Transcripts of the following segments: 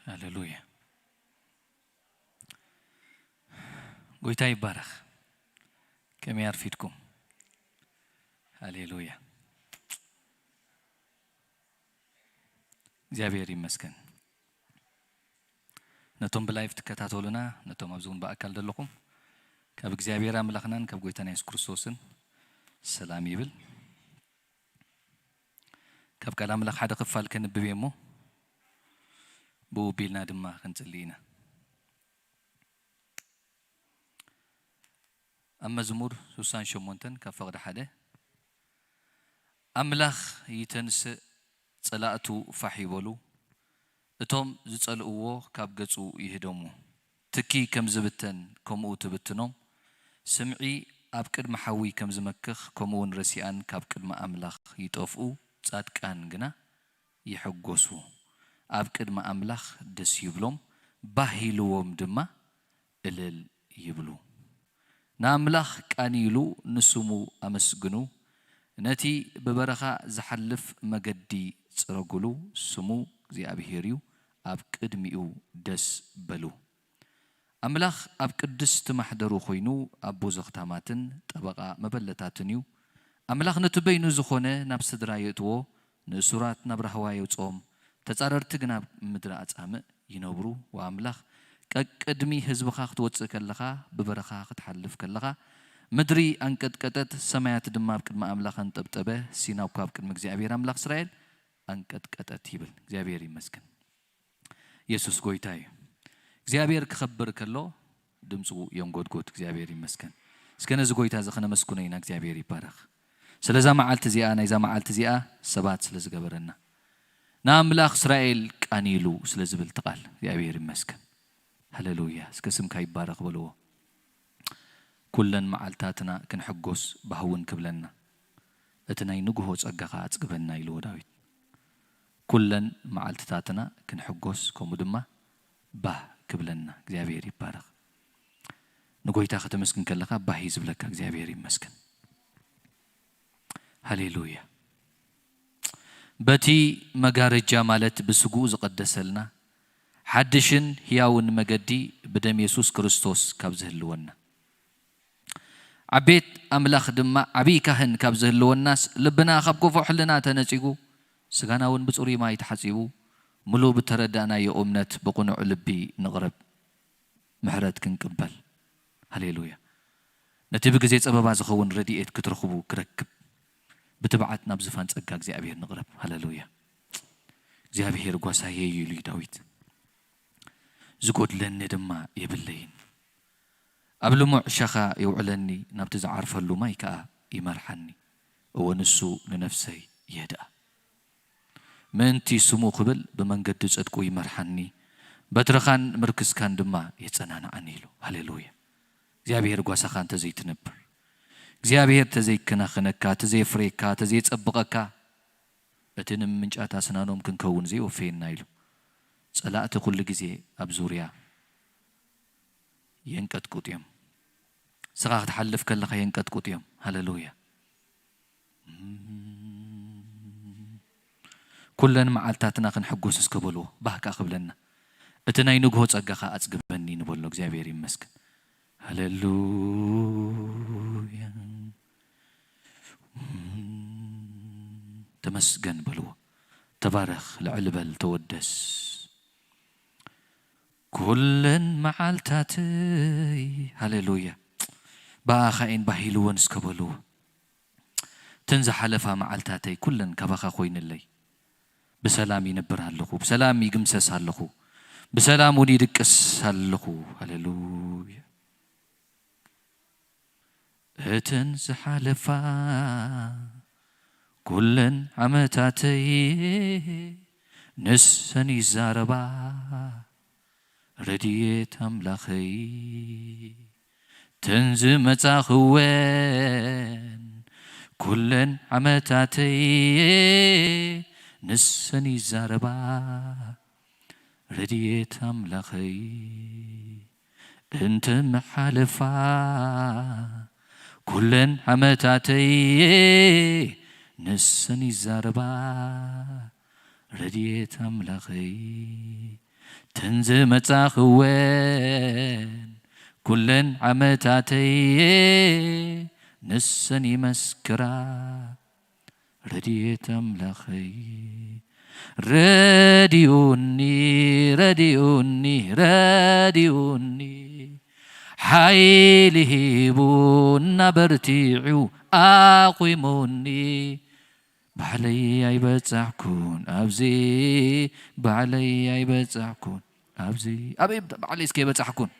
ሃሌሉያ። ጎይታ ይባረኽ። ከመይ ኣርፊድኩም? ሃሌሉያ። እግዚኣብሔር ይመስገን። ነቶም ብላይቭ ትከታተሉና፣ ነቶም ኣብዚ እውን ብኣካል ዘለኹም፣ ካብ እግዚኣብሔር ኣምላኽናን ካብ ጎይታና የሱስ ክርስቶስን ሰላም ይብል። ካብ ቃል ኣምላኽ ሓደ ክፋል ከንብብ እየ እሞ፣ ብኡ ኣቢልና ድማ ክንጽሊ ኢና። ኣብ መዝሙር ስሳን ሸሞንተን ካብ ፈቕዲ ሓደ፣ ኣምላኽ ይተንስእ፣ ጸላእቱ ፋሕ ይበሉ፣ እቶም ዝጸልእዎ ካብ ገጹ ይህደሙ። ትኪ ከም ዝብተን ከምኡ ትብትኖም፣ ስምዒ ኣብ ቅድሚ ሓዊ ከም ዝመክኽ፣ ከምኡውን ረሲኣን ካብ ቅድሚ ኣምላኽ ይጠፍኡ፣ ጻድቃን ግና ይሕጎሱ፣ ኣብ ቅድሚ ኣምላኽ ደስ ይብሎም፣ ባህ ኢልዎም ድማ እልል ይብሉ። ንኣምላኽ ቃንይሉ፣ ንስሙ ኣመስግኑ። ነቲ ብበረኻ ዝሓልፍ መገዲ ጽረጉሉ፣ ስሙ እግዚኣብሔር እዩ፣ ኣብ ቅድሚኡ ደስ በሉ። ኣምላኽ ኣብ ቅድስቲ ማሕደሩ ኮይኑ ኣቦ ዘኽታማትን ጠበቓ መበለታትን እዩ። ኣምላኽ ነቲ በይኑ ዝኾነ ናብ ስድራ የእትዎ፣ ንእሱራት ናብ ራህዋ የውጽኦም፣ ተጻረርቲ ግና ኣብ ምድሪ ኣጻምእ ይነብሩ። ወኣምላኽ ቀቅድሚ ህዝብኻ ክትወጽእ ከለኻ፣ ብበረኻ ክትሓልፍ ከለኻ፣ ምድሪ ኣንቀጥቀጠት፣ ሰማያት ድማ ኣብ ቅድሚ ኣምላኽ ኣንጠብጠበ፣ ሲና እኳ ኣብ ቅድሚ እግዚኣብሔር ኣምላኽ እስራኤል ኣንቀጥቀጠት ይብል። እግዚኣብሔር ይመስገን። የሱስ ጎይታ እዩ። እግዚኣብሔር ክኸብር ከሎ ድምፁ የንጎድጎድ። እግዚኣብሔር ይመስገን። እስከ ነዚ ጎይታ እዚ ከነመስግኖ ኢና። እግዚኣብሔር ይባረኽ። ስለዛ መዓልቲ እዚኣ፣ ናይዛ መዓልቲ እዚኣ ሰባት ስለ ዝገበረና፣ ንኣምላኽ እስራኤል ቃንይሉ ስለ ዝብል እቲ ቃል እግዚኣብሔር ይመስገን። ሃሌሉያ። እስከ ስምካ ይባረኽ በልዎ። ኩለን መዓልታትና ክንሕጎስ ባህውን ክብለና፣ እቲ ናይ ንግሆ ጸጋኻ ኣጽግበና ኢልዎ ዳዊት። ኩለን መዓልትታትና ክንሕጎስ፣ ከምኡ ድማ ባህ ክብለና። እግዚኣብሔር ይባረኽ። ንጎይታ ከተመስግን ከለኻ ባህ እዩ ዝብለካ። እግዚኣብሔር ይመስገን። ሃሌሉያ። በቲ መጋረጃ ማለት ብስግኡ ዝቐደሰልና ሓድሽን ህያውን መገዲ ብደም የሱስ ክርስቶስ ካብ ዝህልወና፣ ዓቤት ኣምላኽ ድማ ዓብዪ ካህን ካብ ዝህልወናስ፣ ልብና ካብ ክፉእ ሕልና ተነጺጉ፣ ስጋና እውን ብጽሩይ ማይ ተሓጺቡ፣ ምሉእ ብተረዳእናዮ እምነት ብቕኑዕ ልቢ ንቕረብ፣ ምሕረት ክንቅበል። ሃሌሉያ። ነቲ ብግዜ ጸበባ ዝኸውን ረድኤት ክትረኽቡ ክረክብ፣ ብትብዓት ናብ ዝፋን ጸጋ እግዚኣብሔር ንቕረብ። ሃሌሉያ። እግዚኣብሔር ጓሳየ እዩ ኢሉ እዩ ዳዊት። ዝጎድለኒ ድማ የብለይን። ኣብ ልሙዕ ሻኻ የውዕለኒ፣ ናብቲ ዝዓርፈሉ ማይ ከኣ ይመርሓኒ። እወ፣ ንሱ ንነፍሰይ የድኣ። ምእንቲ ስሙ ክብል ብመንገዲ ጽድቁ ይመርሓኒ፣ በትርኻን ምርክስካን ድማ የጸናንዓኒ ኢሉ። ሃሌሉያ። እግዚኣብሔር ጓሳኻ እንተዘይትነብር፣ እግዚኣብሔር ተዘይከናኸነካ፣ ተዘየፍሬካ፣ ተዘየጸብቐካ፣ እቲ ንምምንጫት ኣስናኖም ክንከውን ዘይወፈየና ኢሉ። ጸላእቲ ኩሉ ግዜ ኣብ ዙርያ የንቀጥቁጥ እዮም። ንስኻ ክትሓልፍ ከለኻ የንቀጥቁጥ እዮም። ሃሌሉያ። ኩለን መዓልታትና ክንሕጎስ እስከ በልዎ፣ ባህ ከኣ ክብለና። እቲ ናይ ንግሆ ጸጋኻ ኣጽግበኒ ንበሎ። እግዚኣብሔር ይመስገን። ሃሌሉያ። ተመስገን በልዎ። ተባረኽ፣ ልዕል በል፣ ተወደስ። ኩለን መዓልታተይ፣ ሃሌሉያ፣ ብኣኻ እየን ባህ ኢልወን እስከ በልዎ። እተን ዝሓለፋ መዓልታተይ ኩለን ካባኻ ኮይንለይ። ብሰላም ይነብር ኣለኹ፣ ብሰላም ይግምሰስ ኣለኹ፣ ብሰላም እውን ይድቅስ ኣለኹ። ሃሌሉያ። እተን ዝሓለፋ ኩለን ዓመታተይ ንሰን ይዛረባ፣ ረድኤት ኣምላኸይ። እተን ዝመጻኽወን ኩለን ዓመታተይ ንሰን ይዛረባ፣ ረድኤት ኣምላኸይ። እንተ መሓለፋ ኩለን ዓመታተይ ንሰን ይዛረባ፣ ረድኤት ኣምላኸይ። ትንዚ መጻኽወን ኩለን ዓመታተየ ንሰን ይመስክራ። ረድኤት ኣምላኸይ ረድኡኒ፣ ረድኡኒ፣ ረድኡኒ፣ ሓይሊ ሂቡ እናበርቲዑ ኣቑሙኒ። ባዕለይ ኣይበጻሕኩን ኣብዚ፣ ባዕለይ ኣይበጻሕኩን ኣብዚ። ኣበይ ባዕለይ እስከ ኣይበጻሕኩን?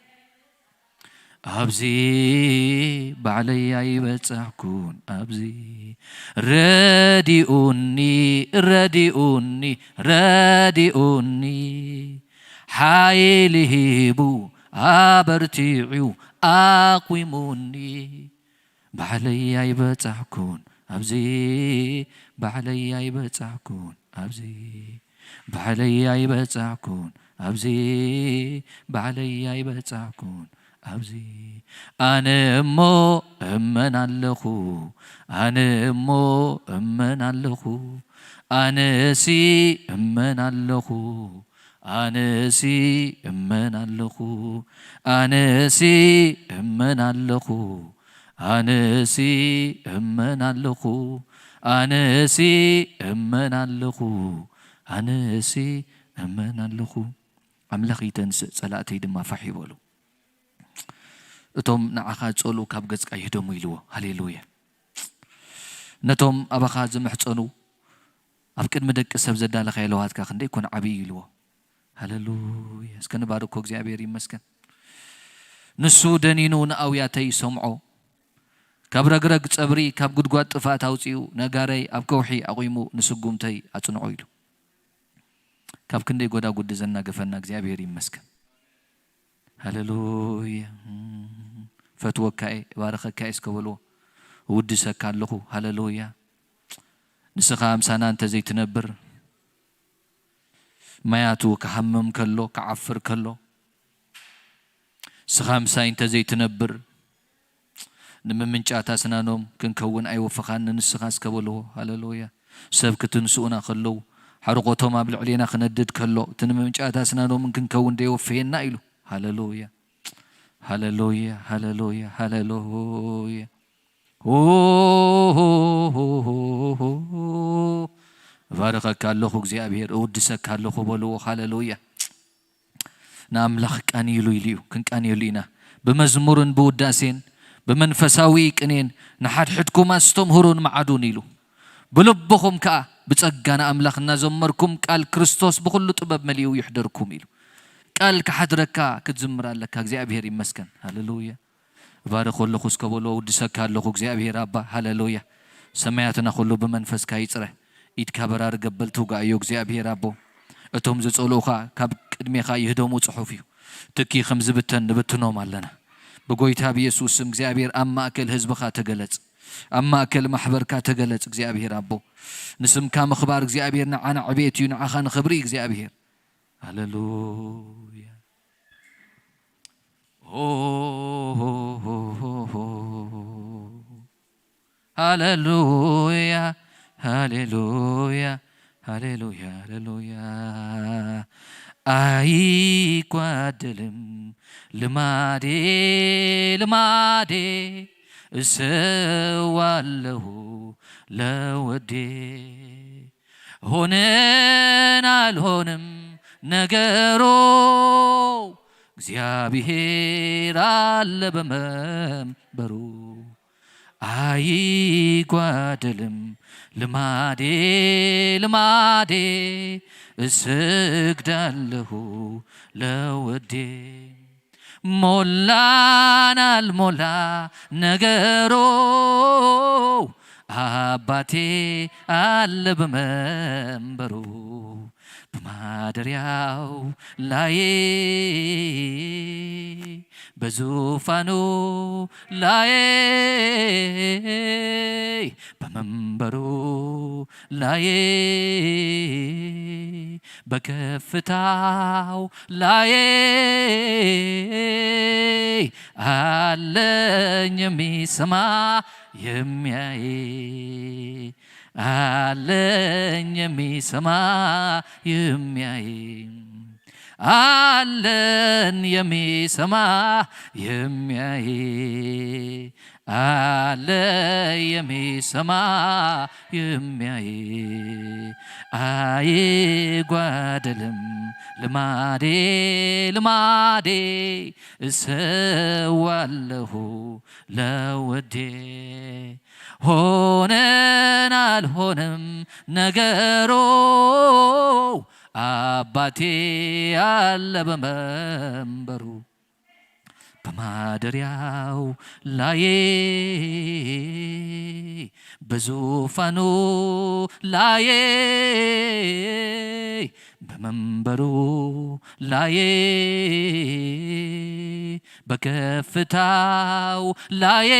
ኣብዚ ባዕለይ ኣይበጻሕኩን ኣብዚ። ረድኡኒ፣ ረድኡኒ፣ ረድኡኒ። ሓይሊ ሂቡ ኣበርቲዑ ኣቑሙኒ። ባዕለይ ኣይበጻሕኩን ኣብዚ፣ ባዕለይ ኣይበጻሕኩን ኣብዚ። ባዕለይ ኣይበጻሕኩን ኣብዚ፣ ባዕለይ ኣይበጻሕኩን ኣብዚ። ኣነ እሞ እመን ኣለኹ፣ ኣነ እሞ እመን ኣለኹ፣ ኣነሲ እመን ኣለኹ፣ ኣነሲ እመን ኣለኹ፣ ኣነሲ እመን ኣለኹ፣ ኣነሲ እመን ኣለኹ፣ ኣነሲ እመን ኣለኹ፣ ኣነሲ እመን ኣለኹ። ኣምላኽ ይተንስእ፣ ጸላእተይ ድማ ፋሕ ይበሉ። እቶም ንዓኻ ዝጸልኡ ካብ ገጽካ ይህደሙ ኢልዎ። ሃሌሉያ። ነቶም ኣባኻ ዝምሕጸኑ ኣብ ቅድሚ ደቂ ሰብ ዘዳለኻዮ ለውሃትካ ክንደይ ኮን ዓብዪ ኢልዎ። ሃሌሉያ። እስከ ንባርኮ፣ እግዚኣብሔር ይመስገን። ንሱ ደኒኑ ንኣውያተይ ይሰምዖ። ካብ ረግረግ ጸብሪ፣ ካብ ጉድጓድ ጥፍኣት ኣውጺኡ፣ ነጋረይ ኣብ ከውሒ ኣቑሙ፣ ንስጉምተይ ኣጽንዖ ኢሉ። ካብ ክንደይ ጎዳጉዲ ዘናገፈና እግዚኣብሔር ይመስገን። ሃሌሉያ። ፈትወካ እየ፣ እባርኸካ እየ እስከ በልዎ። እውድሰካ ኣለኹ። ሃሌሉያ። ንስኻ ምሳና እንተ ዘይትነብር፣ ማያቱ ክሃምም ከሎ፣ ክዓፍር ከሎ፣ ንስኻ ምሳይ እንተ ዘይትነብር፣ ንምምንጫት ኣስናኖም ክንከውን ኣይወፈኻን ንስኻ እስከ በልዎ። ሃሌሉያ። ሰብ ክትንስኡና ከለዉ፣ ሓርቆቶም ኣብ ልዕሌና ክነድድ ከሎ፣ እቲ ንምምንጫት ኣስናኖም ክንከውን ደይወፈየና ኢሉ። ሃሌሉያ። ሃሌሉያ፣ ሃሌሉያ፣ ሃሌሉያ። ሆ፣ ሆ፣ ሆ፣ ሆ፣ ሆ፣ ሆ። እባርኸካ ኣለኹ እግዚኣብሔር፣ እውድሰካ ኣለኹ በልዎ። ሃሌሉያ። ንኣምላኽ ቃንይሉ ኢሉ እዩ። ክንቃንየሉ ኢና። ብመዝሙርን ብውዳሴን ብመንፈሳዊ ቅኔን ንሓድሕድኩም ኣስተምህሩን መዓዱን ኢሉ። ብልብኹም ከኣ ብጸጋ ንኣምላኽ እናዘመርኩም ቃል ክርስቶስ ብኹሉ ጥበብ መሊኡ ይሕደርኩም ኢሉ። ቃል ክሓድረካ ክትዝምር ኣለካ። እግዚኣብሔር ይመስገን። ሃሌሉያ። እባርኾ ኣለኹ እስከ በሎ፣ ውድሰካ ኣለኹ እግዚኣብሔር ኣባ። ሃሌሉያ። ሰማያትና ኩሉ ብመንፈስካ ይጽረ። ኢድካ በራሪ ገበል ትውጋእ እዮ እግዚኣብሔር ኣቦ። እቶም ዝጸልኡኻ ካብ ቅድሜኻ ይህደሙ ጽሑፍ እዩ። ትኪ ከም ዝብተን ንብትኖም ኣለና። ብጎይታ ብየሱስ ስም እግዚኣብሔር ኣብ ማእከል ህዝብኻ ተገለጽ። ኣብ ማእከል ማሕበርካ ተገለጽ እግዚኣብሔር ኣቦ። ንስምካ ምኽባር እግዚኣብሔር ንዓና ዕቤት እዩ፣ ንዓኻ ንኽብሪ እግዚኣብሔር። ሃሌሉያ። ሆ፣ ሆ፣ ሆ፣ ሆ፣ ሆ። ሃሌሉያ፣ ሃሌሉያ፣ ሃሌሉያ፣ ሃሌሉያ። ኣይጓደልም ልማዴ፣ ልማዴ፣ እሰዋለሁ ለወዴ። ሆነን ኣልሆነም ነገሩ፣ እግዚኣብሔር ኣለ በመንበሩ። ኣይጓደልም ልማዴ፣ ልማዴ፣ እሰግዳለሁ ለወዴ። ሞላን ኣልሞላ ነገሩ፣ ኣባቴ ኣለ በመንበሩ። በማደሪያው ላይ፣ በዙፋኑ ላይ፣ በመንበሩ ላይ፣ በከፍታው ላይ አለኝ የሚሰማ የሚያይ፣ አለኝ የሚሰማ የሚያይ። አለን የሚሰማ የሚያይ፣ አለ የሚሰማ የሚያይ። አይጓደልም ልማዴ፣ ልማዴ እሰዋለሁ ለውዴ። ሆነን አልሆነም ነገሩ፣ አባቴ አለ በመንበሩ። በማደሪያው ላይ፣ በዙፋኑ ላይ፣ በመንበሩ ላይ፣ በከፍታው ላይ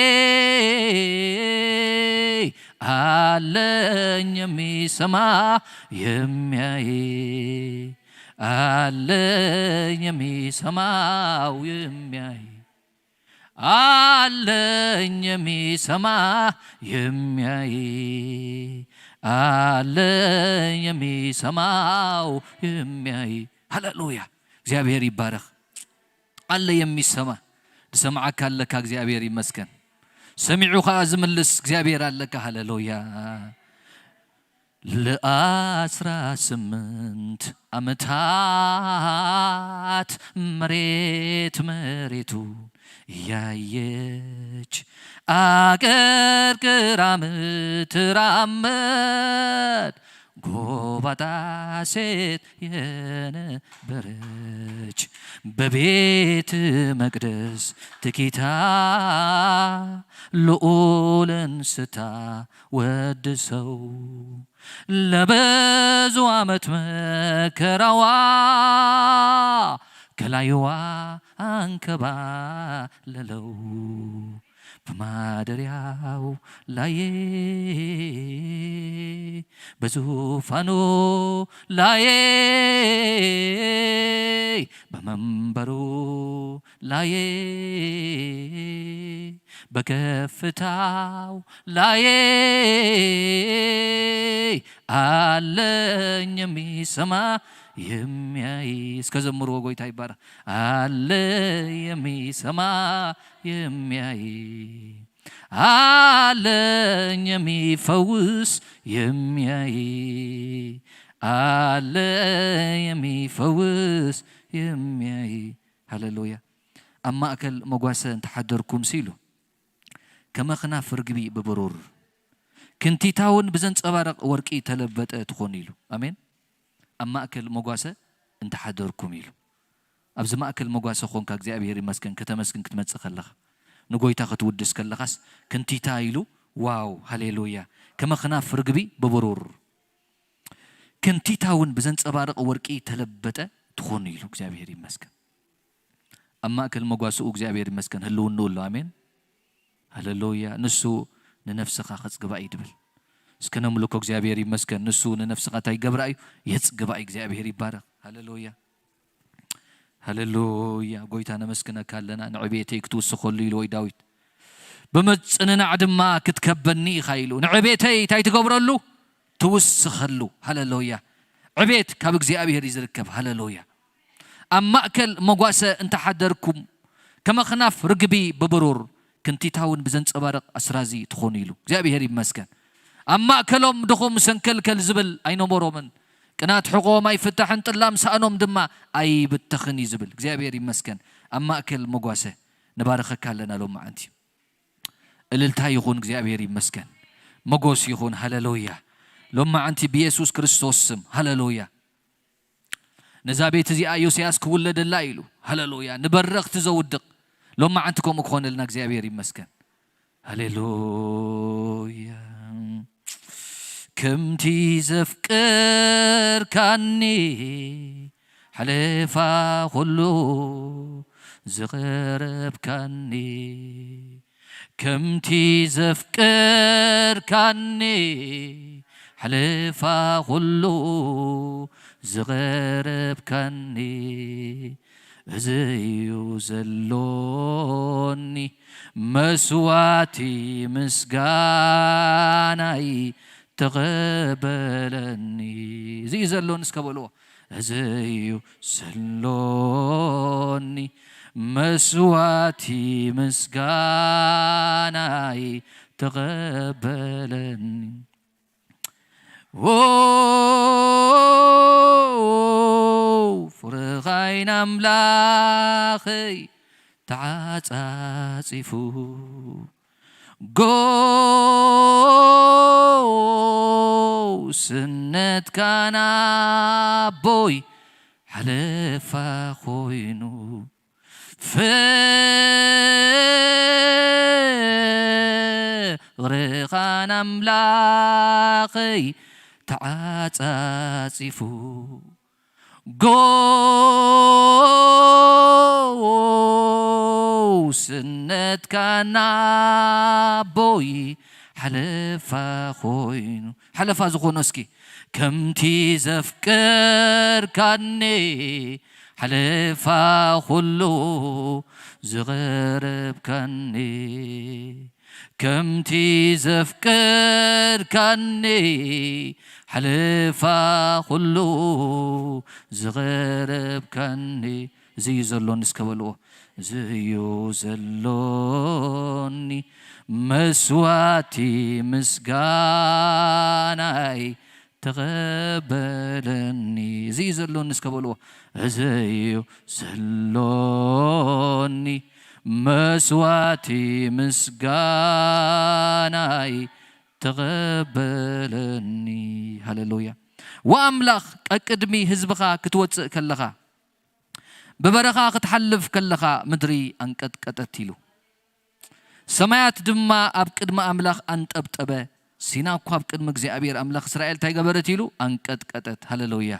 አለኝ የሚሰማ የሚያይ፣ አለኝ የሚሰማው የሚያይ፣ አለኝ የሚሰማ የሚያይ፣ አለኝ የሚሰማው የሚያይ። ሃሌሉያ! እግዚኣብሔር ይባረኽ። አለ የሚሰማ። ዝሰምዓካ ኣለካ፣ እግዚኣብሔር ይመስገን። ሰሚዑ ኸዓ ዝምልስ እግዚኣብሔር ኣለካ። ሃሌሉያ! ለአስራ ስምንት ዓመታት መሬት መሬቱን ያየች፣ አቀርቅራ ምትራመድ ጎባጣ ሴት የነበረች፣ በቤት መቅደስ ተኪታ ልዑልን ስታወድሰው፣ ለብዙ ዓመት መከራዋ ከላይዋ አንከባለለው። በማደሪያው ላይ፣ በዙፋኑ ላይ፣ በመንበሩ ላይ፣ በከፍታው ላይ አለኝ የሚሰማ የሚያይ። እስከ ዘምሩ፣ ጎይታ ይባረክ። አለ የሚሰማ የሚያይ፣ አለኝ የሚፈውስ የሚያይ፣ አለ የሚፈውስ የሚያይ። ሃሌሉያ። ኣብ ማእከል መጓሰ እንተሓደርኩም ሲሉ፣ ከመ ኽናፍ ርግቢ ብብሩር፣ ክንቲታ እውን ብዘንጸባርቕ ወርቂ ተለበጠ ትኾኑ ኢሉ። ኣሜን። ኣብ ማእከል መጓሰ እንተሓደርኩም ኢሉ። ኣብዚ ማእከል መጓሰ ኾንካ እግዚኣብሔር ይመስገን ከተመስግን ክትመጽእ ከለኻ፣ ንጎይታ ክትውድስ ከለኻስ ክንቲታ ኢሉ፣ ዋው፣ ሃሌሉያ፣ ከመ ኽናፍ ርግቢ ብብሩር፣ ክንቲታ እውን ብዘንጸባርቕ ወርቂ ተለበጠ ትኾኑ ኢሉ። እግዚኣብሔር ይመስገን። ኣብ ማእከል መጓስኡ እግዚኣብሔር ይመስገን ህልውንኡ ኣሎ። ኣሜን። ሃሌሉያ። ንሱ ንነፍስኻ ከጽግባ እዩ ድብል። እስከ ነምልኮ። እግዚኣብሔር ይመስገን። ንሱ ንነፍስኻ እንታይ ይገብራ እዩ? የጽግባ እዩ። እግዚኣብሔር ይባረኽ። ሃሌሉያ። ሃሌሉያ። ጎይታ ነመስግነካ ኣለና። ንዕቤተይ ክትውስኸሉ ኢሉ ወይ ዳዊት። ብምጽንናዕ ድማ ክትከበኒ ኢኻ ኢሉ። ንዕቤተይ እንታይ ትገብረሉ? ትውስኸሉ። ሃሌሉያ። ዕቤት ካብ እግዚኣብሔር እዩ ዝርከብ። ሃሌሉያ። ኣብ ማእከል መጓሰ እንተሓደርኩም፣ ከመ ኽናፍ ርግቢ ብብሩር፣ ክንቲታ እውን ብዘንጸባርቕ ኣስራዚ ትኾኑ ኢሉ። እግዚኣብሔር ይመስገን። ኣብ ማእከሎም ድኹም ሰንከልከል ዝብል ኣይነበሮምን። ቅናት ሕቖም ኣይፍታሕን፣ ጥላም ሳእኖም ድማ ኣይብተኽን እዩ ዝብል። እግዚኣብሔር ይመስገን። ኣብ ማእከል መጓሰ ንባርኸካ ኣለና ሎማዓንቲ። እልልታ ይኹን፣ እግዚኣብሔር ይመስገን። መጎስ ይኹን፣ ሃሌሉያ። ሎማዓንቲ ብየሱስ ክርስቶስ ስም፣ ሃሌሉያ። ነዛ ቤት እዚኣ ዮስያስ ክውለደላ ኢሉ፣ ሃሌሉያ። ንበረኽቲ ዘውድቕ፣ ሎማዓንቲ ከምኡ ክኾነልና እግዚኣብሔር ይመስገን። ሃሌሉያ። ከምቲ ዘፍቀርካኒ፣ ሓለፋ ኩሉ ዝቐረብካኒ፣ ከምቲ ዘፍቀርካኒ፣ ሓለፋ ኩሉ ዝቐረብካኒ፣ እዚ እዩ ዘሎኒ መስዋዕቲ ምስጋናይ ተቐበለኒ። እዚ እዩ ዘሎኒ እስከ በልዎ። እዘዩ ዘሎኒ መስዋቲ ምስጋናይ ተቐበለኒ። ዎ ፍርኻይን ኣምላኸይ ተዓጻጺፉ፣ ጎስነትካ ናቦይ ሓለፋ ኮይኑ፣ ፍቕርኻን ኣምላኸይ ተዓጻጺፉ፣ ጎስነትካ ናቦይ ሓለፋ ኮይኑ፣ ሓለፋ ዝኾኖ እስኪ ከምቲ ዘፍቀርካኒ ሓለፋ ኩሉ ዝቐረብካኒ፣ ከምቲ ዘፍቀርካኒ ሓለፋ ኩሉ ዝቐረብካኒ፣ እዚ እዩ ዘሎኒ እስከ በልዎ። እዚ እዩ ዘሎኒ መስዋቲ ምስጋናይ ተቐበለኒ። እዚ እዩ ዘሎኒ እስከ በልዎ። እዚ እዩ ዘሎኒ መስዋቲ ምስጋናይ ተቐበለኒ። ሃሌሉያ። ወኣምላኽ ቀቅድሚ ህዝብኻ ክትወጽእ ከለኻ፣ ብበረኻ ክትሓልፍ ከለኻ ምድሪ ኣንቀጥቀጠት ኢሉ። ሰማያት ድማ ኣብ ቅድሚ ኣምላኽ ኣንጠብጠበ። ሲና እኳ ኣብ ቅድሚ እግዚኣብሔር ኣምላኽ እስራኤል እንታይ ገበረት ኢሉ? ኣንቀጥቀጠት። ሃሌሉያ፣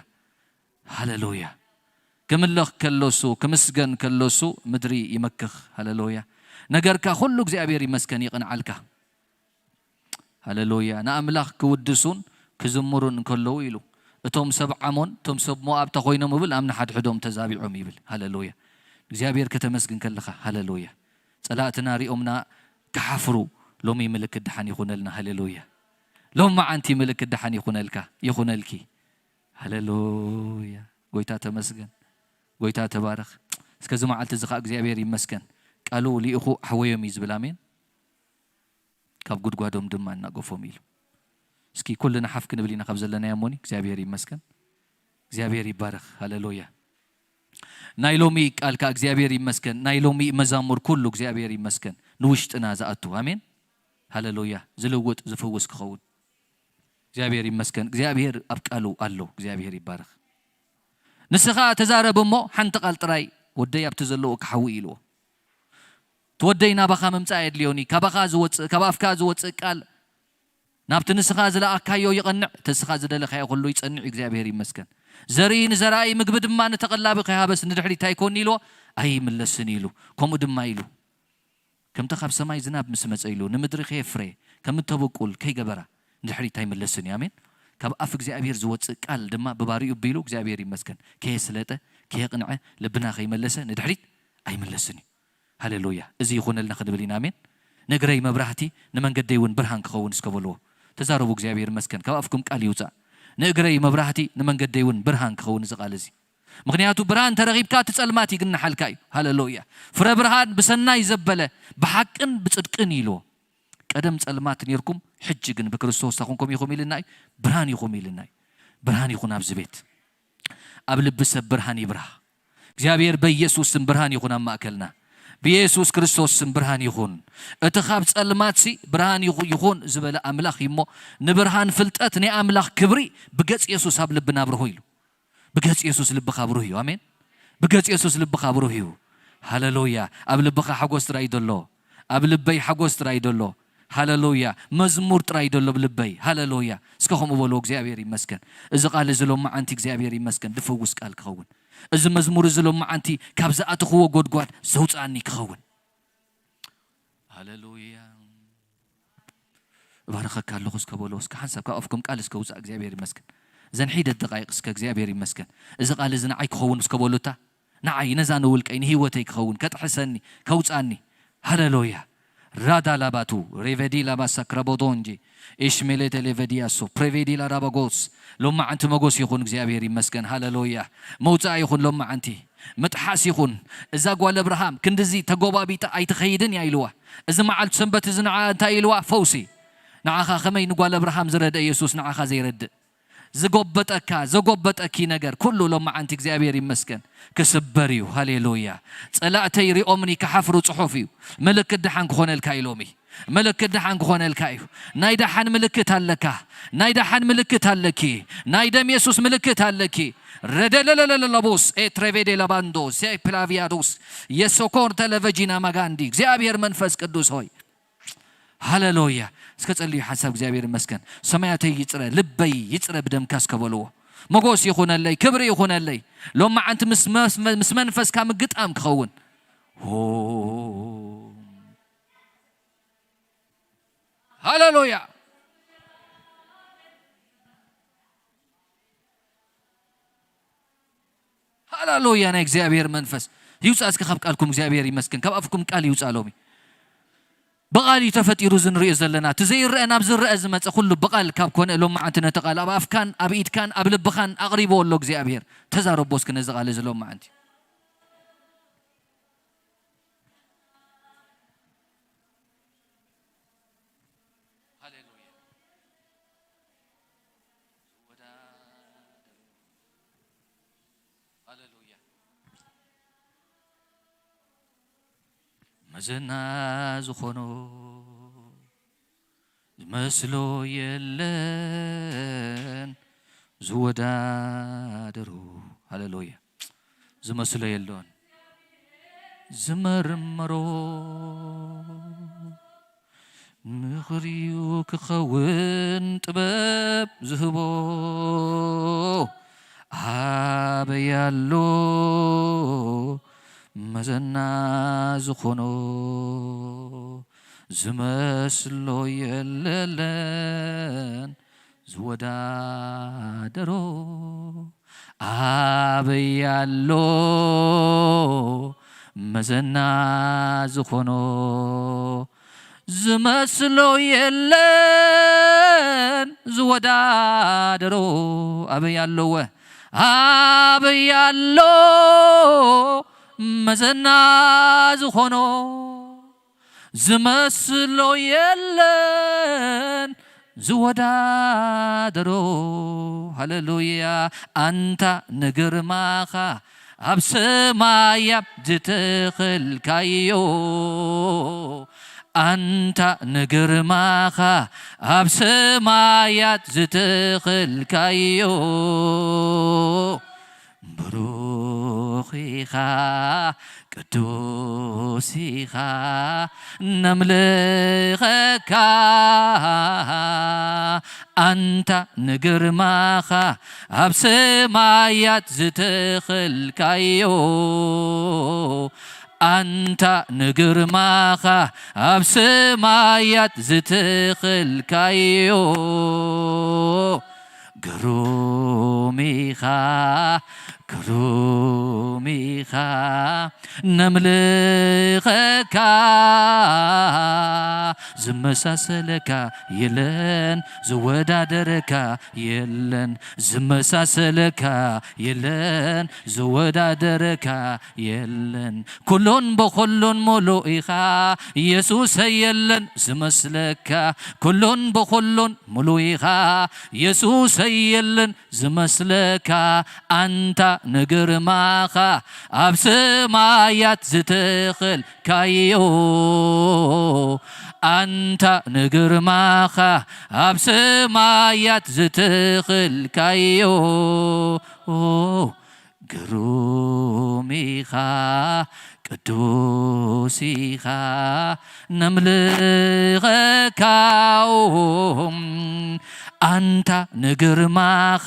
ሃሌሉያ። ክምለኽ ከሎሱ፣ ክምስገን ከሎሱ ምድሪ ይመክኽ። ሃሌሉያ። ነገርካ ኩሉ እግዚኣብሔር ይመስገን፣ ይቕንዓልካ። ሃሌሉያ። ንኣምላኽ ክውድሱን ክዝምሩን እንከለዉ ኢሉ፣ እቶም ሰብ ዓሞን እቶም ሰብ ሞኣብ ተኾይኖም ይብል፣ ኣብ ንሓድሕዶም ተዛቢዖም ይብል። ሃሌሉያ። እግዚኣብሔር ከተመስግን ከለኻ፣ ሃሌሉያ። ጸላእትና ሪኦምና ክሓፍሩ፣ ሎሚ ምልክት ደሓን ይኹነልና። ሃሌሉያ። ሎም መዓንቲ ምልክት ደሓን ይኹነልካ፣ ይኹነልኪ። ሃሌሉያ። ጎይታ ተመስገን። ጎይታ ተባረኽ። እስከ እዚ መዓልቲ እዚ ኸዓ እግዚኣብሔር ይመስገን። ቃሉ ልኢኹ ኣሕወዮም እዩ ዝብል። ኣሜን። ካብ ጉድጓዶም ድማ እናገፎም ኢሉ። እስኪ ኩልና ሓፍ ክንብል ኢና ካብ ዘለናዮ እሞኒ። እግዚኣብሔር ይመስገን። እግዚኣብሔር ይባረኽ። ሃሌሉያ። ናይ ሎሚ ቃል ከኣ እግዚኣብሔር ይመስገን። ናይ ሎሚ መዛሙር ኩሉ እግዚኣብሔር ይመስገን። ንውሽጥና ዝኣቱ። ኣሜን። ሃሌሉያ። ዝልውጥ ዝፍውስ ክኸውን። እግዚኣብሔር ይመስገን። እግዚኣብሔር ኣብ ቃሉ ኣሎ። እግዚኣብሔር ይባረኽ። ንስኻ ተዛረብ እሞ ሓንቲ ቃል ጥራይ፣ "ወደይ ኣብቲ ዘለዎ ክሓዊ" ኢልዎ። እቲ ወደይ ናባኻ ምምጻእ የድልዮኒ። ካባኻ ዝወጽእ፣ ካብ ኣፍካ ዝወጽእ ቃል ናብቲ ንስኻ ዝለኣካዮ ይቐንዕ፣ እቲ ንስኻ ዝደለኻዮ ኩሉ ይጸንዕ። እግዚኣብሔር ይመስገን። ዘርኢ ንዘራኢ፣ ምግቢ ድማ ንተቐላቢ ከይሃበስ ንድሕሪት ኣይኮን ኢልዎ፣ ኣይምለስን ኢሉ። ከምኡ ድማ ኢሉ። ከምቲ ካብ ሰማይ ዝናብ ምስ መጸ ኢሉ፣ ንምድሪ ከየፍረየ፣ ከም እተበቁል ከይገበራ፣ ንድሕሪት ኣይምለስን እዩ። ኣሜን። ካብ ኣፍ እግዚኣብሔር ዝወጽእ ቃል ድማ ብባሪኡ ቢሉ እግዚኣብሔር ይመስገን። ከየስለጠ፣ ከየቕንዐ፣ ልብና ከይመለሰ ንድሕሪት ኣይምለስን እዩ። ሃሌሉያ። እዚ ይኹነልና ክንብል ኢና። ኣሜን። ንእግረይ መብራህቲ፣ ንመንገደይ እውን ብርሃን ክኸውን እስከ በልዎ። ተዛረቡ። እግዚኣብሔር ይመስገን። ካብ ኣፍኩም ቃል ይውጻእ። ንእግረይ መብራህቲ፣ ንመንገደይ እውን ብርሃን ክኸውን እዚ ቃል እዚ። ምኽንያቱ ብርሃን ተረኺብካ እቲ ጸልማት ይግንሓልካ እዩ። ሃሌሉያ። ፍረ ብርሃን ብሰናይ ዘበለ ብሓቅን ብጽድቅን ኢልዎ። ቀደም ጸልማት ኔርኩም፣ ሕጂ ግን ብክርስቶስ እንታይ ኮንኩም ኢኹም ኢልና እዩ? ብርሃን ኢኹም ኢልና እዩ። ብርሃን ይኹን ኣብዚ ቤት። ኣብ ልቢ ሰብ ብርሃን ይብራህ። እግዚኣብሔር በኢየሱስ ስም ብርሃን ይኹን ኣብ ማእከልና። ብኢየሱስ ክርስቶስ ስም ብርሃን ይኹን። እቲ ካብ ጸልማትሲ ብርሃን ይኹ-፣ ይኹን ዝበለ ኣምላኽ እዩ እሞ፣ ንብርሃን ፍልጠት ናይ ኣምላኽ ክብሪ ብገጽ የሱስ ኣብ ልብና ኣብርሆ ኢሉ። ብገጽ የሱስ ልብኻ ኣብርህ እዩ። ኣሜን። ብገጽ የሱስ ልብኻ ኣብርህ እዩ። ሃሌሉያ። ኣብ ልብኻ ሓጎስ ጥራይ እዩ ዘሎ። ኣብ ልበይ ሓጎስ ጥራይ እዩ ዘሎ። ሃሌሉያ። መዝሙር ጥራይ እዩ ዘሎ ኣብ ልበይ። ሃሌሉያ። እስከ ከምኡ በልዎ፣ እግዚኣብሔር ይመስገን። እዚ ቃል እዚ ሎማዓንቲ እግዚኣብሔር ይመስገን ድፍውስ ቃል ክኸውን። እዚ መዝሙር እዚ ሎማዓንቲ ካብ ዝኣተኽዎ ጎድጓድ ዘውፅኣኒ ክኸውን። ሃሌሉያ። እባርኸካ ኣለኹ እስከ በሎ። እስከ ሓንሳብ ካብ ኣፍኩም ቃል እስከ ውፃእ። እግዚኣብሔር ይመስገን። እዘን ሒደት ደቃይቕ እስከ እግዚኣብሔር ይመስገን። እዚ ቃል እዚ ንዓይ ክኸውን እስከ በሉታ። ንዓይ፣ ነዛ ንውልቀይ፣ ንህይወተይ ክኸውን፣ ከጥሕሰኒ፣ ከውፃኒ። ሃሌሉያ። ራዳ ላባቱ፣ ሬቨዲ ላባሳ ክረቦዶንጂ፣ ኢሽሜሌ ቴሌቨዲያሶ ፕሬቬዲ ላዳባጎስ። ሎማዓንቲ መጎስ ይኹን እግዚኣብሔር ይመስገን። ሃሌሉያ። መውፃእ ይኹን ሎማዓንቲ። ምጥሓስ ይኹን። እዛ ጓል እብርሃም ክንድዚ ተጎባቢጣ ኣይትኸይድን እያ ኢልዋ። እዚ መዓልቲ ሰንበት እዚ ንዓ እንታይ ኢልዋ? ፈውሲ። ንዓኻ ከመይ ንጓል እብርሃም ዝረድእ ኢየሱስ ንዓኻ ዘይረድእ? ዝጎበጠካ፣ ዘጎበጠኪ ነገር ኩሉ ሎማዓንቲ እግዚኣብሔር ይመስገን ክስበር እዩ። ሃሌሉያ። ጸላእተይ ሪኦምኒ ክሓፍሩ ጽሑፍ እዩ። ምልክት ደሓን ክኾነልካ ኢሎሚ። ምልክት ደሓን ክኾነልካ እዩ። ናይ ደሓን ምልክት ኣለካ። ናይ ደሓን ምልክት ኣለኪ። ናይ ደም የሱስ ምልክት ኣለኪ። ረደለለለለቦስ ኤትሬቬዴ ለባንዶ ሴፕላቪያዶስ የሶኮር ተለቨጂና ማጋንዲ። እግዚኣብሔር መንፈስ ቅዱስ ሆይ፣ ሃሌሉያ። እስከ ጸልዩ ሓንሳብ እግዚኣብሔር ይመስገን። ሰማያተይ ይጽረ፣ ልበይ ይጽረ ብደምካ እስከ በልዎ። መጎስ ይኹነለይ፣ ክብሪ ይኹነለይ። ሎማዓንቲ ምስ መስ-፣ ምስ መንፈስካ ምግጣም ክኸውን። ሆ። ሃሌሉያ። ሃሌሉያ። ናይ እግዚኣብሔር መንፈስ ይውጻእ እስከ ካብ ቃልኩም። እግዚኣብሔር ይመስገን። ካብ ኣፍኩም ቃል ይውጻእ ሎሚ። ብቓል እዩ ተፈጢሩ እዚ ንሪኦ ዘለና። እቲ ዘይረአ ናብ ዝረአ ዝመጸ ኩሉ ብቓል ካብ ኮነ ሎማዓንቲ ነቲ ቃል ኣብ ኣፍካን ኣብ ኢድካን ኣብ ልብኻን ኣቕሪብዎ ኣሎ እግዚኣብሔር። ተዛረቦ እስኪ ነዚ ቃል እዚ ሎማዓንቲ። ሃሌሉያ። ሃሌሉያ። መዘና ዝኾኖ ዝመስሎ የለን ዝወዳደሮ። ሃሌሉያ። ዝመስሎ የለን ዝመርመሮ። ምኽሪኡ ክኸውን ጥበብ ዝህቦ ኣበይ ኣሎ? መዘና ዝኾኖ ዝመስሎ የለለን ዝወዳደሮ። ኣበይ ኣሎ መዘና ዝኾኖ? ዝመስሎ የለን ዝወዳደሮ። ኣበይ ኣለወ? ኣበይ ኣሎ መዘና ዝኾኖ? ዝመስሎ የለን ዝወዳደሮ። ሃሌሉያ። ኣንታ ንግርማኻ ኣብ ሰማያት ዝተኸልካዮ፣ ኣንታ ንግርማኻ ኣብ ሰማያት ዝተኸልካዮ፣ ብሩኽ ኢኻ፣ ቅዱስ ኢኻ፣ ነምልኸካ። ኣንታ ንግርማኻ ኣብ ሰማያት ዝተኸልካዮ፣ ኣንታ ንግርማኻ ኣብ ሰማያት ዝተኸልካዮ፣ ግሩም ኢኻ፣ ግሩም ኢኻ፣ ነምልኸካ። ዝመሳሰለካ የለን፣ ዝወዳደረካ የለን፣ ዝመሳሰለካ የለን፣ ዝወዳደረካ የለን። ኩሉን ብኹሉን ሙሉእ ኢኻ የሱሰይ፣ የለን ዝመስለካ። ኩሉን ብኹሉን ሙሉእ ኢኻ የሱሰይ፣ የለን ዝመስለካ። ኣንታ ንግርማኻ ኣብ ሰማያት ዝተኸልካዮ፣ ኣንታ ንግርማኻ ኣብ ሰማያት ዝተኸልካዮ፣ ግሩም ኢኻ፣ ቅዱስ ኢኻ፣ ነምልኸካ። ኣንታ ንግርማኻ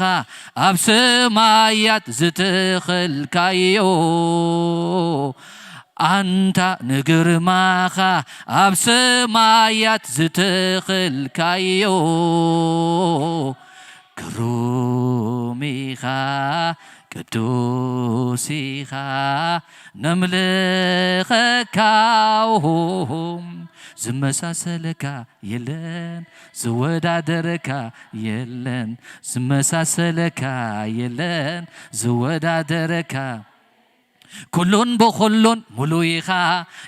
ኣብ ሰማያት ዝተኸልካዮ፣ ኣንታ ንግርማኻ ኣብ ሰማያት ዝተኸልካዮ፣ ግሩም ኢኻ፣ ቅዱስ ኢኻ፣ ነምልኸካ። ዝመሳሰለካ የለን፣ ዝወዳደረካ የለን፣ ዝመሳሰለካ የለን፣ ዝወዳደረካ። ኩሉን ብኹሉን ሙሉ ኢኻ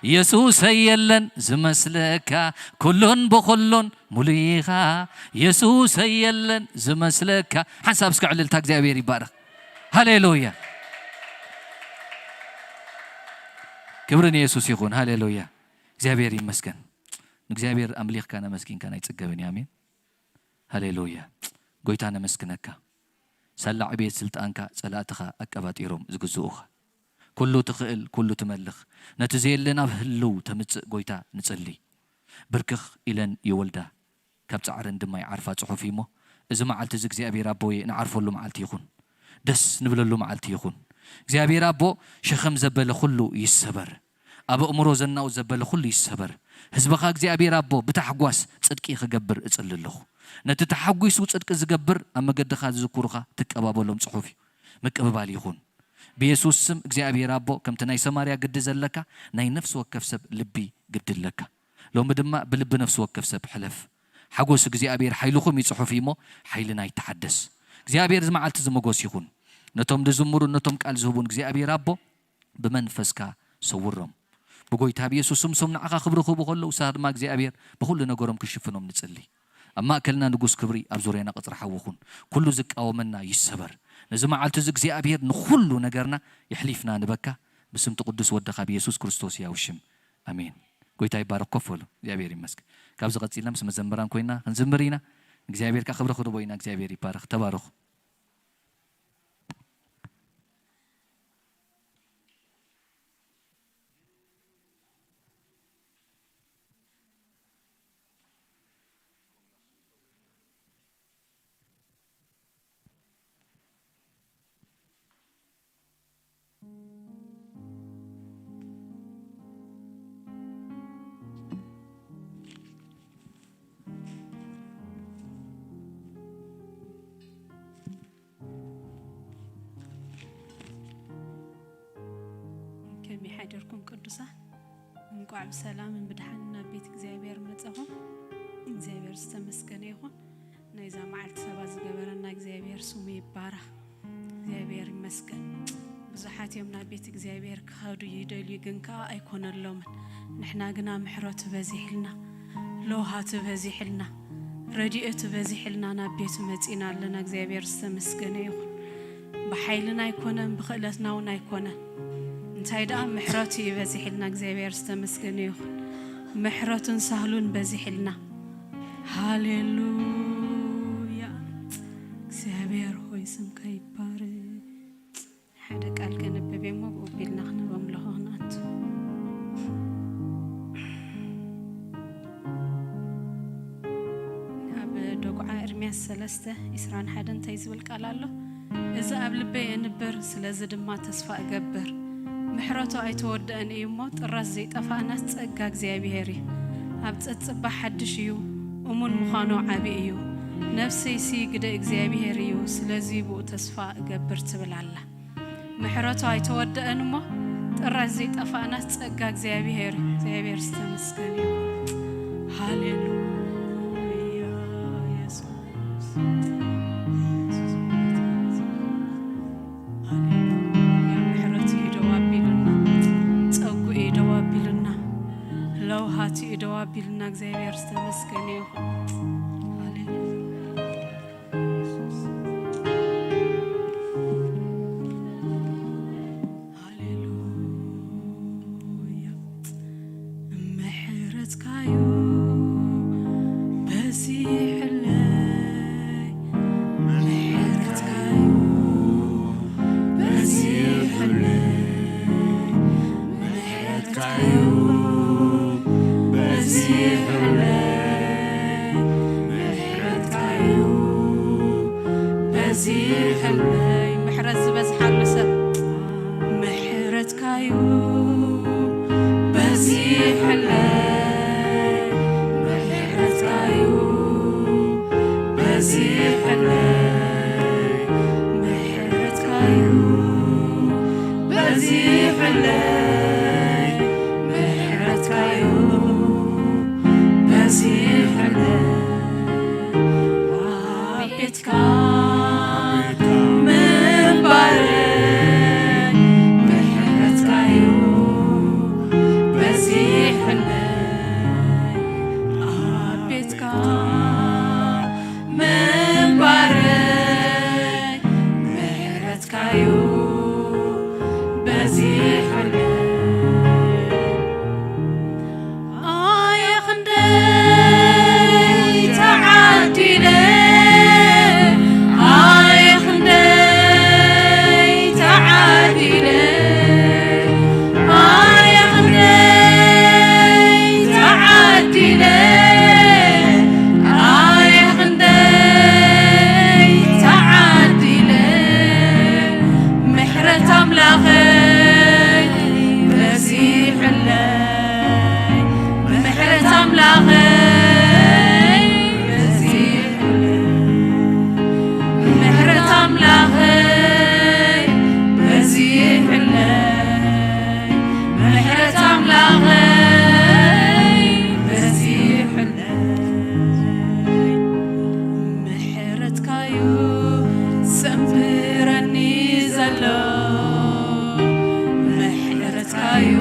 የሱሰይ፣ የለን ዝመስለካ። ኩሉን ብኹሉን ሙሉ ኢኻ የሱሰይ፣ የለን ዝመስለካ። ሓንሳብ እስከ ዕልልታ፣ እግዚኣብሔር ይባረኽ። ሃሌሉያ፣ ክብሪ ንየሱስ ይኹን። ሃሌሉያ፣ እግዚኣብሔር ይመስገን። ንእግዚኣብሔር ኣምሊኽካ ነመስኪንካ ናይ ጽገብን እዩ። ኣሜን። ሃሌሉያ። ጎይታ ነመስግነካ። ሳላ ዕቤት ስልጣንካ ጸላእትኻ ኣቀባጢሮም ዝግዝኡኻ። ኩሉ ትኽእል፣ ኩሉ ትመልኽ። ነቲ ዘየለ ናብ ህልው ተምጽእ ጎይታ ንጽሊ። ብርክኽ ኢለን ይወልዳ፣ ካብ ጻዕረን ድማ ይዓርፋ ጽሑፍ እዩ እሞ፣ እዚ መዓልቲ እዚ እግዚኣብሔር ኣቦየ ንዓርፈሉ መዓልቲ ይኹን። ደስ ንብለሉ መዓልቲ ይኹን። እግዚኣብሔር ኣቦ ሸኸም ዘበለ ኩሉ ይሰበር። ኣብ ኣእምሮ ዘናውጽ ዘበለ ኩሉ ይሰበር። ህዝብኻ እግዚኣብሔር ኣቦ ብታሕጓስ ጽድቂ ክገብር እጽሊ ኣለኹ። ነቲ ተሓጒሱ ጽድቂ ዝገብር ኣብ መገድኻ ዝዝክሩኻ ትቀባበሎም ጽሑፍ እዩ። ምቅብባል ይኹን። ብየሱስ ስም እግዚኣብሔር ኣቦ ከምቲ ናይ ሰማርያ ግዲ ዘለካ ናይ ነፍሲ ወከፍ ሰብ ልቢ ግዲ ኣለካ። ሎሚ ድማ ብልቢ ነፍሲ ወከፍ ሰብ ሕለፍ። ሓጎስ እግዚኣብሔር ሓይልኹም እዩ ጽሑፍ እዩ እሞ ሓይልና ይተሓደስ። እግዚኣብሔር እዚ መዓልቲ እዚ ሞጎስ ይኹን። ነቶም ዝዝምሩን ነቶም ቃል ዝህቡን እግዚኣብሔር ኣቦ ብመንፈስካ ሰውሮም። ብጎይታ ብየሱስ ስም ንሶም ንዓኻ ክብሪ ክህቡ ከለዉ ንስኻ ድማ እግዚኣብሔር ብኹሉ ነገሮም ክሽፍኖም ንጽሊ። ኣብ ማእከልና ንጉስ ክብሪ፣ ኣብ ዙርያና ቅጽሪ ሓዊ ኩን። ኩሉ ዝቃወመና ይሰበር። ነዚ መዓልቲ እዚ እግዚኣብሔር ንኹሉ ነገርና የሕሊፍና ንበካ። ብስምቲ ቅዱስ ወድኻ ብየሱስ ክርስቶስ ያው ሽም ኣሜን። ጎይታ ይባረክ። ኮፍ በሉ። እግዚኣብሔር ይመስገን። ካብዚ ቀጺልና ምስ መዘምራን ኮይና ክንዝምር ኢና። እግዚኣብሔር ከኣ ክብሪ ክንቦ ኢና። እግዚኣብሔር ይባረክ። ተባረኹ። ከመይ ሓደርኩም ቅዱሳን? እንቋዕ ብሰላምን ብድሓን ናብ ቤት እግዚኣብሔር መጻኹም። እግዚኣብሔር ዝተመስገነ ይኹን። ናይዛ መዓልቲ ሰባ ዝገበረና እግዚኣብሔር ስሙ ይባረኽ። እግዚኣብሔር ይመስገን። ብዙሓት እዮም ናብ ቤት እግዚኣብሔር ክኸዱ ይደልዩ፣ ግን ከኣ ኣይኮነሎምን። ንሕና ግና ምሕረቱ በዚሕልና፣ ለውሃቱ በዚሕልና፣ ረድኤቱ በዚሕልና ናብ ቤቱ መጺና ኣለና። እግዚኣብሔር ዝተመስገነ ይኹን። ብሓይልና ኣይኮነን፣ ብኽእለትና እውን ኣይኮነን። እንታይ ደኣ ምሕረቱ እዩ በዚሕልና። እግዚኣብሔር ዝተመስገነ ይኹን። ምሕረቱን ሳህሉን በዚሕልና። ሃሌሉያ። እግዚኣብሔር ሆይ ስምካ ይባረክ። ሓደ ቃል ከንብብ እሞ ብኡ ቢልና ክንበምልኾ ክንኣቱ። ኣብ ደጉዓ ኤርምያስ ሰለስተ ዒስራን ሓደን እንታይ ዝብል ቃል ኣሎ? እዚ ኣብ ልበይ የንብር፣ ስለዚ ድማ ተስፋ እገብር። ምሕረቱ ኣይተወደአን እዩ እሞ፣ ጥራዝ ዘይጠፋእናስ ጸጋ እግዚኣብሔር እዩ። ኣብ ጸጽባ ሓድሽ እዩ፣ እሙን ምዃኑ ዓቢ እዩ። ነፍሰይሲ ግደ እግዚኣብሔር እዩ፣ ስለዚ ብኡ ተስፋ እገብር ትብል ኣላ። ምሕረቱ ኣይተወደአን እሞ፣ ጥራዝ ዘይጠፋእናስ ጸጋ እግዚኣብሔር፣ እግዚኣብሔር ዝተመስገነ ይኹን። ሃሌሉያ የሱስ። ሃሌሉያ። ምሕረቱ እዩ ደው ኣቢሉና፣ ጸጉኡ እዩ ደው ኣቢሉና፣ ለውሃቱ እዩ ደው ኣቢሉና። እግዚኣብሔር ዝተመስገነ ይኹን። ሃሌሉያ። ሃሌሉያ። ምሕረትካዩ በዚሕለይ፣ ምሕረትካዩ በዚሕለይ፣ ምሕረትካዩ በዚሕለይ፣ ምሕረትካዩ በዚሕለይ። ምሕረት ዝበዝሓሉ ሰብ። ምሕረትካዩ በዚሕለይ፣ ምሕረትካዩ በዚሕለይ፣ ምሕረትካዩ በዚሕለይ፣ ምሕረትካዩ ቤትካ ምንባረይ ምሕረትካዩ በዚሕለይ። ኣብ ቤትካ ምንባረይ ምሕረትካዩ በዚሕለይ። ኣየ ክንደይ ተዓዲለ፣ ኣየ ክንደይ ተዓዲለ፣ ኣየ ክንደይ ተዓዲለ፣ ኣየ ክንደይ ተዓዲለ፣ ምሕረት ኣምላኸይ በዚሕለይ፣ ምሕረት ኣምላኸይ በዚሕለይ፣ ምሕረት ኣምላኸይ በዚሕለይ፣ ምሕረት ኣምላኸይ በዚሕለይ። ምሕረትካዩ ዘንብረኒ ዘሎ፣ ምሕረትካዩ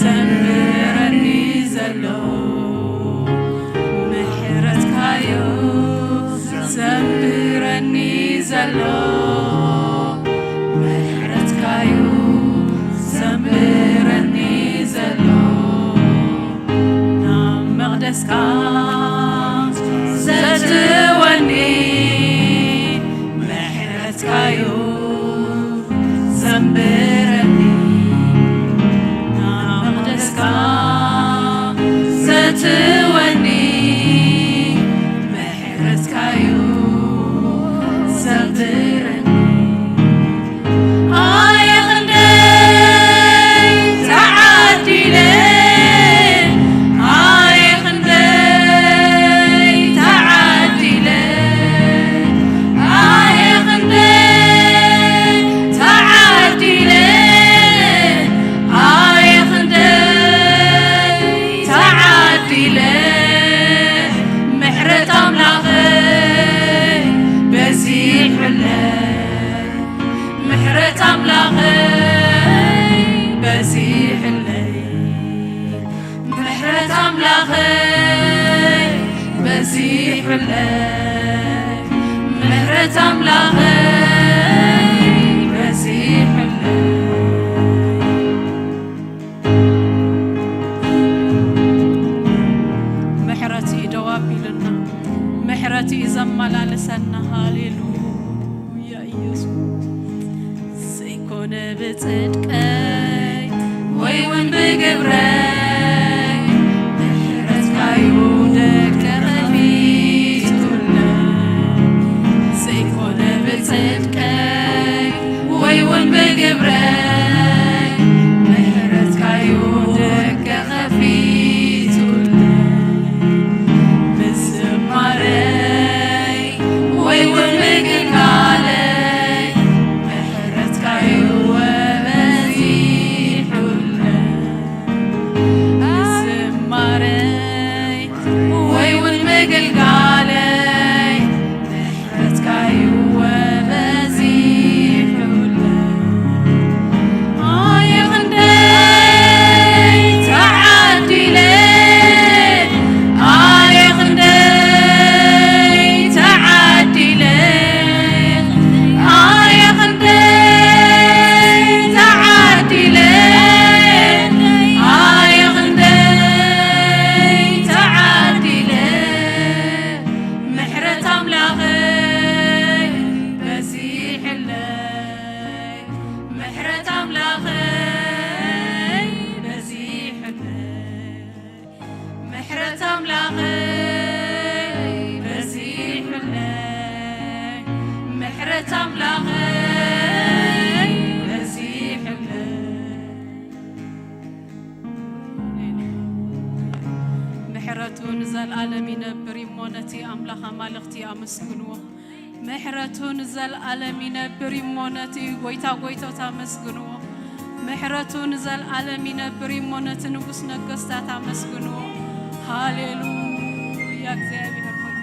ዘንብረኒ ዘሎ፣ ምሕረትካዩ ዘንብረኒ ዘሎ፣ ምሕረትካዩ ዘንብረኒ ዘሎ። ናብ መቕደስካ ዘእትወኒ ምሕረትካዩ ዘንብረኒ። ናብ መቕደስካ ዘእትወኒ ምሕረትካዩ ዘንብረኒ። ኣየ ክንደይ ተዓዲለ፣ ኣየ ክንደይ ተዓዲለ፣ ኣየ ክንደይ ተዓዲለ፣ ኣየ ክንደይ ተዓዲለ፣ ምሕረት ኣምላኸይ በዚሕለይ፣ ምሕረት ኣምላኸይ በዚሕለይ፣ ምሕረት ኣምላኸይ በዚሕለይ፣ ምሕረት ኣምላኸይ በዚሕለይ። ምሕረት እዩ ደው ኣቢሉና፣ ምሕረት እዩ ዘመላለሰና። ሃሌሉያ ኢየሱስ። ዘይኮነ ብጽድቀይ ወይ እውን ብግብረይ፣ ምሕረትካዩ ደገ ከፊቱለይ። ዘይኮነ ብጽድቀይ ወይ እውን ብግብረይ፣ ምሕረትካዩ ደገ ከፊቱለይ። ብዝማሬይ ወይ እውን ምግልጋለይ፣ ምሕረትካዩ በዚሑለይ። ብዝማሬይ ወይ እውን ምግልጋለይ፣ ምሕረትካዩ በዚሑለይ። ኣየ ክንደይ ተዓዲለ፣ ኣየ ክንደይ ተዓዲለ፣ ኣየ ክንደይ ተዓዲለ፣ ኣየ ክንደይ ተዓዲለ፣ ምሕረት ኣምላኸይ በዚሕለይ፣ ምሕረት ኣምላኸይ በዚሕለይ፣ ምሕረት ኣምላኸይ በዚሕለይ፣ ምሕረት ኣምላኸይ በዚሕለይ። ምሕረቱ ንዘለኣለም ይነብር እሞ ነቲ ኣምላኽ ኣማልኽቲ ኣመስግንዎ። ምሕረቱ ንዘለኣለም ይነብር እሞ ነቲ ጎይታ ጎይቶት ኣመስግንዎ። ምሕረቱ ንዘለኣለም ይነብር እሞ ነቲ ንጉስ ነገስታት ኣመስግንዎ። ሃሌሉያ እግዚኣብሔር ሆይ።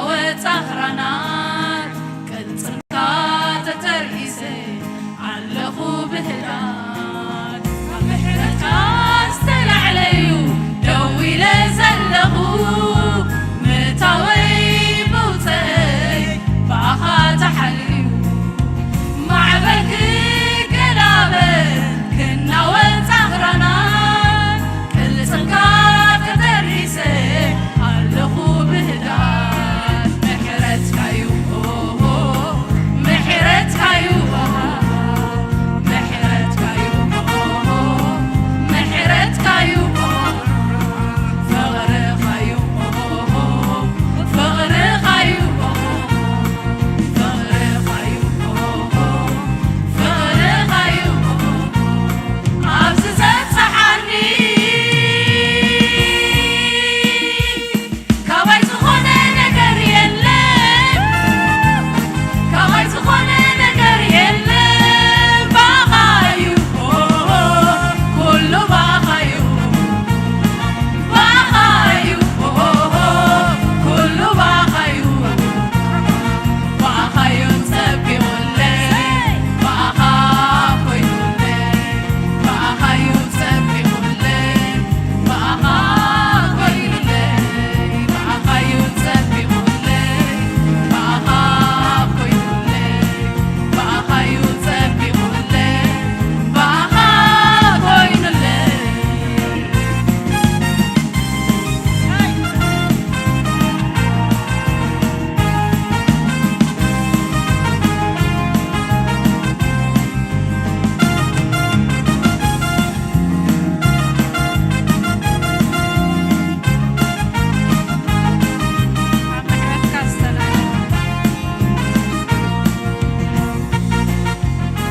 ወጻኽራናት ቅልጽምካ ተተርኢሰ ኣለኹ ብህዳት። ካብ ምሕረትካ ዝተላዕለዩ ደው ኢለ ዘለኹ፣ ምእታወይ ምውፀይ ብኣኻ ተሓልዩ። ማዕበል ክገላበጥ ክናወጥ ጻኽራናት ቅልጽምካ ተተርኢሰ ኣለኹ ብህዳት። ምሕረትካዩ፣ ምሕረትካዩ፣ ምሕረትካዩ፣ ምሕረትካዩ፣ ፍቕርኻዩ፣ ፍቕርኻዩ፣ ፍቕርኻዩ፣ ፍቕርኻዩ ኣብዚ ዘብጽሓኒ። ካባይ ዝኾነ ነገር የለን፣ ካባይ ዝኾነ ነገር የለን። ባኻዩ፣ ኩሉ ባኻዩ፣ ባኻዩ፣ ኩሉ ባኻዩ። ባኻዩ ጸቢቑለይ፣ ባኻ ኮይኑለይ፣ ባኻዩ ጸቢቑለይ፣ ባኻ ኮይኑለይ፣ ባኻዩ ጸቢቑለይ፣ ባኻ ኮይኑለይ፣ ባኻዩ ጸቢቑለይ፣ ባኻ ኮይኑለይ።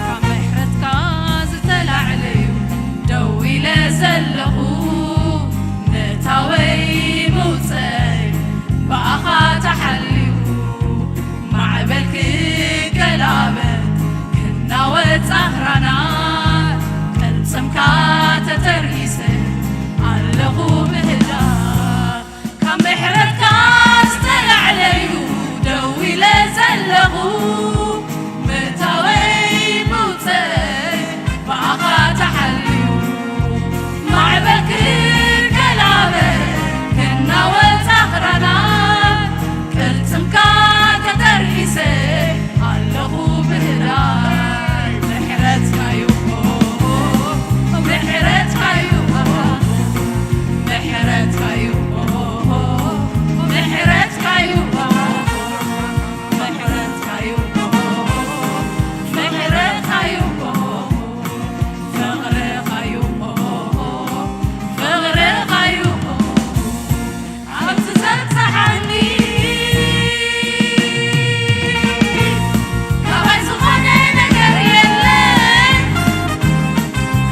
ካብ ምሕረትካ ዝተላዕለዩ ደው ኢለ ዘለኹ፣ ምእታወይ ምውፀይ ብኣኻ ተሓልዩ። ማዕበል ክገላበጥ ክናወጥ ጻኽራናት ቅልጽምካ ተተርኢሰ ኣለኹ ብህዳት። ካብ ምሕረትካ ዝተላዕለዩ ደው ኢለ ዘለኹ፣ ምእታወይ ምውፀይ ብኣኻ ተሓልዩ። ማዕበል ክገላበጥ ክናወጥ ጻኽራናት ቅልጽምካ ተተርኢሰ ኣለኹ ብህዳት። ምሕረትካዩ፣ ምሕረትካዩ፣ ምሕረትካዩ፣ ምሕረትካዩ፣ ምሕረትካዩ፣ ምሕረትካዩ፣ ፍቕርኻዩ፣ ፍቕርኻዩ። ኣብዚ ዘብጽሓኒ ካባይ ዝኾነ ነገር የለን፣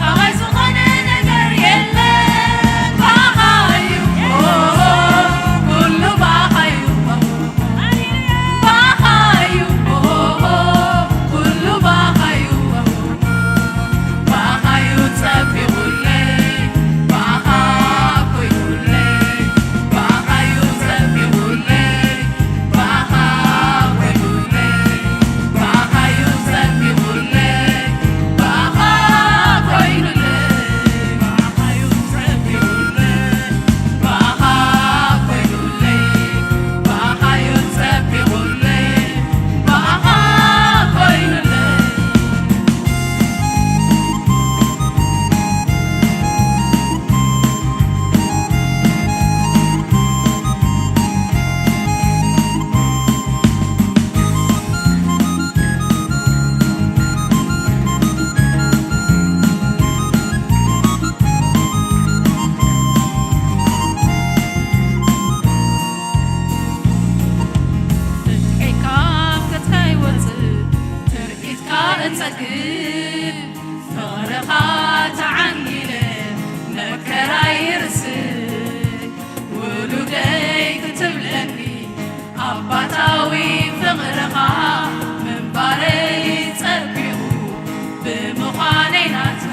ካባይ ዝኾነ ነገር የለን። ባኻዩ፣ ኩሉ ባኻዩ፣ ባኻዩ፣ ኩሉ ባኻዩ። ብኣኻዩ ጸቢቑለይ፣ ብኣኻ ኮይኑለይ፣ ብኣኻዩ ጸቢቑለይ፣ ብኣኻ ኮይኑለይ፣ ብኣኻዩ ጸቢቑለይ፣ ብኣኻ ኮይኑለይ፣ ብኣኻዩ ጸቢቑለይ፣ ብኣኻ ኮይኑለይ፣ ብኣኻዩ ጸቢቑለይ፣ ብኣኻ ኮይኑለይ። ፍትሒ ካብ ገጽካ ይወጽእ፣ ትርኢትካ እጸግብ፣ ፍቕርኻ ተዓንጊለ መከራይ ይርስዕ፣ ውሉደይ ክትብለኒ ኣባታዊ ፍቕርኻ ምንባረይ ጸቢቑ ብምዃነይ ናትካ።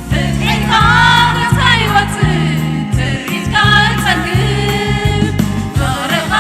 ፍትሒካ ገጽካ ይወጽእ፣ ትርኢትካ እጸግብ፣ ፍቕርኻ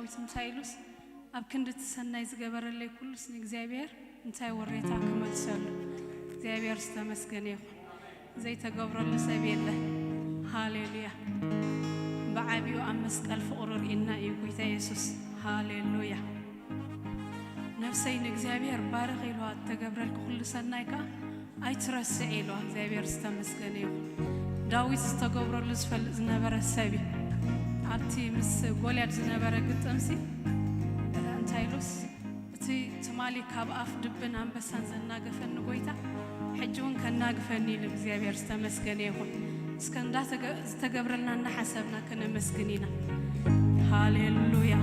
ዳዊት እንታይ ኢሉስ፣ ኣብ ክንዲ እቲ ሰናይ ዝገበረለይ ኩሉስ ንእግዚኣብሔር እንታይ ወሬታ ክመልሰሉ። እግዚኣብሔር ዝተመስገነ ይኹን። ዘይተገብረሉ ሰብ የለ። ሃሌሉያ። ብዓቢኡ ኣብ መስቀል ፍቕሩ ርኢና እዩ ጎይታ የሱስ። ሃሌሉያ። ነፍሰይ ንእግዚኣብሔር ባርኽ ኢልዋ፣ እተገብረልኪ ኩሉ ሰናይ ከኣ ኣይትረስዕ ኢልዋ። እግዚኣብሔር ዝተመስገነ ይኹን። ዳዊት ዝተገብረሉ ዝፈልጥ ዝነበረ ሰብ እዩ። ኣብቲ ምስ ጎልያድ ዝነበረ ግጥምሲ እንታይ ኢሉስ፣ እቲ ትማሊ ካብ ኣፍ ድብን ኣንበሳን ዘናገፈኒ ጎይታ ሕጂ እውን ከናግፈኒ ኢሉ። እግዚኣብሔር ዝተመስገነ ይኹን። እስከ እንዳ ዝተገብረልና እናሓሰብና ከነመስግን ኢና። ሃሌሉያ።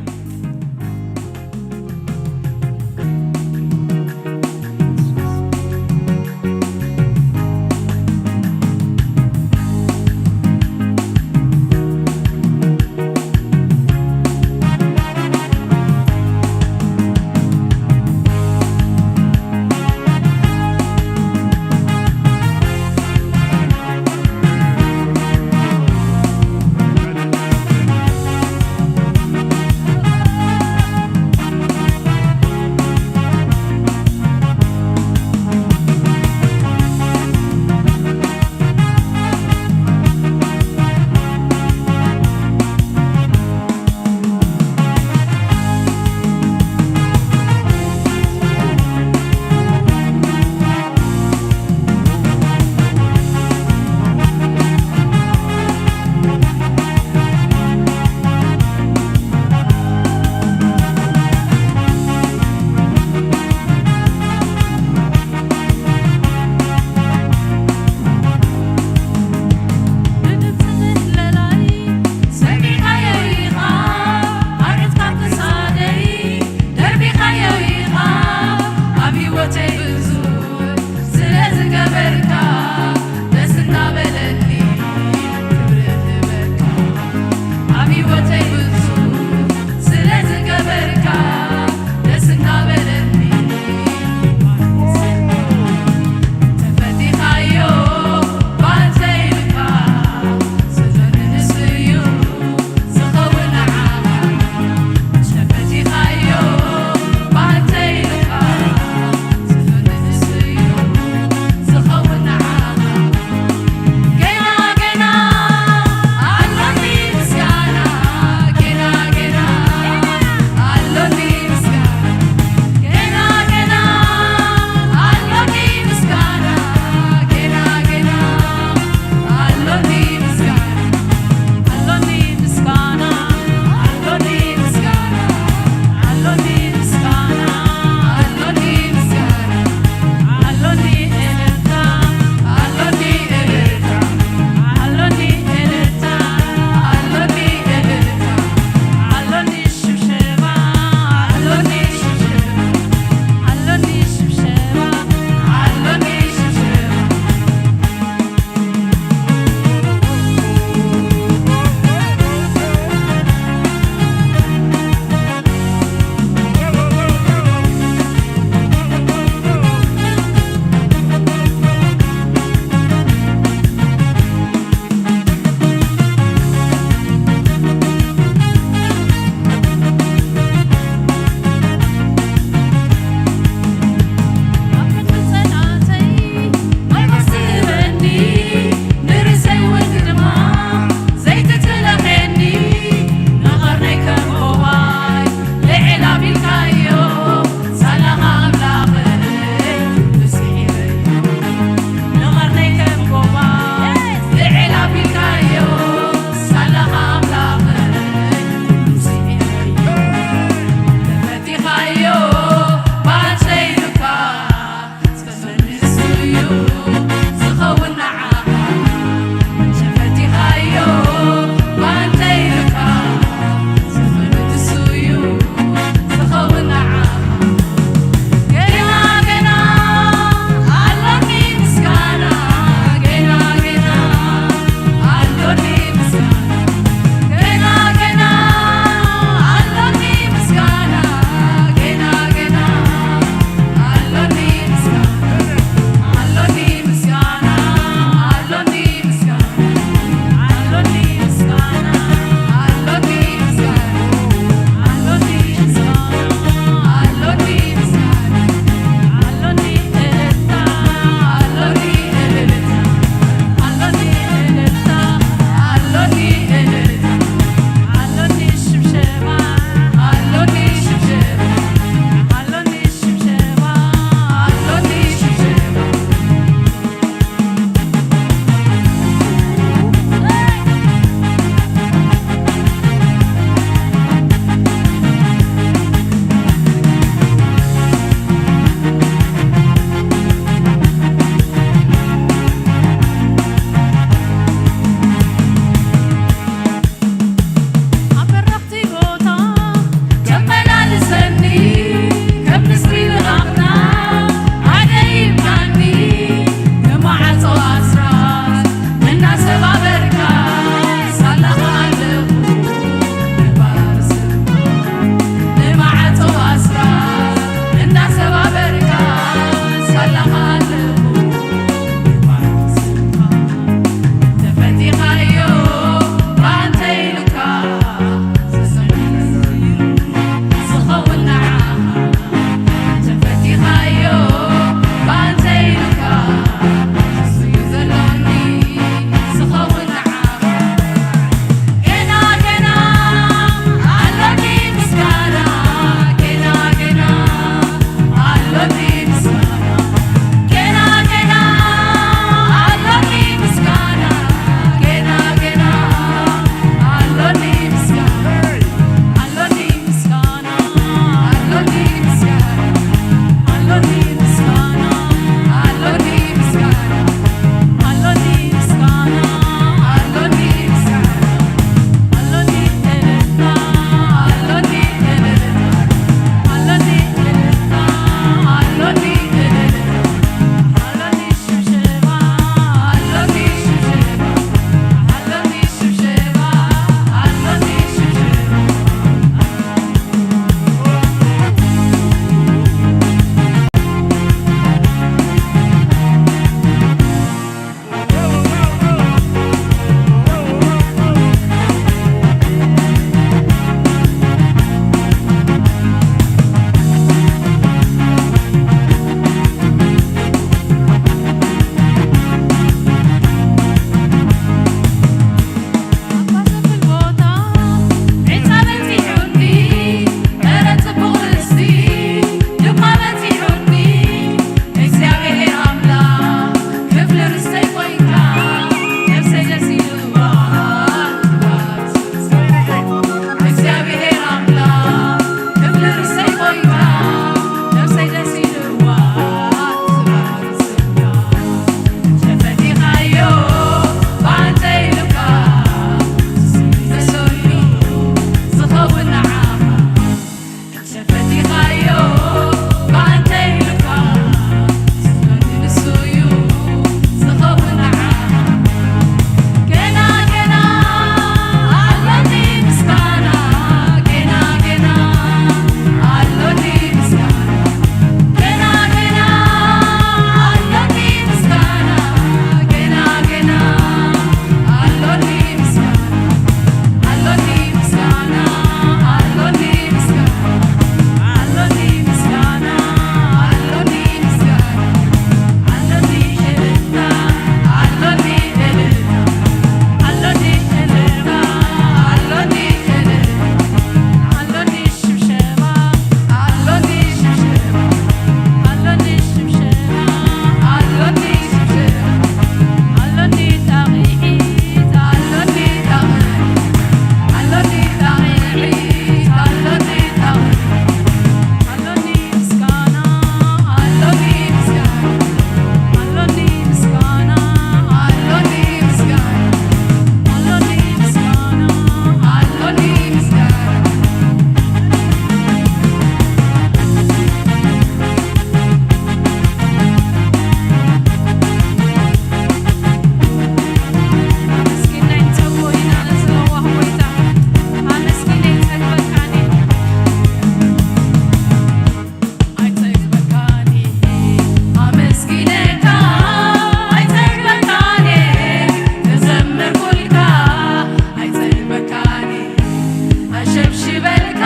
ክብለካ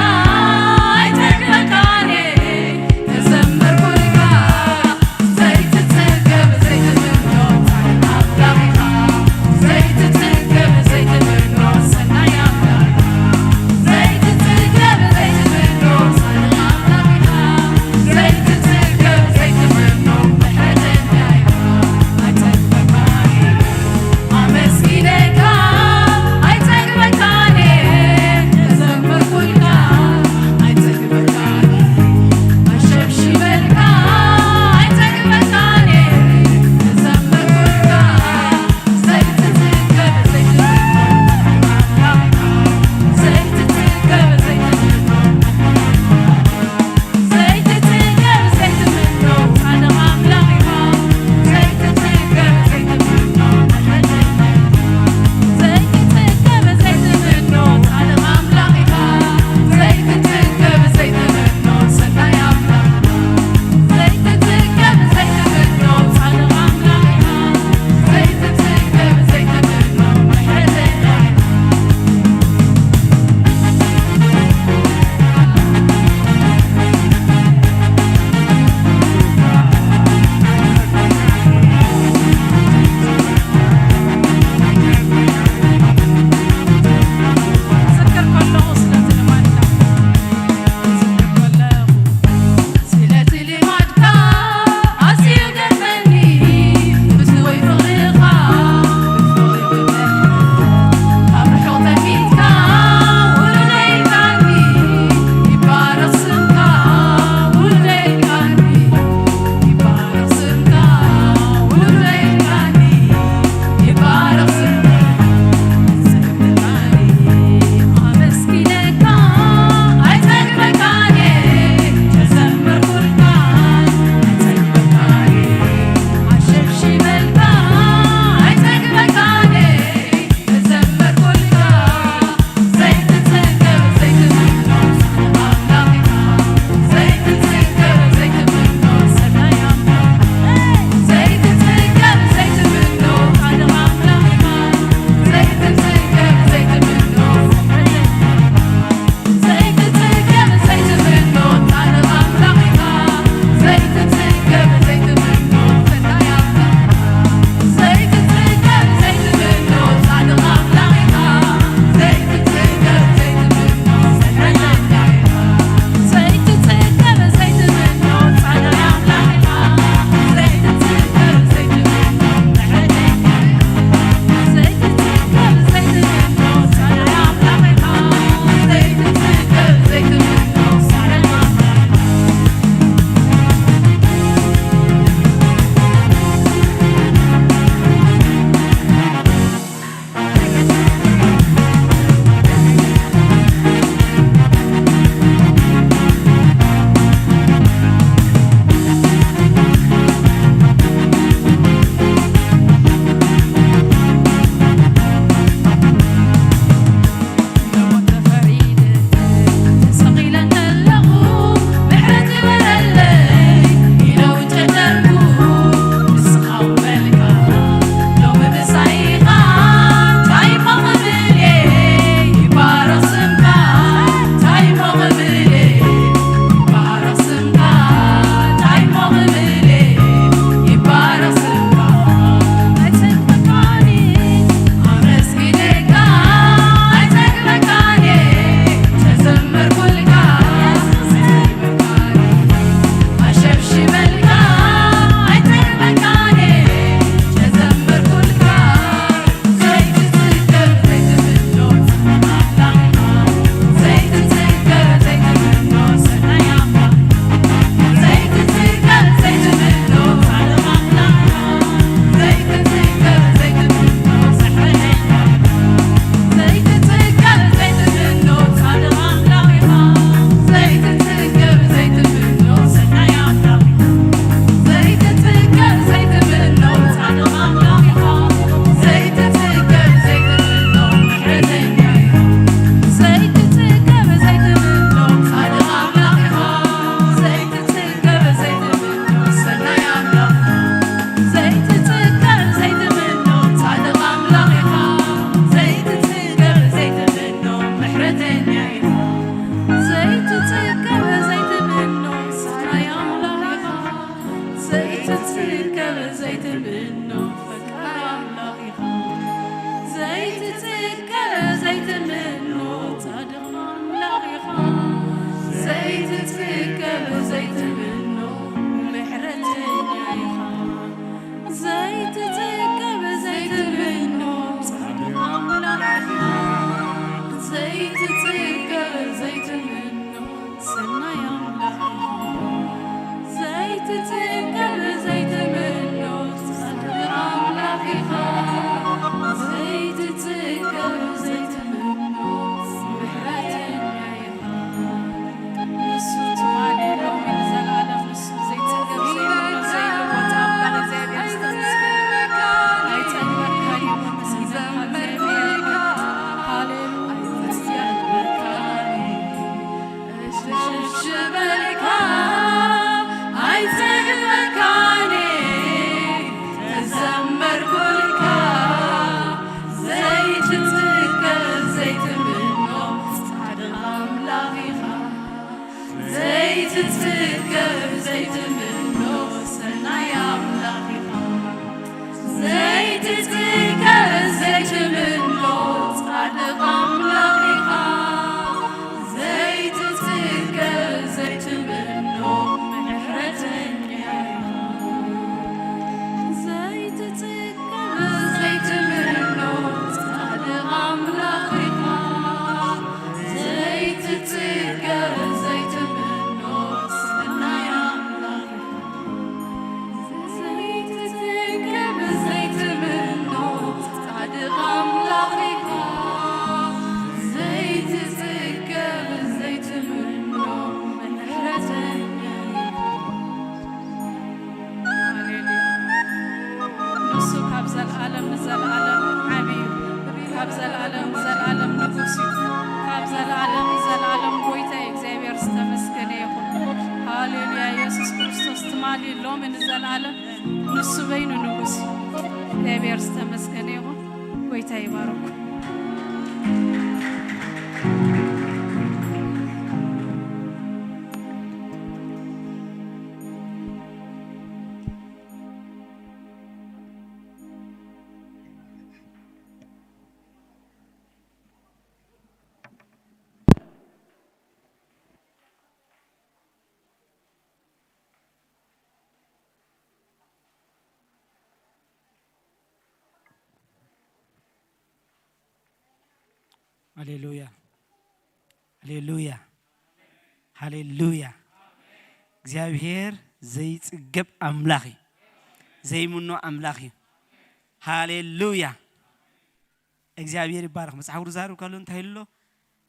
ኣይጠግበካን እየ፣ ክዘምር ኩልካ ዘይትጽገብ ዘይትምኖ ኣምላኽ ኢኻ። ዘይትጽገብ ዘይትምኖ ሰናይ ኣምላኽ ኢኻ። ዘይትጽገብ ዘይትምኖ ጻድቕ ኣምላኽ ኢኻ። ዘይትጽገብ ዘይትምኖ ምሕረተኛ ኢኻ። ኣይጠግበካን እየ፣ ኣመስጊነካ ኣይጠግበካን እየ፣ ክዘምር ኩልካ ክብርካ ኣይጸግበካን ተዘመርኩልካ፣ ዘይትትከ ዘይትምኖ ጻድቕ ኣምላኽ ኢኻ። ዘይትትከ ዘይትምኖ ሰናይ ኣምላኽ ኢኻ። ዘይትትከ ዘይትምኖ ጻድቕ ኣምላኽ ኢኻ። ዘይትትከ ዘይትምኖ ምሕረተኛ ኢኻ። ዘይትትከ ዘይትምኖ ጻድቕ ኣምላኽ ኢኻ። ዘይትትከ ዘይትምኖ ሰናይ ኣምላኽ ኢኻ። ዘይትትከ ዘይትምኖ ጻድቕ ኣምላኽ ኢኻ። ዘይትትከ ዘይትምኖ ምሕረተኛ ኢኻ። ሃሌሉያ። ንሱ ካብ ዘለኣለም ንዘለኣለም ዓቢ እዩ። ካብ ዘለኣለም ንዘለኣለም ንጉስ እዩ። ካብ ዘለኣለም ንዘለኣለም ጎይታ እዩ። እግዚኣብሔር ዝተመስገነ ይኹን። ሃሌሉያ። የሱስ ክርስቶስ ትማሊ፣ ሎሚ፣ ንዘለኣለም ንሱ በይኑ ንጉስ እዩ። እግዚኣብሔር ዝተመስገነ ይኹን። ጎይታ ይባረኩም። ሃሌሉያ፣ ሃሌሉያ፣ ሃሌሉያ። እግዚኣብሔር ዘይጽገብ ኣምላኽ እዩ። ዘይምኖ ኣምላኽ እዩ። ሃሌሉያ። እግዚኣብሔር ይባረኽ። መጽሓፍ ቅዱስ ዝዛረብ ከሎ እንታይ ኢሉ ኣሎ?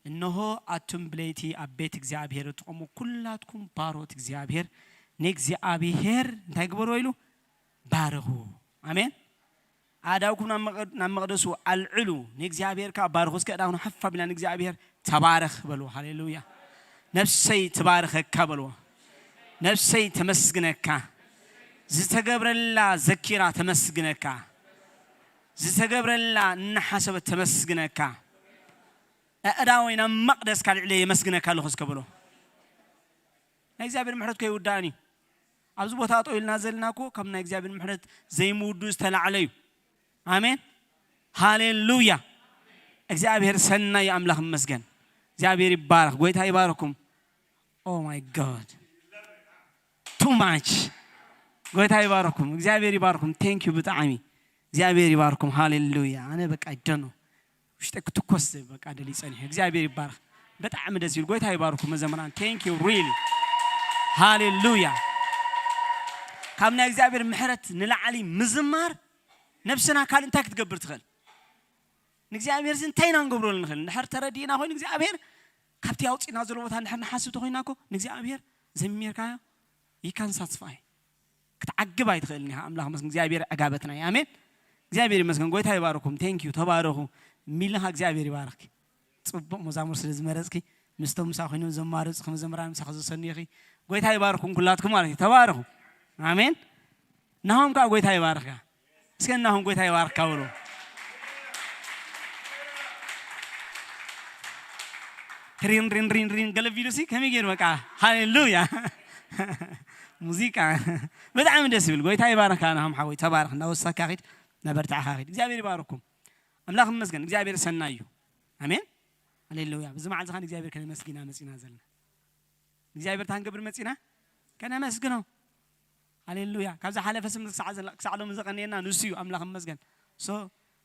"እነሆ ኣቱም ብለይቲ ኣብ ቤት እግዚኣብሔር እትቆሙ ኩላትኩም ባሮት እግዚኣብሔር ንእግዚኣብሔር እንታይ ግበርዎ?" ኢሉ ባርኹ። ኣሜን። ኣእዳውኩም ናብ መቐ-፣ ናብ መቕደሱ ኣልዕሉ፣ ንእግዚኣብሔር ከኣ ባርኹ። እስከ ኣእዳውና ሓፍ ኣቢልና ንእግዚኣብሔር ተባረኽ በልዎ። ሃሌሉያ። ነፍሰይ ትባርኸካ በልዎ። ነፍሰይ ተመስግነካ። ዝተገብረላ ዘኪራ ተመስግነካ። ዝተገብረላ እናሓሰበት ተመስግነካ። ኣእዳወይ ናብ መቕደስካ ኣልዕለ የመስግነካ ኣለኹ እስከ በሎ። ናይ እግዚኣብሔር ምሕረት እኮ ኣይውዳእን እዩ። ኣብዚ ቦታ ጠው ኢልና ዘለና እኮ ካብ ናይ እግዚኣብሔር ምሕረት ዘይምውዱ ዝተላዕለ እዩ። ኣሜን። ሃሌሉያ። እግዚኣብሔር ሰናይ ኣምላኽ ይመስገን። እግዚኣብሔር ይባረኽ። ጎይታ ይባረኩም። Oh my God. Too much. ጎይታ ይባረኩም። እግዚኣብሔር ይባረኩም። Thank you ብጣዕሚ። እግዚኣብሔር ይባረኩም። ሃሌሉያ። ኣነ በቃ ይደኖ ውሽጠ ክትኮስ በቃ ደሊ ጸኒሑ። እግዚኣብሔር ይባረኽ። በጣዕሚ ደስ ይብል። ጎይታ ይባረኩም መዘምራን። Thank you really. ሃሌሉያ። ካብ ናይ እግዚኣብሔር ምሕረት ንላዕሊ ምዝማር ነብስና ካልእ እንታይ ክትገብር ትኽእል? ንእግዚኣብሔር እዚ እንታይ ኢና ንገብረሉ ንኽእል? እንድሕር ተረዲእና ኮይኑ እግዚኣብሔር ካብቲ ኣውፂእና ዘሎ ቦታ እንድሕር ንሓስብ ተኮይና እኮ ንእግዚኣብሔር ዘሚርካዮ you can satisfy ክትዓግብ ኣይትኽእልን ኢኻ። ኣምላኽ መስገን እግዚኣብሔር ዕጋበትና እዩ። ኣሜን። እግዚኣብሔር ይመስገን። ጎይታ ይባርኩም። Thank you። ተባረኹ። ሚልኻ እግዚኣብሔር ይባርክ። ጽቡቕ መዛሙር ስለ ዝመረጽኪ ምስቶም ምሳ ኮይኖም ዘማረጹ ከም ዘምራን ምሳኺ ዘሰንዩኺ ጎይታ ይባርኩም ኩላትኩም ማለት እዩ። ተባረኹ። ኣሜን። ናሆም ከዓ ጎይታ ይባርካ። እስከ ናሆም ጎይታ ይባርካ በሉ። ሪን ሪን ሪን ሪን ገለ ቢሉ ሲ ከመይ ገይሩ በቃ ሃሌሉያ። ሙዚቃ ብጣዕሚ ደስ ይብል። ጎይታ ይባርካ ናሆም ሓወይ ተባረኽ። እናወሳካ ኺድ እናበርታዕካ ኺድ። እግዚኣብሔር ይባርኩም። ኣምላኽ ይመስገን። እግዚኣብሔር ሰናይ እዩ። ኣሜን። ሃሌሉያ። ብዚ መዓልቲ ኻን እግዚኣብሔር ከነመስጊና መጺና ዘለና። እግዚኣብሔር ታንገብር መጺና ከነመስግኖ። ሃሌሉያ። ካብ ዝሓለፈ ስምንት ክሳዕ ዘላ-፣ ክሳዕ ሎሚ ዘቐንየና ንሱ እዩ። ኣምላኽ ይመስገን። So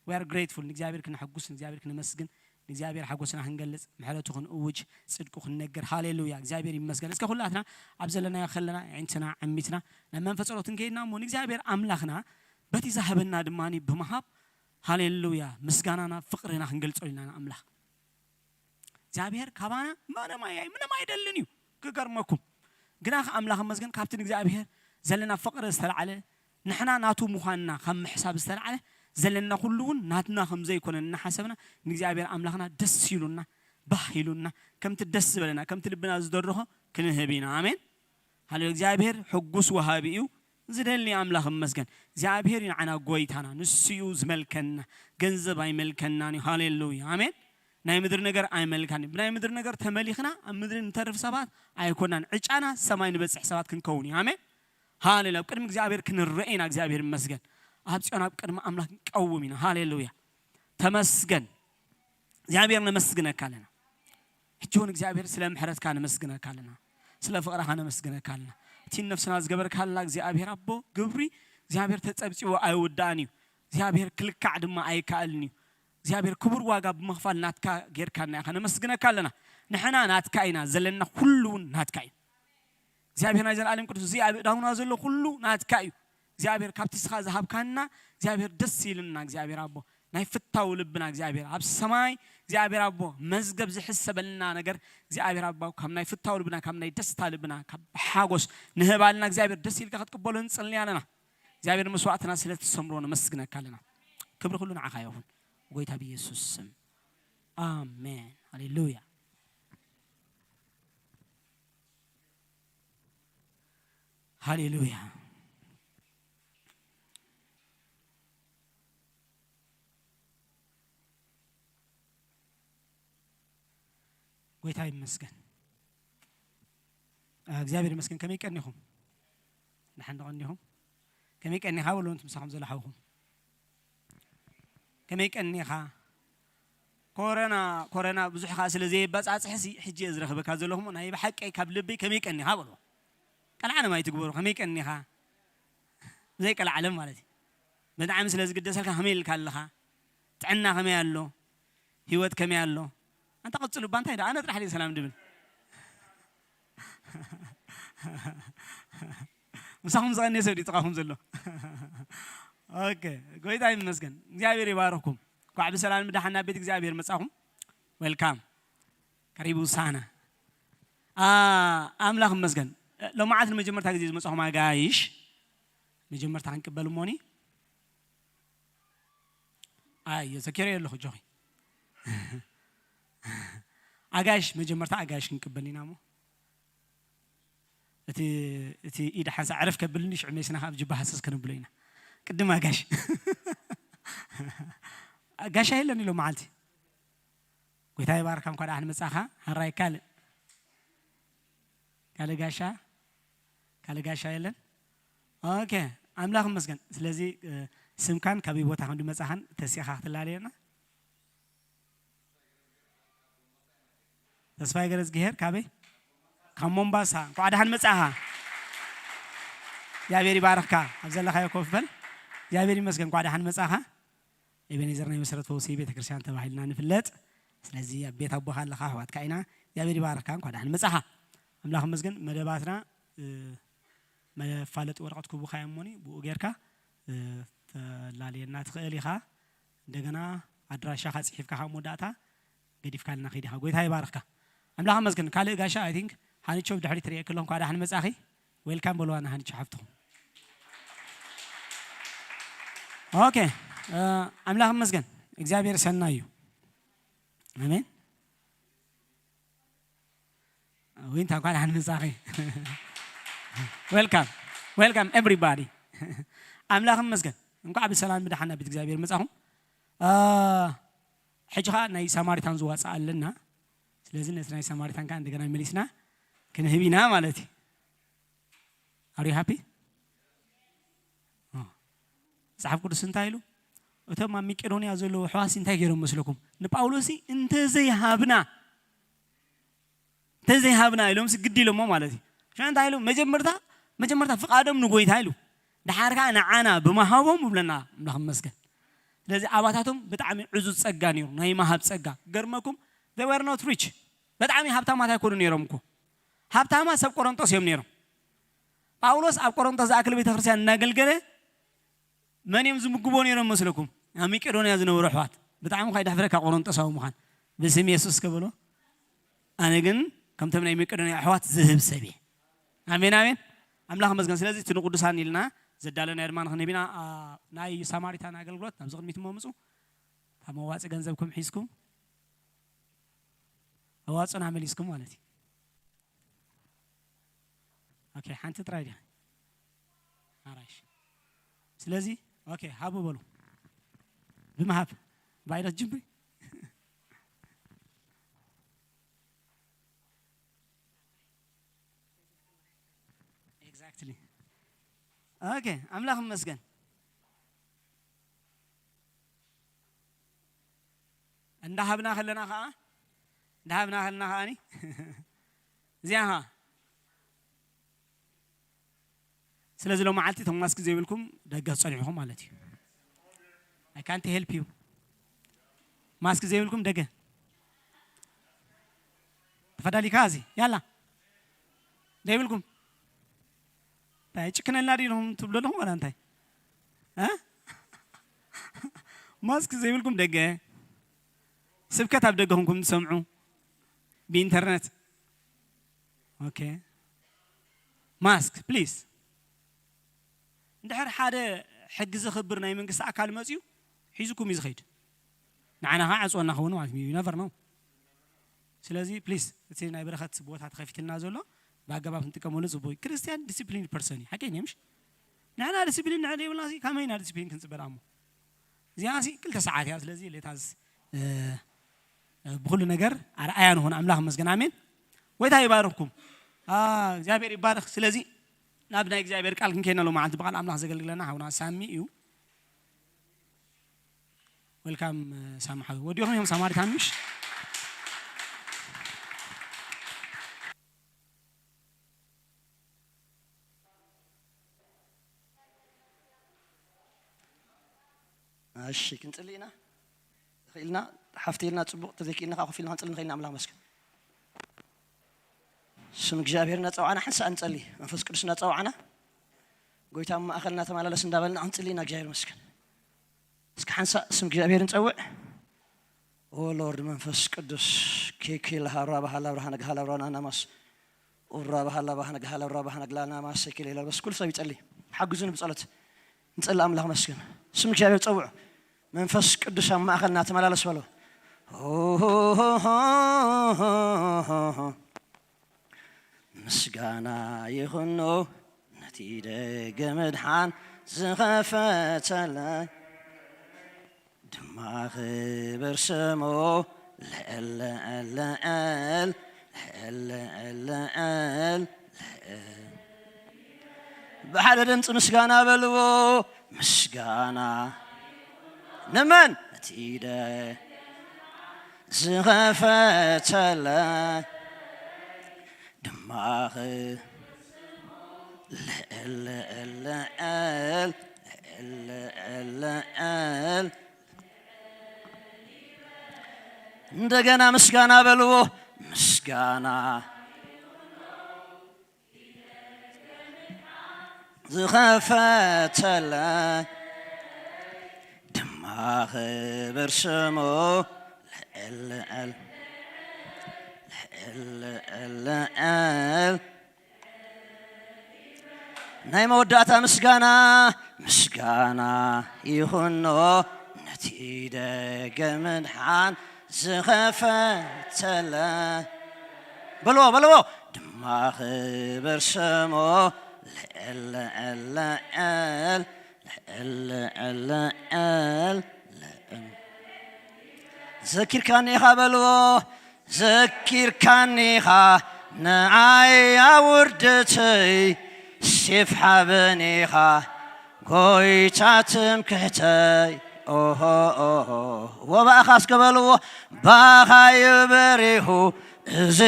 we are grateful። ንእግዚኣብሔር ክነሐጉስ፣ ንእግዚኣብሔር ክነመስግን፣ ንእግዚኣብሔር ሓጎስና ክንገልጽ፣ ምሕረቱ ክንእውጅ፣ ጽድቁ ክንነግር። ሃሌሉያ። እግዚኣብሔር ይመስገን። እስከ ኩላትና ኣብ ዘለናዮ ከለና ኣዒንትና ዓሚትና ናብ መንፈስ ጸሎት እንከይድና እሞ ንእግዚኣብሔር ኣምላኽና በቲ ዝሃበና ድማ ብምሃብ ሃሌሉያ ምስጋናና ፍቕርና ክንገልጾ ኢልና ንኣምላኽ። እግዚኣብሔር ካባና ምንም ኣይ-፣ ምንም ኣይደልን እዩ። ክገርመኩም ግና ከ ኣምላኽ መስገን ካብቲ ንእግዚኣብሔር ዘለና ፍቕሪ ዝተላዕለ ንሕና ናቱ ምዃንና ካብ ምሕሳብ ዝተላዕለ ዘለና ኩሉ እውን ናትና ከም ዘይኮነ እናሓሰብና ንእግዚኣብሔር ኣምላኽና ደስ ኢሉና ባህ ኢሉና ከምቲ ደስ ዝበለና ከምቲ ልብና ዝደረኾ ክንህብ ኢና። ኣሜን። ሃሌሉያ። እግዚኣብሔር ሕጉስ ወሃቢ እዩ። ዝደሊ ኣምላኽ ይመስገን። እግዚኣብሔር እዩ ንዓና ጎይታና፣ ንሱ እዩ ዝመልከና፣ ገንዘብ ኣይመልከናን እዩ። ሃሌሉያ። ኣሜን። ናይ ምድሪ ነገር ኣይመልካን እዩ። ብናይ ምድሪ ነገር ተመሊኽና ኣብ ምድሪ ንተርፍ ሰባት ኣይኮናን። ዕጫና ሰማይ ንበጽሕ ሰባት ክንከውን እዩ። ኣሜን። ሃሌሉያ። ኣብ ቅድሚ እግዚኣብሔር ክንረአ ኢና። እግዚኣብሔር ይመስገን። ኣብ ጽዮን ኣብ ቅድሚ ኣምላኽ ክንቀውም ኢና። ሃሌሉያ። ተመስገን። እግዚኣብሔር ነመስግነካ ኣለና። ሕጂ እውን እግዚኣብሔር ስለ ምሕረትካ ነመስግነካ ኣለና። ስለ ፍቕርኻ ነመስግነካ ኣለና። እቲ ነፍስና ዝገበርካልና እግዚኣብሔር ኣቦ ግብሪ እግዚኣብሔር ተጸብጺቡ ኣይውዳእን እዩ። እግዚኣብሔር ክልካዕ ድማ ኣይከኣልን እዩ። እግዚኣብሔር ክቡር ዋጋ ብምኽፋል ናትካ ጌርካና ኢኻ። ነመስግነካ ኣለና። ንሕና ናትካ ኢና፣ ዘለና ኩሉ እውን ናትካ እዩ። እግዚኣብሔር ናይ ዘለኣለም ቅዱስ፣ እዚ ኣብ እዳውና ዘሎ ኩሉ ናትካ እዩ። እግዚኣብሔር ካብቲ ስኻ ዝሃብካና እግዚኣብሔር ደስ ኢልና፣ እግዚኣብሔር ኣቦ ናይ ፍታው ልብና እግዚኣብሔር ኣብ ሰማይ እግዚኣብሔር ኣቦ መዝገብ ዝሕሰበልና ነገር እግዚኣብሔር ኣቦ ካብ ናይ ፍታው ልብና ካብ ናይ ደስታ ልብና ካብ ሓጎስ ንህባልና እግዚኣብሔር ደስ ኢልካ ክትቅበሎ ንጽሊ ኣለና። እግዚኣብሔር መስዋዕትና ስለ ትሰምሮ ነመስግነካ ኣለና። ክብሪ ኩሉ ንዓኻ ይኹን ጎይታ ብኢየሱስ ስም ኣሜን። ሃሌሉያ። ሃሌሉያ። ጎይታ ይመስገን። እግዚኣብሔር ይመስገን። ከመይ ቀኒኹም? ንሓንዲ ቀኒኹም? ከመይ ቀኒኻ? በሉ፣ ምሳኹም ዘሎ ሓውኹም። ከመይ ቀኒኻ? ኮረና፣ ኮረና ብዙሕ ኸዓ ስለ ዘየባጻጽሕሲ፣ ሕጂ እየ ዝረኽበካ ዘለኹ እሞ፣ ናይ ብሓቂ ካብ ልበይ ከመይ ቀኒኻ? በልዎ። ቀልዓለም ኣይትግበሩ፣ ከመይ ቀኒኻ? ብዘይ ቀልዓለም ማለት እዩ። ብጣዕሚ ስለ ዝግደሰልካ ከመይ ኢልካ ኣለኻ? ጥዕና ከመይ ኣሎ? ህይወት ከመይ ኣሎ? ኣንታ ቀጽሉ እባ፣ እንታይ ደኣ? ኣነ ጥራሕ ድየ ሰላም ድብል? ምሳኹም ዝቐንየ ሰብ ድዩ ጥቓኹም ዘሎ? ኦኬ፣ ጎይታ ይመስገን። እግዚኣብሔር ይባርኽኩም። እንኳዕ ብሰላም ብደሓን ናብ ቤት እግዚኣብሔር መጻኹም። ዌልካም። ቀሪቡ ሳና። ኣ፣ ኣምላኽ ይመስገን። ሎማዓት ንመጀመርታ ግዜ ዝመጻኹም ኣጋይሽ፣ መጀመርታ ክንቅበል እሞኒ። ኣይ፣ ዘኪረዮ ኣለኹ፣ ጆኺ። ኣጋይሽ፣ መጀመርታ ኣጋይሽ ክንቅበል ኢና እሞ። እቲ፣ እቲ ኢድ ሓንሳእ ዕረፍ ከብልኒ፣ ሽዑ ሜስና ካብ ጅባ ሃሰስ ከነብሎ ኢና። ቅድም ኣጋሽ። ጋሻ የለን ኢሎ መዓልቲ። ጎይታ ይባርካ፣ እንኳ ደሓን መጻኻ። ሃራይ ካልእ። ካልእ ጋሻ? ካልእ ጋሻ የለን? ኦኬ፣ ኣምላኽ ይመስገን። ስለዚ፣ እ፣ ስምካን ካበይ ቦታ ከም ድመጻኻን ተሲኻ ክትላለየና? ተስፋይ ገረዝግሄር ካበይ? ካብ ሞምባሳ። እንኳዕ ደሓን መጻኻ። እግዚኣብሔር ይባርኽካ። ኣብ ዘለኻዮ ኮፍ በል። እግዚኣብሔር ይመስገን። እንኳዕ ደሓን መጻኻ። ኤቤኔዘር ናይ መሰረት ፈውሲ ቤተክርስትያን ተባሂልና ንፍለጥ። ስለዚ ኣብ ቤት ኣቦኻ ኣለኻ፣ ኣሕዋትካ ኢና። እግዚኣብሔር ይባርኽካ። እንኳዕ ደሓን መጻኻ። ኣምላኽ ይመስገን። መደባትና፣ እ፣ መፋለጢ ወረቐት ክቡኻ እዮም እሞኒ፣ ብኡ ጌርካ፣ እ፣ ተላልየና ትኽእል ኢኻ። እንደገና ኣድራሻኻ ጽሒፍካ ካብ መወዳእታ ገዲፍካልና ከይድ ኢኻ። ጎይታ ይባርኽካ። ኣምላኽ ይመስገን። ካልእ ጋሻ፣ I think፣ ሃኒቾ ብድሕሪት ትርእየኪ ኣለኹ። እንኳዕ ደሓን መጻኺ። ዌልካም በልዋ ንሃኒቾ ሓፍትኹም። ኦኬ፣ እ፣ ኣምላኽ ይመስገን። እግዚኣብሔር ሰናይ እዩ። ኣሜን። ዊንታ፣ እንኳዕ ደሓን መጻኺ። ዌልካም፣ ዌልካም ኤቭሪባዲ። ኣምላኽ ይመስገን። እንኳዕ ብሰላም ብደሓን ናብ ቤት እግዚኣብሔር መጻኹም። አ፣ ሕጂ ኸኣ ናይ ሳማሪታን ዝዋጻእ ኣለና። ስለዚ ነቲ ናይ ሳማሪታን ከኣ እንደገና መሊስና ክንህብ ኢና ማለት እዩ። Are you happy? ኦ። መጽሓፍ ቅዱስ እንታይ ኢሉ? እቶም ኣብ መቄዶንያ ዘለዉ ኣሕዋትሲ እንታይ ገይሮም መስለኩም? ንጳውሎስሲ እንተዘይሃብና፣ እንተዘይሃብና ኢሎምሲ ግዲ ኢሎሞ ማለት እዩ። ሽዑ እንታይ ኢሉ? መጀመርታ፣ መጀመርታ ፍቓዶም ንጎይታ ኢሉ። ደሓር ከኣ ንዓና ብምሃቦም ይብለና ኣምላኽ ይመስገን። ስለዚ ኣባታቶም ብጣዕሚ ዕዙዝ ጸጋ ነይሩ፣ ናይ ምሃብ ጸጋ። ገርመኩም፣ they were not rich። ብጣዕሚ ሃብታማት ኣይኮኑ ነይሮም እኮ። ሃብታማት ሰብ ቆሮንጦስ እዮም ነይሮም። ጳውሎስ ኣብ ቆሮንጦስ ዝኣክል ቤተክርስትያን እናገልገለ መን እዮም ዝምግቦ ነይሮም መስለኩም? ኣብ መቄዶንያ ዝነበሩ ኣሕዋት። ብጣዕሚ ኸኣ ይደሕፍረካ ቆሮንጦሳዊ ምዃን። ብስም የሱስ ከበሎ። ኣነ ግን ከምቶም ናይ መቄዶንያ ኣሕዋት ዝህብ ሰብ እየ። ኣሜን፣ ኣሜን። ኣምላኽ ይመስገን። ስለዚ እቲ ንቅዱሳን ኢልና ዘዳለናዮ ድማ ንኽንህብ ኢና። ኣ፣ ናይ ሳማሪታን ኣገልግሎት ናብዚ ቅድሚት እሞ ምጹ። ካብ መዋጽእ ገንዘብኩም ሒዝኩም መዋጽኦና መሊስኩም ማለት እዩ። ኦኬ፣ ሓንቲ ጥራይ ዲኻ? ኣራሽ። ስለዚ ኦኬ፣ ሃቡ በሉ። ብምሃብ ባይረት ጅምሪ። ኤግዛክትሊ። ኦኬ፣ ኣምላኽ ይመስገን። እንዳሃብና ከለና ከዓ፣ እንዳሃብና ከለና ከዓኒ እዚኣ ኸዓ ስለዚ ሎም መዓልቲ እቶም ማስክ ዘይብልኩም ደገ ጸኒሕኹም ማለት እዩ። I can't help you። ማስክ ዘይብልኩም ደገ ተፈዳሊካ እዚ ያላ ዘይብልኩም እንታይ ጭክነልና ድዩ ትብሉ ኣለኹም ወላ እንታይ እ? ማስክ ዘይብልኩም ደገ ስብከት ኣብ ደገ ኹንኩም ትሰምዑ ብኢንተርነት ኦኬ ማስክ ፕሊዝ። እንድሕር ሓደ ሕጊ ዘኽብር ናይ መንግስቲ ኣካል መፅዩ ሒዙኩም እዩ ዝኸይድ። ንዓና ከዓ ዕፅወና ኸውን ማለት እዩ። You never know። ስለዚ ፕሊዝ እቲ ናይ በረኸት ቦታ ተኸፊትልና ዘሎ ብኣገባብ ክንጥቀመሉ ፅቡቅ እዩ። ክርስትያን ዲሲፕሊን ፐርሰን እዩ። ሓቀይ ምሽ ንሕና ዲሲፕሊን ንሕና ዘይብልና ሲ ካመይ ኢና ዲሲፕሊን ክንፅበ ደኣ እሞ እዚኣ ሲ ክልተ ሰዓት እያ። ስለዚ ሌታዝ ብኩሉ ነገር ኣርኣያ ንኹን። ኣምላኽ መስገን ኣሜን። ጎይታ ይባርኽኩም። አ፣ እግዚኣብሔር ይባርኽ። ስለዚ ናብ ናይ እግዚኣብሔር ቃል ክንከይና ሎ መዓልቲ ብቃል ኣምላኽ ዘገልግለና ሓውና ሳሚ እዩ። ወልካም ሳሚ ሓዊ ወዲኹም እዮም ሳማሪታን ምሽ እሺ ክንጽሊ ኢና። ተኽኢልና ሓፍተ ኢልና ጽቡቕ ተዘይክኢልና ከዓ ኮፍ ኢልና ክንጽሊ ንኽእል ኢና። ኣምላኽ መስገን። ስም እግዚኣብሔር እናጸዋዕና ሓንሳእ ንጸሊ። መንፈስ ቅዱስ እናጸዋዕና ጎይታ ኣብ ማእኸልና ተመላለስ እንዳበልና ክንጽሊ ኢና። እግዚኣብሔር መስገን። እስኪ ሓንሳእ ስም እግዚኣብሔር ንጸውዕ። ኦ ሎርድ መንፈስ ቅዱስ ኬኬ ለሃብራ ባህላ ብርሃነ ግሃላ ብራና ናማስ ኡራ ባህላ ባህነ ግሃለ ኡራ ባህነ ግላና ማሰኪ ሌላ በስ ኩሉ ሰብ ይጸሊ። ሓግዙን ብጸሎት ንጸሊ። ኣምላኽ መስገን። ስም እግዚኣብሔር ጸውዑ። መንፈስ ቅዱስ ኣብ ማእኸልና ተመላለስ በሎ። ምስጋና ይኹኖ ነቲ ደገ ምድሓን ዝኸፈተለይ ድማ ክብር ስሙ ልዕል ልዕል ልዕል ልዕል ልዕል። ብሓደ ድምፂ ምስጋና በልዎ። ምስጋና ንመን እቲ ደ ዝኸፈተለይ ድማ ኽ ልዕል ልዕል ልዕል ልዕል ልዕል። እንደገና ምስጋና በልዎ። ምስጋና ዝኸፈተለይ ድማ ክብር ስሙ ልዕል ልዕል ልዕል ልዕል ልዕል። ናይ መወዳእታ ምስጋና ምስጋና ይኹኖ ነቲ ደገ ምድሓን ዝኸፈተለ በልዎ በልዎ ድማ ክብር ስሙ ልዕል ልዕል ልዕል ልዕል ልዕል ልዕል። ዘኪርካኒ ኢኻ በልዎ። ዘኪርካኒ ኢኻ ንዓይ ኣብ ውርደተይ ሴፍ ሓበኒ ኢኻ ጎይታ ትምክሕተይ። ኦሆ ኦሆ ወባእኻ እስከ በልዎ። ባኻ እዩ በሪሁ እዚ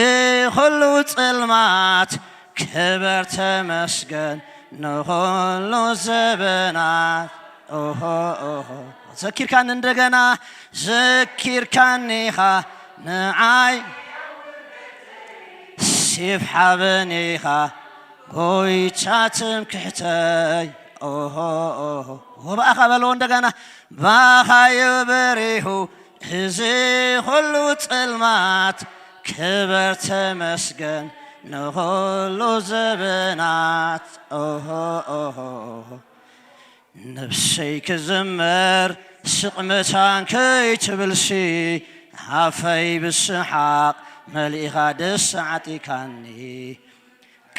ኹሉ ጽልማት ክበር ተመስገን ንኹሉ ዘበናት። ኦሆ ኦሆ ዘኪርካኒ እንደገና ዘኪርካኒ ኢኻ ንዓይ ሴፍ ሓበኒ ኢኻ ጎይታ ትምክሕተይ። ኦሆ ኦሆ ወባእኻ በልዎ እንደገና ባኻ እዩ በሪሁ እዚ ኹሉ ጽልማት ክበር ተመስገን ንኹሉ ዘበናት። ኦሆ ኦሆ ነብሰይ ክዝምር ስቕ መታን ከይትብልሲ ኣፈይ ብስሓቕ መሊእኻ ደስ ዓጢካኒ።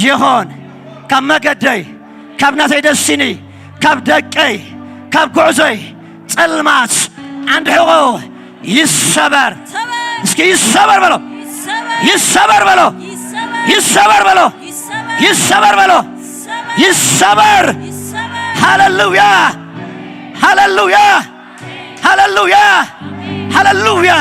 ይኹን። ካብ መገደይ፣ ካብ ናተይ ደስቲኒ፣ ካብ ደቀይ፣ ካብ ጉዕዞይ ጸልማት ዓንዲ ሕቖ ይሰበር። እስኪ ይሰበር በሎ። ይሰበር በሎ። ይሰበር በሎ። ይሰበር በሎ። ይሰበር። ሃሌሉያ። ሃሌሉያ። ሃሌሉያ። ሃሌሉያ።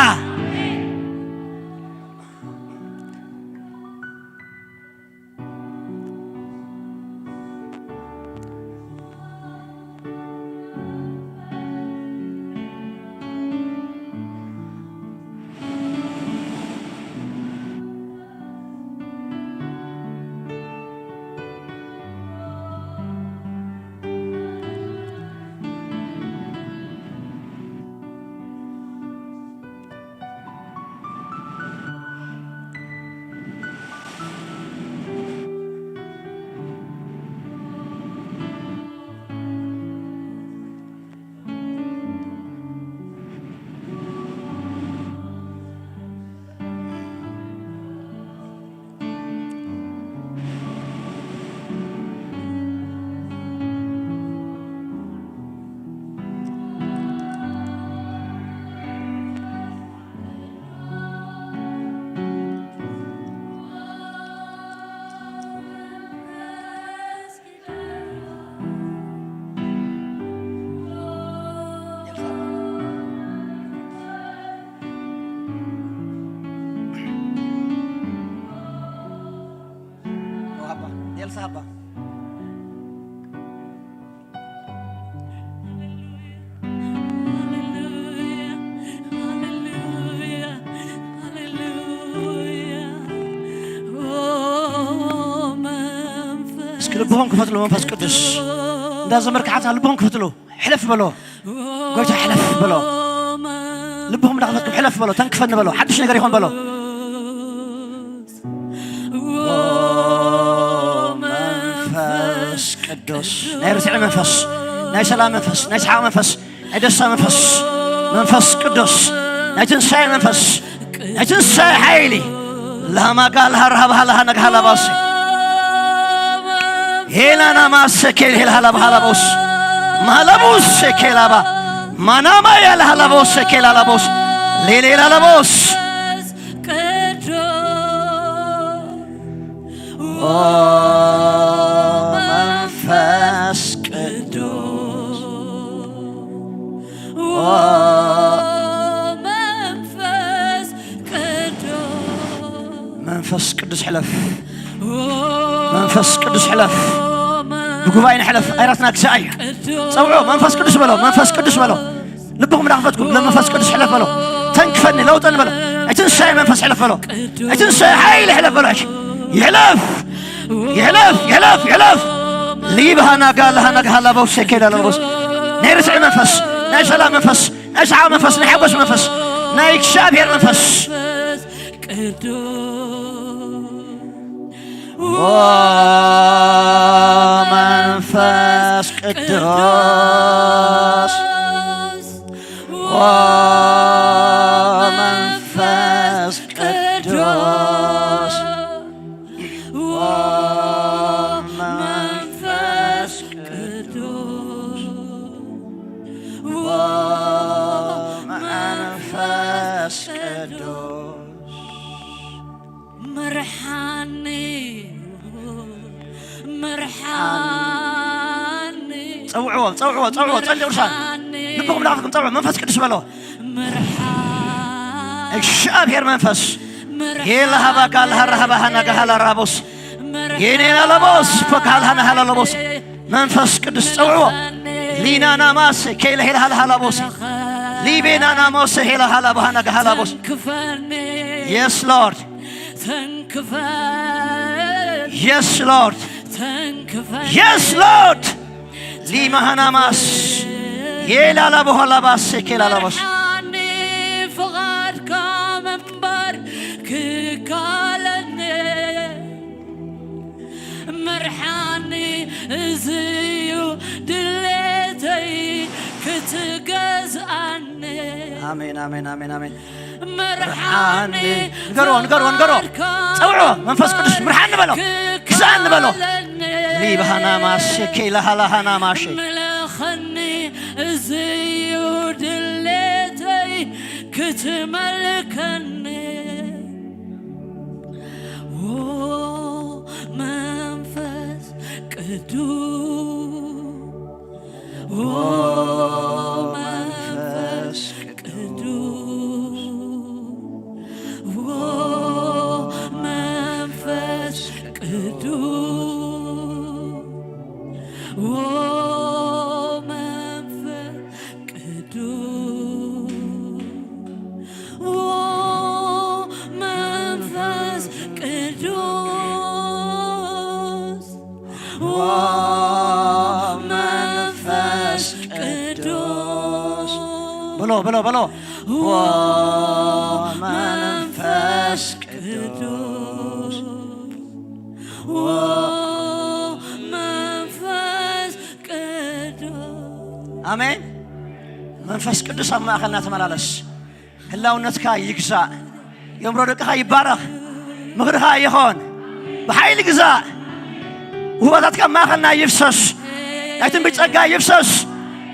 እስኪ ልብኹም ክፈትሉ መንፈስ ቅዱስ እንዳዘመርካ ሓታ ልብኹም ክፈትሉ። ሕለፍ በሎ። ጎይታ ሕለፍ በሎ። ልብኹም እንዳኸፈትኩም ሕለፍ በሎ። ተንክፈኒ በሎ። ሓድሽ ነገር ይኾን በሎ። መንፈስ ቅዱስ ናይ ርስዒ መንፈስ፣ ናይ ሰላም መንፈስ፣ ናይ ሰሓቕ መንፈስ፣ ናይ ደስታ መንፈስ፣ መንፈስ ቅዱስ ናይ ትንሳኤ መንፈስ፣ ናይ ትንሳኤ ሓይሊ ላማጋ ልሃራሃባሃ ለሃነግሃላባሲ ሄላናማሰ ኬልሄልሃላባሃላቦስ ማላቡሰ ኬላባ ማናማያ ለሃላቦሰ ኬላላቦስ ሌሌላላቦስ ቅዱስ ኦ መንፈስ ቅዱስ ኦ መንፈስ ቅዱስ መንፈስ ቅዱስ ሕለፍ፣ መንፈስ ቅዱስ ሕለፍ፣ ብጉባኤ ንሕለፍ። ኣይራትና ግዛእ እዩ። ጸውዖ መንፈስ ቅዱስ በሎ፣ መንፈስ ቅዱስ በሎ። ልብኹም እንዳኸፈትኩም ለመንፈስ ቅዱስ ሕለፍ በሎ። ተንክፈኒ ለውጠኒ በሎ። ኣይትንሳኤ መንፈስ ሕለፍ በሎ። ኣይትንሳኤ ሓይሊ ሕለፍ በሎ። ሕጂ ይሕለፍ፣ ይሕለፍ፣ ይሕለፍ፣ ይሕለፍ። ሊብሃና ጋልሃና ጋሃላ በውሰ ኬላ ለበውስ ናይ ርስዒ መንፈስ፣ ናይ ሰላም መንፈስ፣ ናይ ሰሓቕ መንፈስ፣ ናይ ሓጎስ መንፈስ፣ ናይ እግዚኣብሔር መንፈስ ቅዱስ ኦ መንፈስ ቅዱስ ኦ መንፈስ ቅዱስ ኦ መንፈስ ቅዱስ ኦ መንፈስ ቅዱስ ምርሓኒ ምርሓኒ ጸውዕዎ ጸውዕዎ ጸውዕዎ ጸልዩ ቅዱሳን ልብኹም ዳኽፍኩም ጸውዕዎ መንፈስ ቅዱስ በሎ ምርሓኒ እግዚኣብሔር መንፈስ የላሃባካ ላሃራሃባሃና ጋሃላ ራቦስ የኔና ለቦስ ፖካልሃና ሃላ ለቦስ መንፈስ ቅዱስ ጸውዕዎ ሊናና ማሰ ኬለ ሄላ ሃላ ሃላ ቦስ ሊቤናና ሞሰ ሄላ ሃላ ባሃና ጋሃላ ቦስ Yes Lord Yes Lord Yes Lord ሊማሃናማስ የላላ በኋላ ባሴ ኬላላ ቦስ ፍቓድካ ምንባር ክካለኒ ምርሓኒ እዝዩ ድሌተይ ክትገዝኣኒ ኣሜን ኣሜን ኣሜን ኣሜን ምርሓኒ ንገርዎ ንገርዎ ንገርዎ ጸውዕዎ መንፈስ ቅዱስ ምርሓኒ በሎ ዛን በሎ። ሊባሃና ማሸ፣ ኬላሃላሃና ማሸ። ምለኸኒ፣ እዚ እዩ ድሌተይ፣ ክትመልከኒ። ኦ መንፈስ ቅዱስ፣ ኦ መንፈስ ቅዱስ፣ ኦ መንፈስ ቅዱስ፣ ኦ መንፈስ ቅዱስ፣ ኦ መንፈስ ቅዱስ፣ ኦ መንፈስ ቅዱስ። በሎ፣ በሎ፣ በሎ። ኦ መንፈስ ቅዱስ፣ ኦ መንፈስ ቅዱስ። ኣሜን። መንፈስ ቅዱስ ኣብ ማእኸልና ተመላለስ። ህላውነትካ ይግዛእ። የእምሮ ደቅኻ ይባረኽ። ምኽርኻ ይኾን። ብሓይሊ ግዛእ። ውህበታትካ ኣብ ማእኸልና ይፍሰስ። ናይ ትንቢት ጸጋ ይፍሰስ።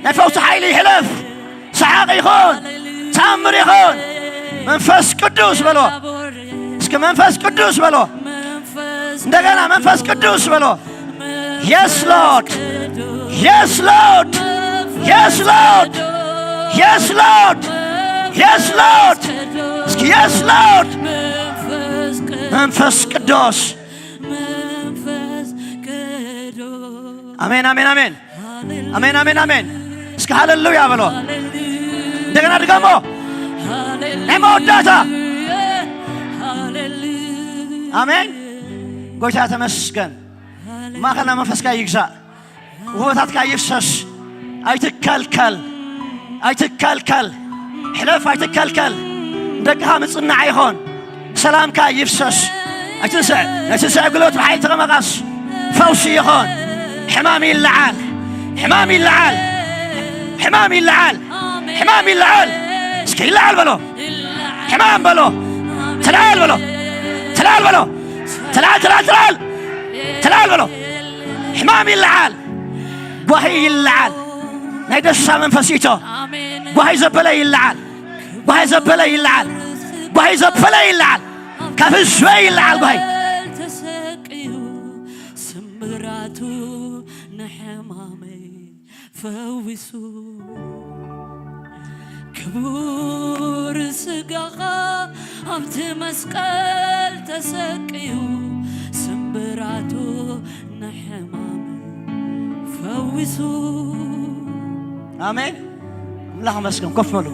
ናይ ፈውሲ ሓይሊ ይሕለፍ። ሰሓቕ ይኹን። ተኣምር ይኹን። መንፈስ ቅዱስ በሎ። እስኪ መንፈስ ቅዱስ በሎ። እንደገና መንፈስ ቅዱስ በሎ። Yes, Lord. Yes, Lord. Yes, Lord. Yes, Lord. Yes, Lord. እስኪ yes, Lord. መንፈስ ቅዱስ። መንፈስ ቅዱስ። ኣሜን፣ ኣሜን፣ ኣሜን። ኣሜን፣ ኣሜን፣ ኣሜን። እስኪ ሃሌሉያ በሎ። እንደገና ድገሞ። ናይ መወዳእታ። ኣሜን። ጎይታ ተመስገን። ማእኸልና መንፈስካ ይግዛእ። ውህበታትካ ይፍሰስ። ኣይትከልከል። ኣይትከልከል። ሕለፍ፣ ኣይትከልከል። ደቅኻ ምጽናዕ ይኹን። ሰላምካ ይፍሰስ። ኣይትንስዕ። ናይ ትንስዕ ጉልበት ብሓይሊ ተቐመቃስ። ፈውሲ ይኹን። ሕማም ይለዓል። ሕማም ይለዓል። ሕማም ይለዓል። ሕማም ይለዓል። እስኪ ይለዓል በሎ። ሕማም በሎ። ተለዓል በሎ። ተለዓል በሎ። ተለዓል፣ ተለዓል፣ ተለዓል። ተለዓል በሎ። ሕማም ይለዓል። ጓሂ ይለዓል። ናይ ደስታ መንፈስ ይእቶ። ጓሂ ዘበለ ይለዓል። ጓሂ ዘበለ ይለዓል። ጓሂ ዘበለ ይለዓል። ካብ ህዝበይ ይለዓል ጓሂ። ተሰቅዩ ስምብራቱ ንሕማመይ ፈዊሱ። ክቡር ስጋኻ ኣብቲ መስቀል ተሰቅዩ ስምብራቱ ንሕማመይ ፈዊሱ። ኣሜን። ኣምላኽ መስገን። ኮፍ በሉ።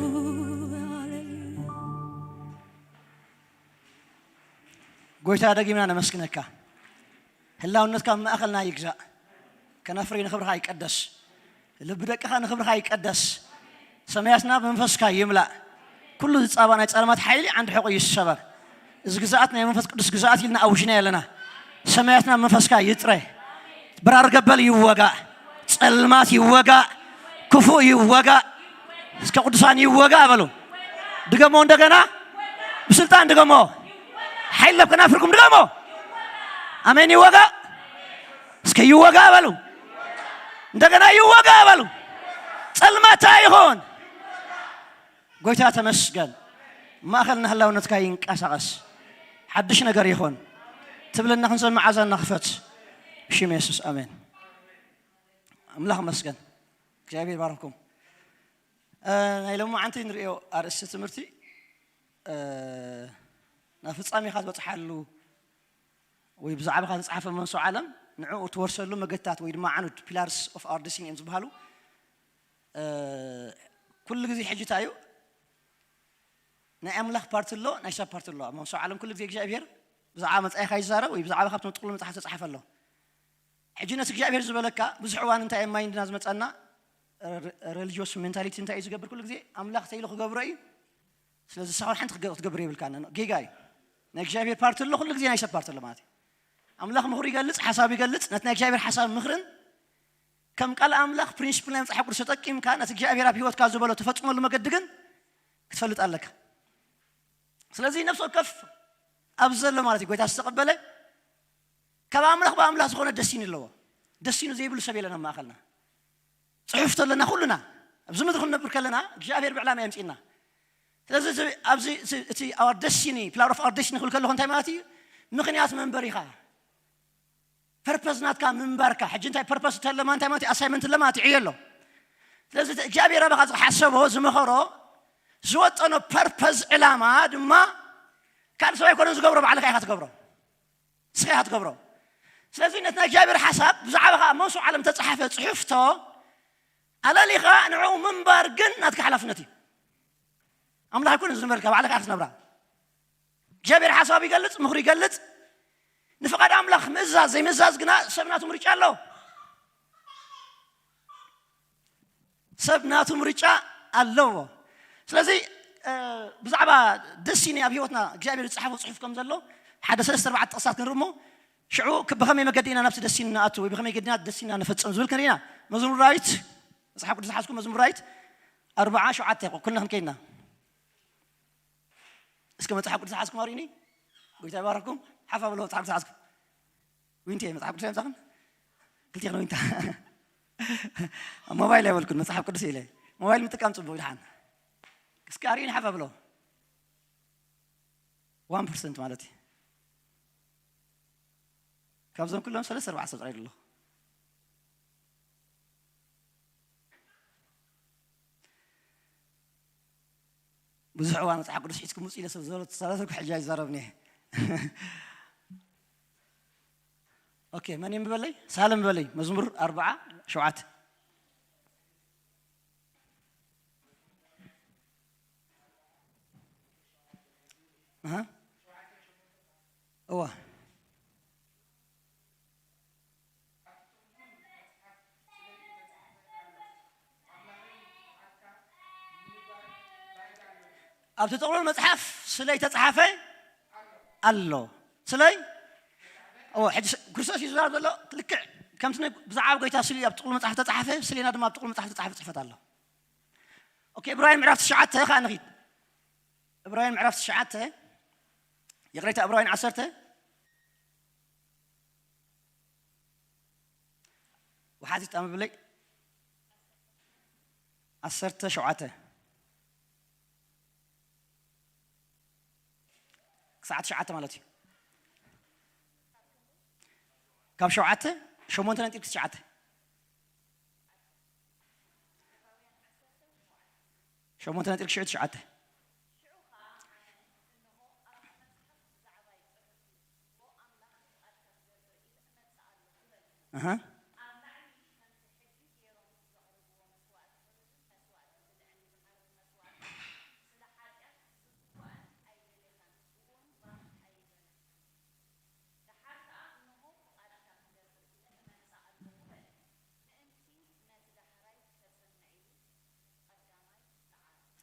ጎይታ፣ ደጊምና ነመስግነካ። ህላውነትካ ኣብ ማእኸልና ይግዛእ። ከናፍረይ ንኽብርኻ ይቀደስ። ልቢ ደቅኻ ንኽብርኻ ይቀደስ። ሰማያትና ብመንፈስካ ይምላእ። ኩሉ ዝጻባ ናይ ጸልማት ሓይሊ ዓንዲ ሕቖ ይሰበር። እዚ ግዝኣት ናይ መንፈስ ቅዱስ ግዝኣት ኢልና ኣውጅና ኣለና። ሰማያትና ብመንፈስካ ይጥረ። በራሪ ገበል ይወጋእ። ጸልማት ይወጋእ። ክፉእ ይወጋእ። እስከ ቅዱሳን ይወጋእ በሉ። ድገሞ እንደገና። ብስልጣን ድገሞ። ሓይል ኣብ ከናፍርኩም ድገሞ። ኣሜን ይወጋእ። እስከ ይወጋእ በሉ። እንደገና ይወጋእ በሉ። ጸልማታ ይኹን። ጎይታ ተመስገን። ማእኸልና ህላውነትካ ይንቀሳቐስ። ሓድሽ ነገር ይኹን። ትብለና ክንሰምዕ ኣዛና ክፈት። ብሽም የሱስ ኣሜን። ኣምላኽ መስገን። እግዚኣብሔር ይባርኽኩም። እ፣ ናይ ሎማዓንቲ ንርእዮ ኣርእስቲ ትምህርቲ፣ እ፣ ናብ ፍጻሜኻ ትበጽሓሉ ወይ ብዛዕባኻ ዝተጻሕፈ መንሶ ዓለም ንዕኡ ትወርሰሉ መገድታት ወይ ድማ ዓኑድ፣ pillars of our destiny እዮም ዝበሃሉ። እ፣ ኩሉ ግዜ ሕጂ እንታይ እዩ? ናይ ኣምላኽ ፓርቲ ኣሎ፣ ናይ ሰብ ፓርቲ ኣሎ። ኣብ መንሶ ዓለም ኩሉ ግዜ እግዚኣብሔር ብዛዕባ መጻኢኻ ይዛረብ ወይ ብዛዕባ ካብ ትመጥቅሉ መጽሓፍ ተጻሕፈ ኣሎ። ሕጂ ነቲ እግዚኣብሔር ዝበለካ ብዙሕ እዋን እንታይ እየ ማይንድና ዝመጸና፣ ረ-፣ religious mentality እንታይ እዩ ዝገብር? ኩሉ ግዜ ኣምላኽ ተይሉ ክገብሮ እዩ። ስለዚ ንስኻ ሓንቲ ክገ-፣ ክትገብር የብልካን። ጌጋ እዩ። ናይ እግዚኣብሔር ፓርቲ ኣሎ፣ ኩሉ ግዜ ናይ ሰብ ፓርቲ ኣሎ ማለት እዩ። ኣምላኽ ምኽሩ ይገልጽ፣ ሓሳብ ይገልጽ። ነቲ ናይ እግዚኣብሔር ሓሳብ ምኽርን ከም ቃል ኣምላኽ ፕሪንሲፕል ናይ መጽሓፍ ቅዱስ ተጠቂምካ ነቲ እግዚኣብሔር ኣብ ህይወትካ ዝበሎ ተፈጽመሉ መገዲ ግን ክትፈልጥ ኣለካ። ስለዚ ነፍሲ ወከፍ ኣብዚ ዘሎ ማለት እዩ፣ ጎይታ ዝተቐበለ ካብ ኣምላኽ ብኣምላኽ ዝኾነ ደሲኒ ኣለዎ። ደሲኑ ዘይብሉ ሰብ የለን ኣብ ማእኸልና። ጽሑፍ ተለና ኩልና ኣብዚ ምድሪ ክንነብር ከለና እግዚኣብሔር ብዕላማ የምጽእና። ስለዚ እዚ ኣብዚ እዚ እቲ our destiny, flower of our destiny ክብል ከለኹ እንታይ ማለት እዩ? ምኽንያት መንበሪኻ፣ ፐርፐዝ ናትካ ምንባርካ። ሕጂ እንታይ ፐርፐዝ ተለማ እንታይ ማለት እዩ? ኣሳይመንት ለማ ትዕዮ ኣሎ። ስለዚ እቲ እግዚኣብሔር ኣባኻ ዝሓሰቦ ዝመኸሮ ዝወጠኖ ፐርፐዝ ዕላማ ድማ ካልእ ሰብ ኣይኮነን ዝገብሮ፣ ባዕልኻ ኢኻ ትገብሮ። ንስኻ ኢኻ ትገብሮ። ስለዚ ነቲ ናይ እግዚኣብሔር ሓሳብ ብዛዕባኻ ኣብ መንሱዕ ዓለም ተጻሓፈ ጽሑፍቶ ኣለሊኻ ንዕኡ ምንባር ግን ናትካ ሓላፍነት እዩ። ኣምላኽ ኣይኮነን ዝንበርካ፣ ባዕልኻ ኢኻ ክትነብራ። እግዚኣብሔር ሓሳብ ይገልጽ፣ ምኽሪ ይገልጽ። ንፍቓድ ኣምላኽ ምእዛዝ ዘይምእዛዝ ግና ሰብ ናቱ ምርጫ ኣለዎ። ሰብ ናቱ ምርጫ ኣለዎ። ስለዚ ብዛዕባ ደሲኒ ኣብ ህይወትና እግዚኣብሔር ዝጸሓፎ ጽሑፍ ከም ዘሎ ሓደ ሰለስተ ኣርባዕተ ጥቕስታት ክንርኢ እሞ ሽዑ ብኸመይ መገዲ ኢና ናብቲ ደሲኒ ንኣቱ ወይ ብኸመይ ገዲና ደሲና ንፈጽም ዝብል ክንርኢ ኢና። መዝሙር ዳዊት፣ መጽሓፍ ቅዱስ ዝሓዝኩም መዝሙር ዳዊት ኣርብዓ ሸውዓተ ኩልና ክንከይድና። እስከ መጽሓፍ ቅዱስ ዝሓዝኩም ኣርእዩኒ። ጎይታ ይባርኩም። ሓፍ ኣብሎ መጽሓፍ ቅዱስ ዝሓዝኩም። ዊንቲ እየ መጽሓፍ ቅዱስ የምጻኽን። ክልቲኽን ዊንታ። ሞባይል የብልኩን፣ መጽሓፍ ቅዱስ ኢለ። ሞባይል ምጥቃም ጽቡቅ ይድሓን። እስከ ኣርእዩኒ ሓፍ ኣብሎ። ዋን ፐርሰንት ማለት እዩ። ካብዞም ኩሎም ሰለስተ ኣርባዕተ ሰብ ጥራይ ኣለኹ። ብዙሕ እዋን መጽሓፍ ቅዱስ ሒዝኩም ውጽእ ኢለ ሰብ ዝበሎ ተዛረብኩ፣ ሕጂ ኣይዛረብን እየ። ኦኬ፣ መን እየ ምበለይ? ሳልም በለይ። መዝሙር ኣርብዓ ሸውዓተ። ኣሃ። እዋ። ኣብቲ ጥቕሉል መጽሓፍ ስለይ ተጻሓፈ ኣሎ። ስለይ? እዎ፣ ሕጂ ስ-፣ ክርስቶስ እዩ ዝዛረብ ዘሎ። ልክዕ ከምቲ ናይ ብዛዕባ ጎይታ ስለ ኣብ ጥቕሉል መጽሓፍ ተጻሓፈ፣ ስሌና ድማ ኣብ ጥቕሉል መጽሓፍ ተጻሓፈ ጽሕፈት ኣሎ። ኦኬ፣ ዕብራውያን ምዕራፍ ትሽዓተ ከኣ ንኺድ። ዕብራውያን ምዕራፍ ትሽዓተ፣ ይቕሬታ፣ ዕብራውያን ዓሰርተ። ወሓዚት ኣንብብለይ። ዓሰርተ ሸውዓተ ክሳዕ ትሽዓተ ማለት እዩ። ካብ ሸውዓተ፣ ሸሞንተ ነጢርኪ ትሽዓተ። ሸሞንተ ነጥቢ ሽዑ ትሽዓተ። ኣሃ።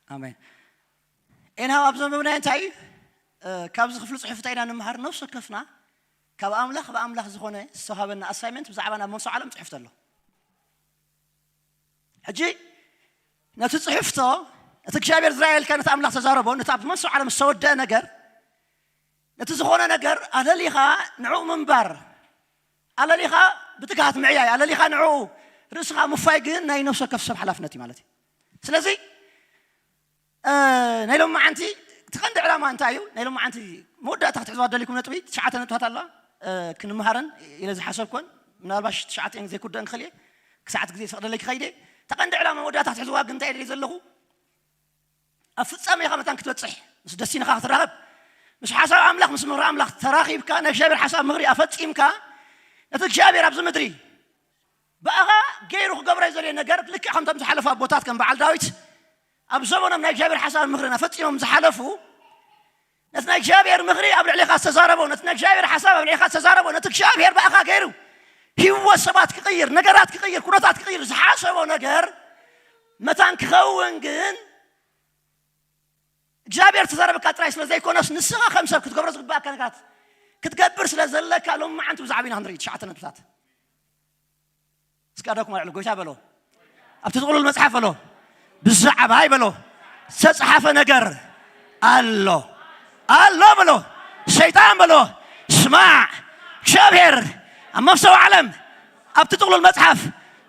ኣሜን። ኤንሃው ኣብ ዘንበብናዮ እንታይ እዩ? እ፣ ካብዚ ክፍሊ ጽሑፍ እንታይ ኢና ንምሃር? ነፍሲ ወከፍና ካብ ኣምላኽ፣ ብኣምላኽ ዝኾነ ዝተዋሃበና ኣሳይመንት ብዛዕባ ናብ መንሶ ዓለም ጽሑፍቲ ኣሎ። ሕጂ ነቲ ጽሑፍቶ፣ እቲ እግዚኣብሔር ዝረኣየልካ፣ ነቲ ኣምላኽ ተዛረቦ፣ ነቲ ኣብ መንሶ ዓለም ዝተወደአ ነገር፣ ነቲ ዝኾነ ነገር ኣለሊኻ ንዕኡ ምንባር፣ ኣለሊኻ ብትግሃት ምዕያይ፣ ኣለሊኻ ንዕኡ ርእስኻ ምፋይ ግን ናይ ነፍሲ ወከፍ ሰብ ሓላፍነት እዩ ማለት እዩ። ስለዚ፣ እ፣ ናይ ሎሚ መዓንቲ እቲ ቀንዲ ዕላማ እንታይ እዩ? ናይ ሎሚ መዓንቲ መወዳእታ ክትሕዝዋ ደሊኩም ነጥቢ፣ ትሽዓተ ነጥብታት ኣለዋ፣ እ፣ ክንምሃረን ኢለ ዝሓሰብኩን፣ ምናልባሽ ትሽዓተ እየን ዘይክውደአን ክኽእል እየ፣ ክሳዕ እቲ ግዜ ዝፈቕደለይ ክኸይድ እየ። እታ ቀንዲ ዕላማ መወዳእታ ክትሕዝዋ ግን እንታይ እየ ደልየ ዘለኹ? ኣብ ፍጻሜኻ መታን ክትበጽሕ፣ ምስ ደሲንኻ ክትራኸብ፣ ምስ ሓሳብ ኣምላኽ፣ ምስ ምኽሪ ኣምላኽ ተራኺብካ፣ ናይ እግዚኣብሔር ሓሳብ ምኽሪ ኣፈጺምካ፣ ነቲ እግዚኣብሔር ኣብዚ ምድሪ ብኣኻ ገይሩ ክገብሮ እዩ ዘልዮ ነገር፣ ልክዕ ከምቶም ዝሓለፉ ኣቦታት ከም በዓል ዳዊት ኣብ ዘመኖም ናይ እግዚኣብሔር ሓሳብ ምኽሪ ኣፈጺሞም ዝሓለፉ፣ ነቲ ናይ እግዚኣብሔር ምኽሪ ኣብ ልዕሌኻ ዝተዛረቦ፣ ነቲ ናይ እግዚኣብሔር ሓሳብ ኣብ ልዕሌኻ ዝተዛረቦ፣ ነቲ እግዚኣብሔር ብኣኻ ገይሩ ህይወት ሰባት ክቕይር፣ ነገራት ክቕይር፣ ኩነታት ክቕይር ዝሓሰቦ ነገር መታን ክኸውን ግን እግዚኣብሔር ተዛረበካ ጥራይ ስለ ዘይኮነስ፣ ንስኻ ከም ሰብ ክትገብሮ ዝግባኣካ ነገራት ክትገብር ስለ ዘለካ፣ ሎም መዓንቲ ብዛዕባ ኢና ክንርኢ ትሽዓተ ነጥብታት። እስኪ ኣዳኩም ኣልዕሉ፣ ጎይታ በሎ። ኣብቲ ጥቕሉል መጽሓፍ በሎ። ብዛዕባይ በሎ። ዝተጻሓፈ ነገር ኣሎ። ኣሎ በሎ። ሰይጣን በሎ። ስማዕ፣ እግዚኣብሔር ኣብ መፍሰው ዓለም ኣብቲ ጥቕሉል መጽሓፍ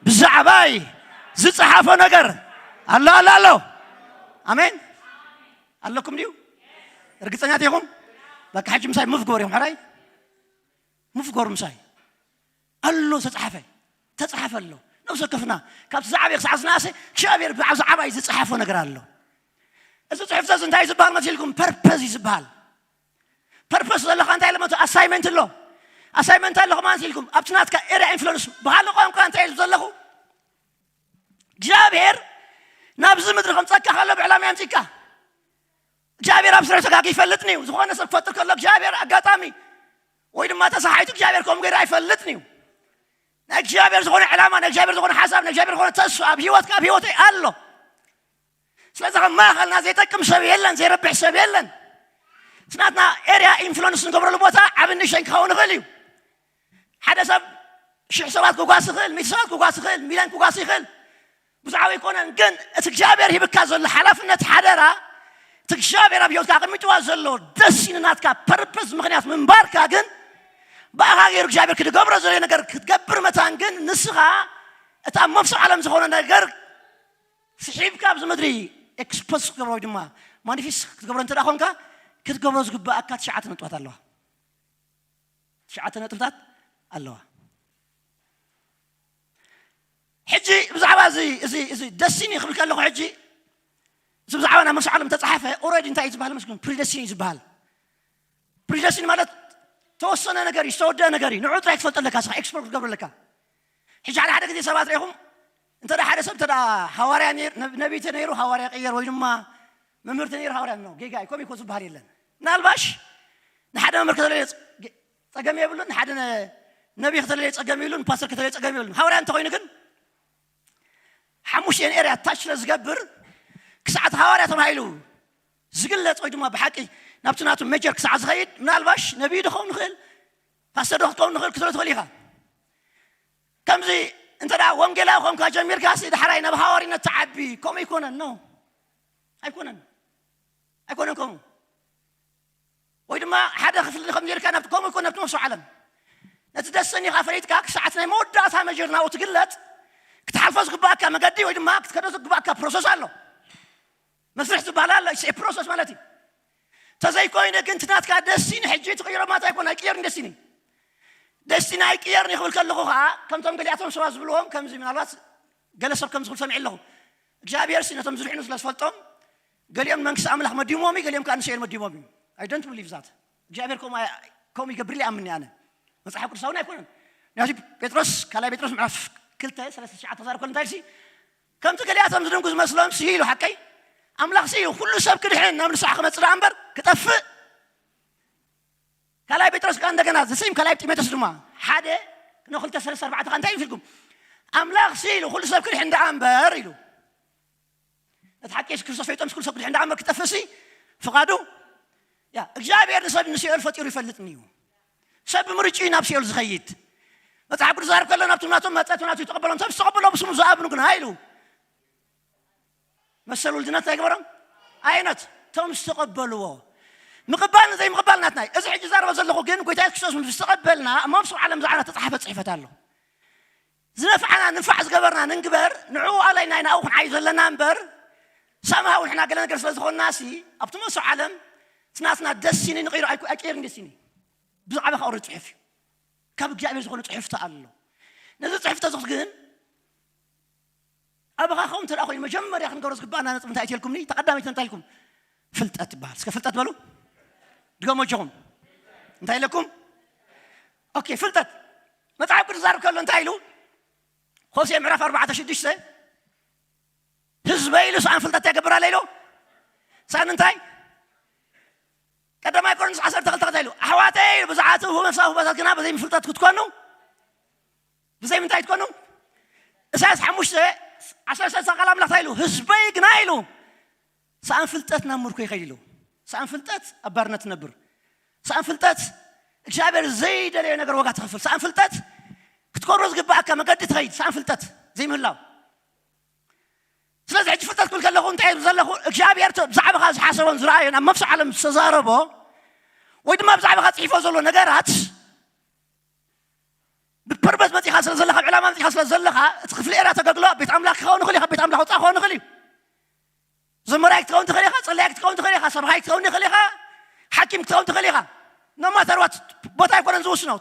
ብዛዕባይ ዝጸሓፎ ነገር ኣሎ ኣሎ ኣሎ። ኣሜን። ኣለኩም ድዩ? እርግጸኛት ኢኹም? በቃ ሕጂ ምሳይ ሙፍ ግበሩ ኢኹም። ሕራይ ሙፍ ግበሩ ምሳይ። ኣሎ ተጻሓፈ፣ ተጻሓፈ ኣሎ። ነብሰ ወከፍና ካብቲ ዝዓበየ ክሳዕ ዝነኣሰ እግዚኣብሔር ብዛዕባይ ዝጸሓፎ ነገር ኣሎ። እዚ ጽሑፍ እዚ እንታይ ዝበሃል መሲልኩም? ፐርፐዝ እዩ ዝበሃል። ፐርፐስ ዘለካ እንታይ ለመቶ ኣሳይመንት ኣሎ። ኣሳይመንት ኣለኹ ማለት ኢልኩም ኣብቲ ናትካ ኤሪያ ኢንፍሉንስ ብካልእ ቋንቋ እንታይ ኢሉ ዘለኹ እግዚኣብሔር ናብዚ ምድሪ ከምፀካ ከሎ ብዕላማ የምፅካ። እግዚኣብሔር ኣብ ስራሕ ተጋጊ ይፈልጥኒ እዩ። ዝኾነ ሰብ ክፈጥር ከሎ እግዚኣብሔር ኣጋጣሚ ወይ ድማ ተሳሓይቱ እግዚኣብሔር ከምኡ ገይሩ ኣይፈልጥን እዩ። ናይ እግዚኣብሔር ዝኾነ ዕላማ፣ ናይ እግዚኣብሔር ዝኾነ ሓሳብ፣ ናይ እግዚኣብሔር ዝኾነ ተስፋ ኣብ ህይወትካ ኣብ ህይወተይ ኣሎ። ስለዚ ከም ማእኸልና ዘይጠቅም ሰብ የለን፣ ዘይረብሕ ሰብ የለን። እቲ ናትና ኤርያ ኢንፍሉንስ ንገብረሉ ቦታ ዓቢ ንእሽተን ክኸውን ይኽእል እዩ። ሓደ ሰብ ሽሕ ሰባት ክጓስ ይኽእል፣ ሚእቲ ሰባት ክጓስ ይኽእል፣ ሚልዮን ክጓስ ይኽእል። ብዙ ዓቢ ኣይኮነን፣ ግን እቲ እግዚኣብሔር ሂብካ ዘሎ ሓላፍነት ሓደራ፣ እቲ እግዚኣብሔር ኣብ ህይወትካ ኣቐሚጥዋ ዘሎ ደስ ኢሉ ናትካ ፐርፐስ ምኽንያት ምንባርካ ግን ብኣኻ ገይሩ እግዚኣብሔር ክድገብሮ ዘሎ ነገር ክትገብር መታን ግን ንስኻ እቲ ኣብ መፍሰው ዓለም ዝኾነ ነገር ስሒብካ ኣብዚ ምድሪ ኤክስፖዝ ክትገብሮ ወይ ድማ ማኒፌስት ክትገብሮ እንተ ደኣ ኾንካ ክትገብሮ ዝግባኣካ ትሽዓተ ነጥብታት ኣለዋ። ትሽዓተ ነጥብታት ኣለዋ። ሕጂ ብዛዕባ እዚ እዚ እዚ ደስቲኒ ክብል ከለኹ ሕጂ እዚ ብዛዕባ ናይ መፍሰው ዓለም ተጻሓፈ ኦልሬዲ እንታይ እዩ ዝበሃል መስለኩም? ፕሪደስቲኒ እዩ ዝበሃል። ፕሪደስቲኒ ማለት ተወሰነ ነገር እዩ፣ ዝተወደአ ነገር እዩ። ንዑ ጥራይ ክትፈልጦ ኣለካ፣ ስኻ ኤክስፕሎር ክትገብሮ ኣለካ። ሕጂ ሓደ ሓደ ግዜ ሰባት ርኢኹም እንተ ሓደ ሰብ እንተ ሃዋርያ ነይሩ፣ ነብ- ነቢይ እንተ ነይሩ ሃዋርያ ቀየር ወይ ድማ መምህር እንተ ነይሩ ሃዋርያ ነው ጌጋ እዩ። ከምኡ እኮ ዝበሃል የለን። ምናልባሽ ንሓደ መምህር ከተለየ ጸ- ጸገም የብሉን፣ ንሓደ ነ- ነቢይ ከተለየ ጸገም የብሉን፣ ፓስተር ከተለየ ጸገም የብሉን። ሃዋርያ እንተኾይኑ ግን ሓሙሽተን ኤርያ ታች ስለ ዝገብር ክሳዕ እቲ ሃዋርያ ተባሂሉ ዝግለጽ ወይ ድማ ብሓቂ ናብቲ ናቱ ሜጀር ክሳዕ ዝኸይድ ምናልባሽ ነቢይ ዶ ክኸውን ንኽእል፣ ፓስተር ዶ ክትከውን ንኽእል ክትብሎ ትኽእል ኢኻ። ከምዚ እንተ ደኣ ወንጌላዊ ኮንካ ጀሚርካ ሲ ዳሕራይ ናብ ሃዋርይነት ትዓቢ። ከምኡ ኣይኮነን። ኖ ኣይኮነን፣ ኣይኮነን ከምኡ። ወይ ድማ ሓደ ክፍሊ ከም ጌርካ ናብቲ ከምኡ ይኮን ናብቲ መፍሰው ዓለም ነቲ ደሰኒኻ ፈሊጥካ ክሳዕ እቲ ናይ መወዳእታ መጀር ናብኡ ትግለጥ ክትሓልፎ ዝግባኣካ መገዲ ወይ ድማ ክትከዶ ዝግባኣካ ፕሮሰስ ኣሎ። መስርሕ ዝበሃል ኣሎ። ኢትስ ፕሮሰስ ማለት እዩ። ተዘይኮይነ ግን ትናትካ ደስቲኒ ሕጂ ትቕይሮ ማለት ኣይኮነ ኣይቅየርን ደስቲኒ ደስቲኒ ኣይቅየርን ይኽብል ከለኹ ከዓ ከምቶም ገሊኣቶም ሰባት ዝብልዎም ከምዚ ምናልባት ገለ ሰብ ከም ዝኽብል ሰሚዐ ኣለኹ። እግዚኣብሔር ሲ ነቶም ዝድሕኑ ስለ ዝፈልጦም ገሊኦም መንግስቲ ኣምላኽ መዲሞም እዩ፣ ገሊኦም ከዓ ንስኤል መዲሞም እዩ። I don't believe that። እግዚኣብሔር ከምኡ ኣይ- ከምኡ ይገብር ኢለ ይኣምን እየ ኣነ። መጽሓፍ ቅዱሳውን ኣይኮነን። ምክንያቱ ጴጥሮስ ካልኣይ ጴጥሮስ ምዕራፍ ክልተ ሰለስተ ትሽዓተ ተዛረብ ከሎ እንታይ ኢልሲ ከምቲ ገሊኣቶም ዝድንጉ ዝመስሎም ሲ ኢሉ ሓቀይ ኣምላኽ ሲ ኩሉ ሰብ ክድሕን ናብ ንስሓ ክመጽእ ደኣ እምበር ክጠፍእ ካልኣይ ጴጥሮስ ከዓ እንደገና ዘሰይም ካልኣይ ጢሞቴዎስ ድማ ሓደ ንክልተ ሰለስተ ኣርባዕተ ከዓ እንታይ ይፍልኩም ኣምላኽ ሲ ኢሉ ኩሉ ሰብ ክድሕን ደኣ እምበር ኢሉ ነቲ ሓቂ የሱስ ክርስቶስ ፈይጦም ኩሉ ሰብ ክድሕን ደኣ እምበር ክጠፍእ ሲ ፍቓዱ ያ እግዚኣብሔር ንሰብ ንሲኦል ፈጢሩ ይፈልጥን እዩ ሰብ ብምርጭ ናብ ሲኦል ዝኸይድ መጽሓፍ ቅዱስ ዛርብ ከሎ ናብቶም ናቶም መጠቱ ናቱ ይተቐበሎም ሰብ ዝተቐበሎ ብስሙ ዝኣምኑ ግና ኢሉ መሰል ውልድነት እንታይ ገበሮም ዓይነት እቶም ዝተቐበልዎ ምቕባል ንዘይምቕባል ናትና እዩ። እዚ ሕጂ ዛረበ ዘለኹ ግን ጎይታ የሱስ ክርስቶስ ምስ ተቐበልና ኣብ መብስው ዓለም ዝዓና ተፃሓፈ ፅሕፈት ኣሎ። ዝነፍዓና ንንፋዕ ዝገበርና ንንግበር ንዕኡ ኣለይ ናይ ናብኡ ክንዓዩ ዘለና እምበር ሳምሃው ንሕና ገለ ነገር ስለ ዝኾንና ሲ ኣብቲ መብስው ዓለም ትናትና ደሲኒ ንቐይሩ ኣይቀየርን ደሲኒ ብዛዕባ ካውሪ ፅሑፍ እዩ። ካብ እግዚኣብሔር ዝኾነ ፅሑፍቲ ኣሎ። ነዚ ፅሑፍቲ እዚ ግን ኣባኻ ኸውን እንተ ኮይኑ መጀመርያ ክንገብሮ ዝግባኣና ነጥብ እንታይ ትልኩምኒ ተቐዳሚት እንታይ ኢልኩም ፍልጠት ትበሃል እስከ ፍልጠት በሉ ድገሞ እጆኹም እንታይ ኢለኩም ኦኬ ፍልጠት መጽሓፍ ቅዱስ ዛርብ ከሎ እንታይ ኢሉ ሆሴ ምዕራፍ ኣርባዕተ ሽዱሽተ ህዝበይ ኢሉ ሰኣን ፍልጠት የገብር ኣለ ኢሉ ሰኣን እንታይ ቀዳማይ ቆሮንቶስ ዓሰርተ ክልተ እንታይ ኢሉ ኣሕዋተይ ኢሉ ብዝዓት መንፈሳዊ ህባታት ግና ብዘይ ምፍልጠት ክትኮኑ ብዘይ ምንታይ ትኮኑ እሳያስ ሓሙሽተ ዓሰርተ ሰለስተ ቃል ኣምላኽ እንታይ ኢሉ ህዝበይ ግና ኢሉ ሰኣን ፍልጠት ናብ ምርኮ ይኸይድ ኢሉ ሰኣን ፍልጠት ኣብ ባርነት ትነብር ሰኣን ፍልጠት እግዚኣብሔር ዘይደለዮ ነገር ዋጋ ትኸፍል ሰኣን ፍልጠት ክትኮሮ ዝግባኣካ መገዲ ትኸይድ ሰኣን ፍልጠት ዘይምህላው ስለዚ ሕጂ ፍልጠት ክብል ከለኹ እንታይ ዘለኹ እግዚኣብሔር ብዛዕባኻ ዝሓሰቦን ዝረኣዮን ኣብ መብስዕ ዓለም ዝተዛረቦ ወይ ድማ ብዛዕባኻ ፅሒፎ ዘሎ ነገራት ስለ ዘለኻ፣ ኣብ ዕላማ መጺኻ ስለ ዘለኻ፣ እቲ ክፍሊ ኤራ ተገልግሎ ኣብ ቤት ኣምላኽ ክኸውን ይኽእል እዩ፣ ካብ ቤት ኣምላኽ ወጻኢ ክኸውን ይኽእል እዩ። ዘመራይ ክትከውን ትኽእል ኢኻ፣ ጸላኢ ክትከውን ትኽእል ኢኻ፣ ሰብኻይ ክትከውን ይኽእል ኢኻ፣ ሓኪም ክትከውን ትኽእል ኢኻ። ኖ ማተር ዋት፣ ቦታ ኣይኮነን ዝውስኖ።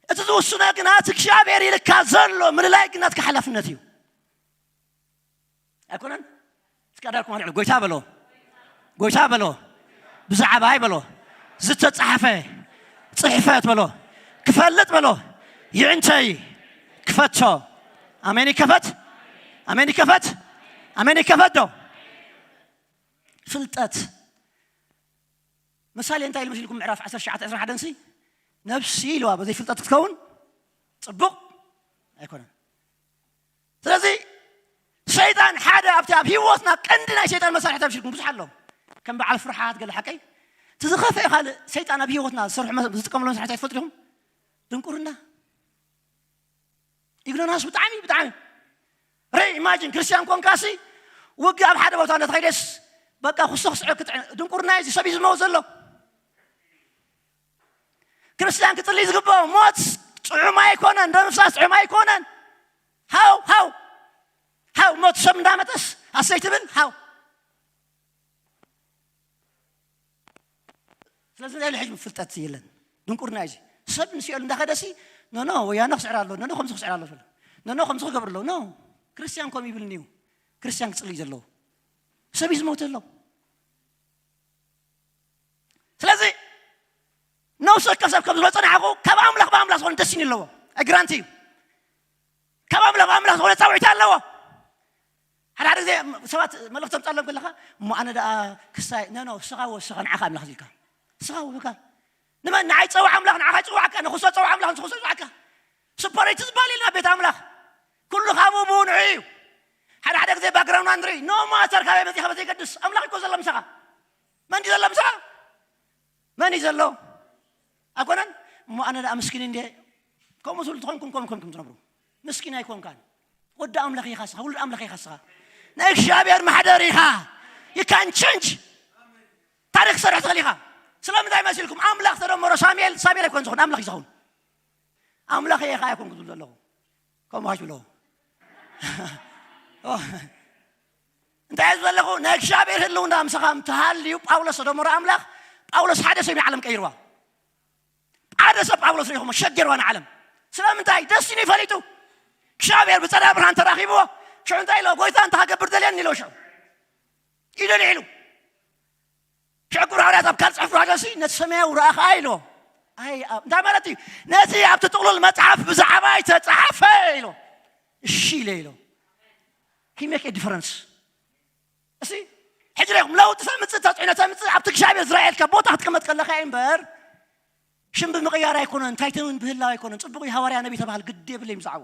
እቲ ዝውስኖ ግና እቲ እግዚኣብሔር ኢልካ ዘሎ ምልላይ ግና ናትካ ሓላፍነት እዩ። ኣይኮነን? እስኪ ኣዳርኩም ኣልዕሉ። ጎይታ በሎ፣ ጎይታ በሎ፣ ብዛዕባይ በሎ፣ ዝተጻሕፈ ጽሕፈት በሎ፣ ክፈልጥ በሎ፣ ይዕንተይ፣ ክፈቶ። ኣሜን ይከፈት፣ ኣሜን ይከፈት፣ ኣሜን ይከፈት። ዶ ፍልጠት ምሳሌ እንታይ ኢሉ መሲልኩም? ምዕራፍ ዓሰርተ ትሽዓተ ዕስራን ሓደን ሲ፣ ነፍሲ ኢልዋ በዘይ ፍልጠት ክትከውን ጽቡቕ ኣይኮነን። ስለዚ ሰይጣን ሓደ ኣብቲ ኣብ ህይወትና ቀንዲ ናይ ሰይጣን መሳርሕታት ኢልኩም ብዙሕ ኣለዎም። ከም በዓል ፍርሓት ገለ ሓቀይ። እቲ ዝኸፍአ ካልእ ሰይጣን ኣብ ህይወትና ዝሰርሑ መ-፣ ዝጥቀመሉ መሳርሕታት ትፈልጡ ዲኹም? ድንቁርና። ኢግኖራንስ ብጣዕሚ፣ ብጣዕሚ። ረ ኢማጂን ክርስቲያን ኮንካሲ ውግእ ኣብ ሓደ ቦታ እንዳተኸይደስ በቃ ክሶ ክስዕር ክትዕ-፣ ድንቁርና እዩ፣ እዚ ሰብ እዩ ዝመውት ዘሎ። ክርስቲያን ክጽልይ ዝግብኦ ሞት ጥዑም ኣይኮነን፣ ደም ምፍሳስ ጥዑም ኣይኮነን። ሃው፣ ሃው፣ ሃው፣ ሞት ሰብ እንዳመጠስ ኣሰይ ትብል፣ ሃው። ስለዚ እንታይ ኢሉ ሕጂ ፍልጠት የለን። ድንቁርና እዩ እዚ። ሰብ ንሲኦል እንዳኸደሲ፣ ኖ፣ ኖ፣ ወያነ ክስዕር ኣሎ፣ ኖ፣ ኖ፣ ከምዚ ክስዕር ኣሎ፣ ኖ፣ ኖ፣ ከምዚ ክገብር ኣሎ፣ ኖ። ክርስቲያን ከምኡ ይብል እንዩ። ክርስቲያን ክጽልይ ዘለዎ። ሰብ እዩ ዝመውት ዘሎ። ስለዚ ነፍሲ ወከፍ ሰብ ከም ዝበሎ ጸናሕኩ፣ ካብ ኣምላኽ ብኣምላኽ ዝኾነ ደስቲኒ ኣለዎ። ኣይ፣ ግራንቲ እዩ። ካብ ኣምላኽ ብኣምላኽ ዝኾነ ጻውዒት ኣለዎ። ሓደ ሓደ ግዜ ሰባት መልእኽቲ ተምጻሎም ከለኻ፣ "እሞ ኣነ ደኣ ክሳይ?" ኖ፣ ኖ፣ ንስኻ ወስኻ፣ ንዓኻ ኣምላኽ ኢልካ። ንስኻ ወስኻ። ንመን? ንዓይ ጸውዕ ኣምላኽ፣ ንዓኻ ይጽውዓካ። ንኹሶ ጸውዕ ኣምላኽ፣ ንኹሶ ይጽውዓካ። ሱፐሬት ዝበሃል የለን ኣብ ቤት ኣምላኽ። ኩሉ ካብኡ ብኡ ንዑ እዩ። ሓደ ሓደ ግዜ ባክግራውንድ ንርኢ። ኖ ማተር ካበይ መጺኻ ዘይገድስ፣ ኣምላኽ እኮ ዘሎ ምሳኻ። መን ድዩ ዘሎ ምሳኻ? መን እዩ ዘሎ? ኣይኮነን? እሞ ኣነ ደኣ ምስኪን እንዴ? ከምኡ ትብሉ ተኾንኩም፣ ከምኡ ኮንኩም ትነብሩ። ምስኪን ኣይኮንካን። ወዲ ኣምላኽ ኢኻ ስኻ፣ ውሉድ ኣምላኽ ኢኻ ስኻ። ናይ እግዚኣብሔር ማሕደር ኢኻ። You can change። ታሪኽ ትሰርሕ ትኽእል ኢኻ። ስለምንታይ መሲልኩም? ኣምላኽ ተደመሮ ሳሙኤል፣ ሳሙኤል ኣይኮን ዝኹን፣ ኣምላኽ እዩ ዝኸውን። ኣምላኽ ኢኻ ኣይኮንኩ ዝብል ዘለኹ። ከምኡ ሃሽ ብለኹ። እንታይ እዩ ዘለኹ? ናይ እግዚኣብሔር ህልውና ምሳኻ እንተሃልዩ፣ ጳውሎስ ተደመሮ ኣምላኽ፣ ጳውሎስ ሓደ ሰብ ንዓለም ቀይርዋ። ሓደ ሰብ ጳውሎስ ርኢኹሞ ሸገርዋ ንዓለም። ስለምንታይ? ደስቲኒ ፈሊጡ። እግዚኣብሔር ብጸዳ ብርሃን ተራኺብዎ። ሽዑ እንታይ ኢሎ? "ጎይታ እንታይ ክገብር ደልየኒ?" ኢሎ ሽዑ። ኢሉ ልዒሉ። ሽዑ ግብረ ሃዋርያት ኣብ ካልእ ጽሑፍ ራገሲ ነቲ ሰማያዊ ረኣኻ ኢሎ። ኣይ፣ ኣብ-፣ እንታይ ማለት እዩ? ነቲ ኣብቲ ጥቕሉል መጽሓፍ ብዛዕባይ ተጻሓፈ ኢሎ። እሺ ኢለ ኢሎ። He make a difference። እሺ፣ ሕጂ ርኢኹም ለውጢ ተምጽእ፣ ተጽዕኖ ተምጽእ፣ ኣብቲ እግዚኣብሔር ዝረኣየልካ ቦታ ክትቅመጥ ከለኻ እዩ እምበር፣ ሽም ብምቕያር ኣይኮነን፣ ታይትል ብህላው ኣይኮነን። ጽቡቕ እዩ፣ ሃዋርያ ነቢይ ተባሃል፣ ግዲ የብለይ ብዛዕባኡ።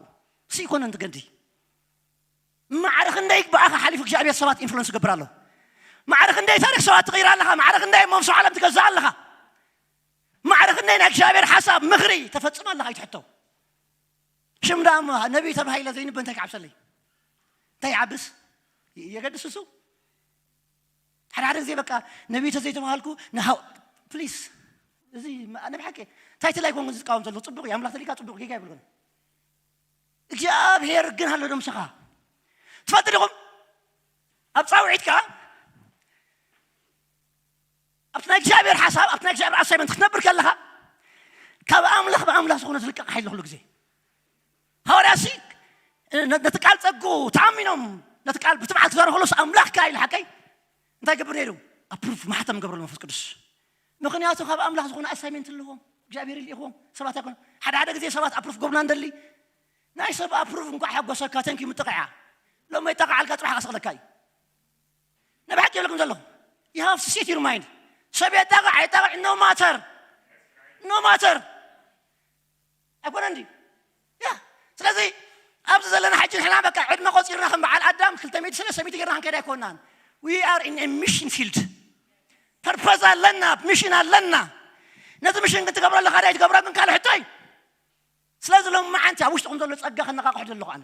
እሱ ኣይኮነን ትገዲ። ማዕረ ክንደይ ብኣኻ ሓሊፉ እግዚኣብሔር ሰባት ኢንፍሉንስ ይገብር ኣሎ። ማዕረ ክንደይ ታሪኽ ሰባት ትቕይር ኣለኻ። ማዕረ ክንደይ መንሶ ዓለም ትገዝእ ኣለኻ። ማዕረ ክንደይ ናይ እግዚኣብሔር ሓሳብ ምኽሪ ተፈጽም ኣለኻ። ኣይትሕቶ። ሽም ደኣ እሞ ነቢይ ተባሂለ ዘይንበ እንታይ ክዓብሰለይ? እንታይ ይዓብስ? የገድስ እሱ? ሓደ ሓደ ግዜ በቃ ነቢይ ተዘይተባሃልኩ ንሃው-፣ ፕሊስ፣ እዚ ማ-፣ ናይ ብሓቂ ታይትል ኣይኮንኩን ዝቃወም ዘለኹ። ጽቡቕ እዩ፣ ኣምላኽ ተሊካ ጽቡቕ፣ ጌጋ ኣይብልኩን። እግዚኣብሔር ግን ኣሎ ዶ ምሳኻ? ትፈልጡ ዲኹም? ኣብ ጻውዒትካ፣ ኣብቲ ናይ እግዚኣብሔር ሓሳብ፣ ኣብቲ ናይ እግዚኣብሔር ኣሳይመንት ክትነብር ከለኻ፣ ካብ ኣምላኽ ብኣምላኽ ዝኾነ ዝልቀቕ ሓይሊ ኩሉ ግዜ። ሃዋርያሲ፣ ነ-፣ ነቲ ቃል ጸጉ ተኣሚኖም፣ ነቲ ቃል ብትብዓት ክዛረቡ ከለውስ ኣምላኽ ከኣ ኢሉ ሓቀይ እንታይ ገብር ነይሩ? ኣፕሩቭ ማሕተም ገብረሉ መንፈስ ቅዱስ። ምኽንያቱ ካብ ኣምላኽ ዝኾነ ኣሳይመንት ኣለዎም። እግዚኣብሔር ይልኢኹዎም። ሰባት ኣይኮነ። ሓደ ሓደ ግዜ ሰባት ኣፕሩቭ ገብሩና እንደሊ። ናይ ሰብ ኣፕሩቭ እንኳዕ ሓጎሰካ፣ ተንኪ ምጥቕዓ። ሎሚ ይጠቕዓልካ፣ ጽባሕ ከስቕለካ እዩ። ንብሓቂ ይብለኩም ዘለኹ። You have to set your mind። ሰብ የጣቕዕ ኣይጣቕዕ፣ no matter። No matter። ኣይኮነን ድዩ? ያ። ስለዚ ኣብዚ ዘለና ሕጂ ንሕና በቃ ዕድመ ቆጺርና ከም በዓል ኣዳም ክልተ ሚእቲ ሰለስተ ሚእቲ ጌርና ክንከይድ ኣይኮናን። We are in a mission field። ፐርፐዝ ኣለና፣ ሚሽን ኣለና። ነዚ ሚሽን ክትገብሮ ኣለኻ ዶ ኣይትገብሮ ግን ካልእ ሕቶ እዩ። ስለዚ ሎሚ መዓንቲ ኣብ ውሽጥኹም ዘሎ ጸጋ ክነቓቕሖ ዘለኹ ኣነ።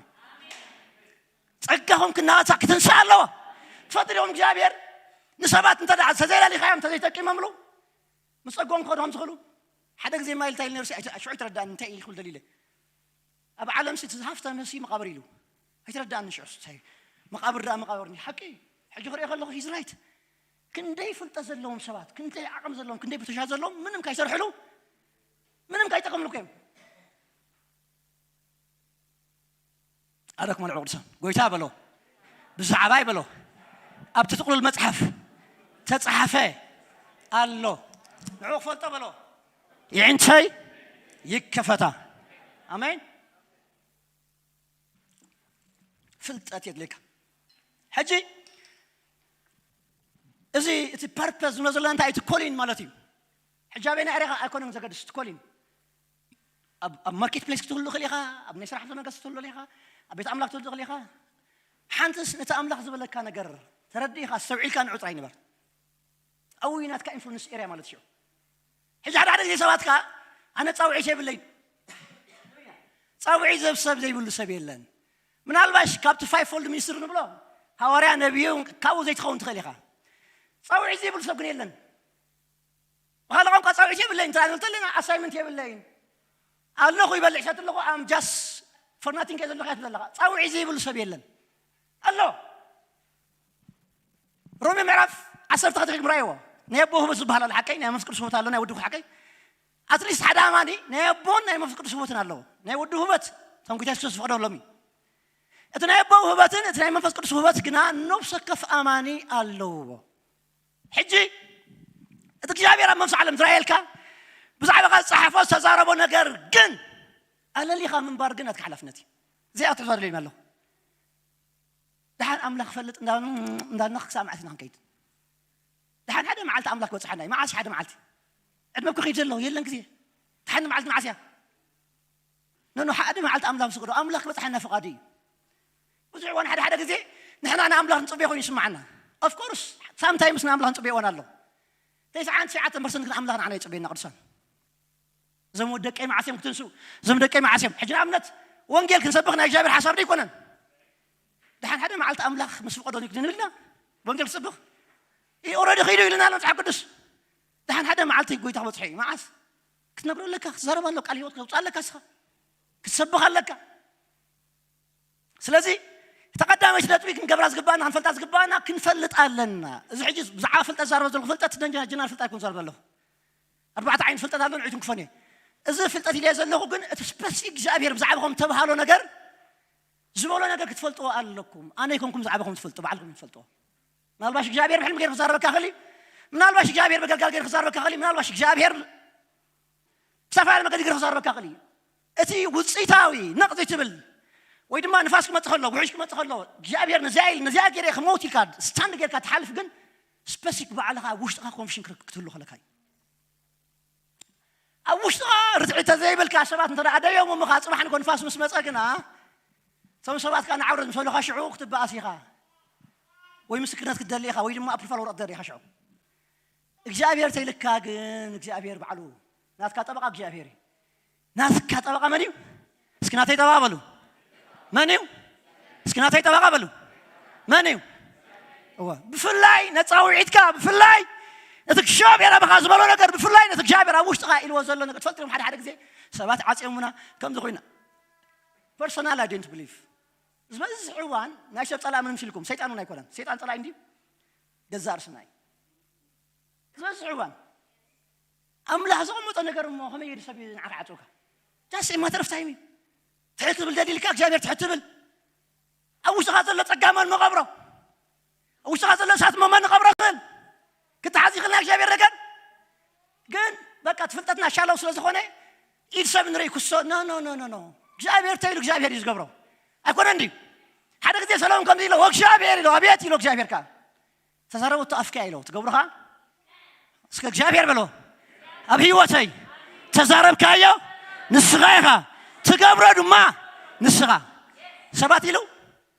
ጸጋኹም ክነቓጻ ክትንስእ ኣለዎ። ትፈልጡ ዲኹም እግዚኣብሔር ንሰባት እንተ ደኣ ተዘይለሊኻዮም፣ እንተዘይጠቂሞምሉ፣ ምስ ጸግኦም ክኸዱ ከም ዝኽእሉ። ሓደ ግዜ ማይል እንታይ ኢሉ ነይሩ፣ ሽዑ ኣይተረዳእን፣ እንታይ ኢሉ ክብል ደሊለ። ኣብ ዓለም ሲ ዝሃፍተመ ሲ መቓብር ኢሉ ኣይተረዳእኒ። ሽዑ እንታይ መቓብር ደኣ መቓብር ሓቂ እዩ። ሕጂ ክሪኦ ከለኹ ሂዝ ራይት። ክንደይ ፍልጠት ዘለዎም ሰባት፣ ክንደይ ዓቕሚ ዘለዎም፣ ክንደይ ብተሻ ዘለዎም ምንም ካይሰርሕሉ ምንም ካይጠቐምሉ እዮም። ኣረኩም ኣልዑ ቅዱሳን ጎይታ በሎ፣ ብዛዕባይ በሎ፣ ኣብቲ ጥቕሉል መጽሓፍ ተጻሓፈ ኣሎ። ንዑ ክፈልጦ በሎ፣ ይዕንተይ ይከፈታ። ኣሜን። ፍልጠት የድልየካ። ሕጂ እዚ እቲ ፐርፐስ ዝብሎ ዘለና እንታይ እቲ ኮሊን ማለት እዩ። ሕጂ ኣበይ ናይ ሬኻ ኣይኮነን ዘገድስ እቲ ኮሊን። ኣብ ኣብ ማርኬት ፕሌስ ክትህሉ ትኽእል ኢኻ፣ ኣብ ናይ ስራሕ ተመገስ ክትህሉ ኢኻ፣ ኣብ ቤት ኣምላኽ ክትህሉ ትኽእል ኢኻ። ሓንትስ ነቲ ኣምላኽ ዝበለካ ነገር ተረዲእኻ ኣስተውዒልካ ንዑ ጥራይ ንበር። ኣብኡ እዩ ናትካ ኢንፍሉንስ ኤርያ ማለት እዩ። ሕጂ ሓደ ሓደ ግዜ ሰባት ከኣ ኣነ ጻውዒት የብለይን። ጻውዒት ዘብ ሰብ ዘይብሉ ሰብ የለን። ምናልባሽ ካብቲ ፋይቭ ፎልድ ሚኒስትሪ ንብሎ ሃዋርያ ነቢዩ ካብኡ ዘይትኸውን ትኽእል ኢኻ። ጻውዒት ዘይብሉ ሰብ ግን የለን። ብኻልእ ቋንቋ ጻውዒት የብለይን ትራንስፈር ኣለና ኣሳይመንት የብለይን ኣለኹ ይበልዕ ሰት ኣለኹ ኣም ጃስ ፎር ናቲንግ ዘለኹ እያ ትብለካ። ጻውዒት ዘይብሉ ሰብ የለን ኣሎ። ሮሜ ምዕራፍ ዓሰርተ ክልተ ጀምራይዎ ናይ ኣቦ ህበት ዝበሃል ኣሎ ሓቀይ ናይ መንፈስ ቅዱስ ህበት ኣሎ ናይ ወዲ ሓቀይ ኣትሊስት ሓደ ኣማኒ ናይ ኣቦን ናይ መንፈስ ቅዱስ ህበትን ኣለዎ። ናይ ወዲ ህበት ተንኩታ የሱስ ዝፈቅደሎም እዩ። እቲ ናይ ኣቦ ህበትን እቲ ናይ መንፈስ ቅዱስ ህበት ግና ነብሰ ከፍ ኣማኒ ኣለዎ። ሕጂ እቲ እግዚኣብሔር ኣብ መንፈስ ዓለም ዝረኣየልካ ብዛዕባኻ ዝፀሓፎ ዝተዛረቦ ነገር ግን ኣለሊኻ ምንባር ግን ኣትካ ሓላፍነት እዩ። እዚኣ ክትሕዞ ኣለኩም ኣለኹ። ደሓን ኣምላኽ ፈልጥ እንዳልና ክሳብ መዓስ ኢና ክንከይድ? ደሓን ሓደ መዓልቲ ኣምላኽ ክበፅሓና እዩ። መዓስ ሓደ መዓልቲ ዕድመ እኮ ከይድ ዘሎ የለን ግዜ። ደሓን መዓልቲ መዓስ እያ? ነኖ ሓደ መዓልቲ ኣምላኽ ዝፈቅዶ ኣምላኽ ክበፅሓና ፍቓዱ እዩ። ብዙሕ እዋን ሓደ ሓደ ግዜ ንሕና ንኣምላኽ ንፅበዮ ኮይኑ ይስምዓና። ኦፍኮርስ ሳምታይምስ ንኣምላኽ ንፅበዮ እዋን ኣሎ። ተስዓን ትሽዓተ ፐርሰንት ግን ኣምላኽ ንዓና ይፅበየና ቅዱሳን። እዞም ወዲ ደቀይ መዓስ እዮም ክትንስኡ? እዞም ደቀይ መዓስ እዮም? ሕጂ ንኣብነት ወንጌል ክንሰብኽ ናይ እግዚኣብሔር ሓሳብ ዶ ኣይኮነን? ደሓን ሓደ መዓልቲ ኣምላኽ ምስ ፍቐዶ ንግዲ ንብልና ወንጌል ክሰብኽ ኦረዲ ኸይዱ ኢልና ኣሎ መፅሓፍ ቅዱስ። ደሓን ሓደ መዓልቲ ጎይታ ክበፅሖ እዩ። መዓስ ክትነግሮ ኣለካ፣ ክትዛረብ ኣሎ፣ ቃል ህይወት ከውፅእ ኣለካ፣ እስኻ ክትሰብኽ ኣለካ። ስለዚ ተቐዳመች ነጥቢ ክንገብራ ዝግባና ክንፈልጣ ዝግባና ክንፈልጥ ኣለና። እዚ ሕጂ ብዛዕባ ፍልጠት ዛረበ ዘለኹ ፍልጠት ደንጀና ጀነራል ፍልጠት ኣይኮን ዛረበ ዘለኹ። ኣርባዕተ ዓይነት ፍልጠት ኣሎ ንዒቱን ክፈን እየ። እዚ ፍልጠት ኢለ ዘለኹ ግን እቲ ስፐሲፊክ እግዚኣብሔር ብዛዕባኹም ተባሃሎ ነገር ዝበሎ ነገር ክትፈልጥዎ ኣለኩም። ኣነ ይኮንኩም ብዛዕባኹም ትፈልጡ ባዕልኩም ትፈልጥዎ። ምናልባሽ እግዚኣብሔር ብሕልሚ ገይር ክዛረበካ ክእል እዩ። ምናልባሽ እግዚኣብሔር በገልጋል ገይር ክዛረበካ ክእል እዩ። ምናልባሽ እግዚኣብሔር ብዝተፈላለየ መገዲ ገይር ክዛረበካ ክእል እዩ። እቲ ውፅኢታዊ ነቕ ዘይትብል ወይ ድማ ንፋስ ክመፅእ ከሎ ውሕጅ ክመፅእ ከሎ እግዚኣብሔር ነዚኣ ኢል ነዚኣ ገይረ ክመውት ኢልካ ስታንድ ገይርካ ትሓልፍ ግን ስፐሲፊክ ባዕልኻ ኣብ ውሽጥኻ ኮንፊሽን ክትህሉ ከለካ እዩ። ኣብ ውሽጥኻ ርትዒ ተዘይብልካ ሰባት እንተ ደኣ ደዮም እምኻ ጽባሕ ንኮ ንፋስ ምስ መጸ ግና እቶም ሰባት ከኣ ንዓውረት ምስ በሉኻ ሽዑ ክትበኣስ ኢኻ ወይ ምስክርነት ክትደሊ ኢኻ ወይ ድማ ኣፕሩፋል ወረቐት ትደሊ ኢኻ ሽዑ እግዚኣብሔር ተይልካ ግን እግዚኣብሔር ባዕሉ ናትካ ጠበቓ እግዚኣብሔር እዩ ናትካ ጠበቓ መን እዩ እስኪ ናተይ ጠበቓ በሉ መን እዩ እስኪ ናተይ ጠበቓ በሉ መን እዩ እዋ ብፍላይ ነፃ ውዒትካ ብፍላይ እቲ እግዚኣብሔር ኣባኻ ዝበሎ ነገር ብፍላይ ነቲ እግዚኣብሔር ኣብ ውሽጥኻ ኢልዎ ዘሎ ነገር ትፈልጥም ሓደ ሓደ ግዜ ሰባት ዓፅዮምና ከምዚ ኮይና personal I don't believe ዝበዝሕ እዋን ናይ ሰብ ፀላእ ምንም ሲልኩም ሰይጣን እውን ኣይኮነን ሰይጣን ፀላእ እንዲ ገዛ ርስና እዩ ዝበዝሕ እዋን ኣምላኽ ዘቐመጦ ነገር እሞ ከመይ የዲ ሰብ ንዓኻ ዓፅውካ just a matter of time እዩ ትሕት ትብል ደሊልካ እግዚኣብሔር ትሕት ትብል ኣብ ውሽጥኻ ዘሎ ጸጋ መን መቐብሮ ኣብ ውሽጥኻ ዘሎ እሳት መመን ንቐብሮ ክእል ክትሓዝ ይኽእል ናይ እግዚኣብሔር ነገር ግን በቃ ትፍልጠትና ሻለው ስለ ዝኾነ ኢድ ሰብ ንርኢ ክሶ ኖ ኖ ኖ ኖ እግዚኣብሔር ተይሉ እግዚኣብሔር እዩ ዝገብሮ ኣይኮነ እንዲ ሓደ ግዜ ሰለሞን ከምዚ ኢሎ ወእግዚኣብሔር ኢሎ ኣቤት ኢሎ እግዚኣብሔር ከዓ ተዛረበቶ ኣፍካ ኢሎ ትገብርኻ እስከ እግዚኣብሔር በሎ ኣብ ህይወተይ ተዛረብካዮ ንስኻ ኢኻ ትገብሮ ድማ ንስኻ ሰባት ኢሉ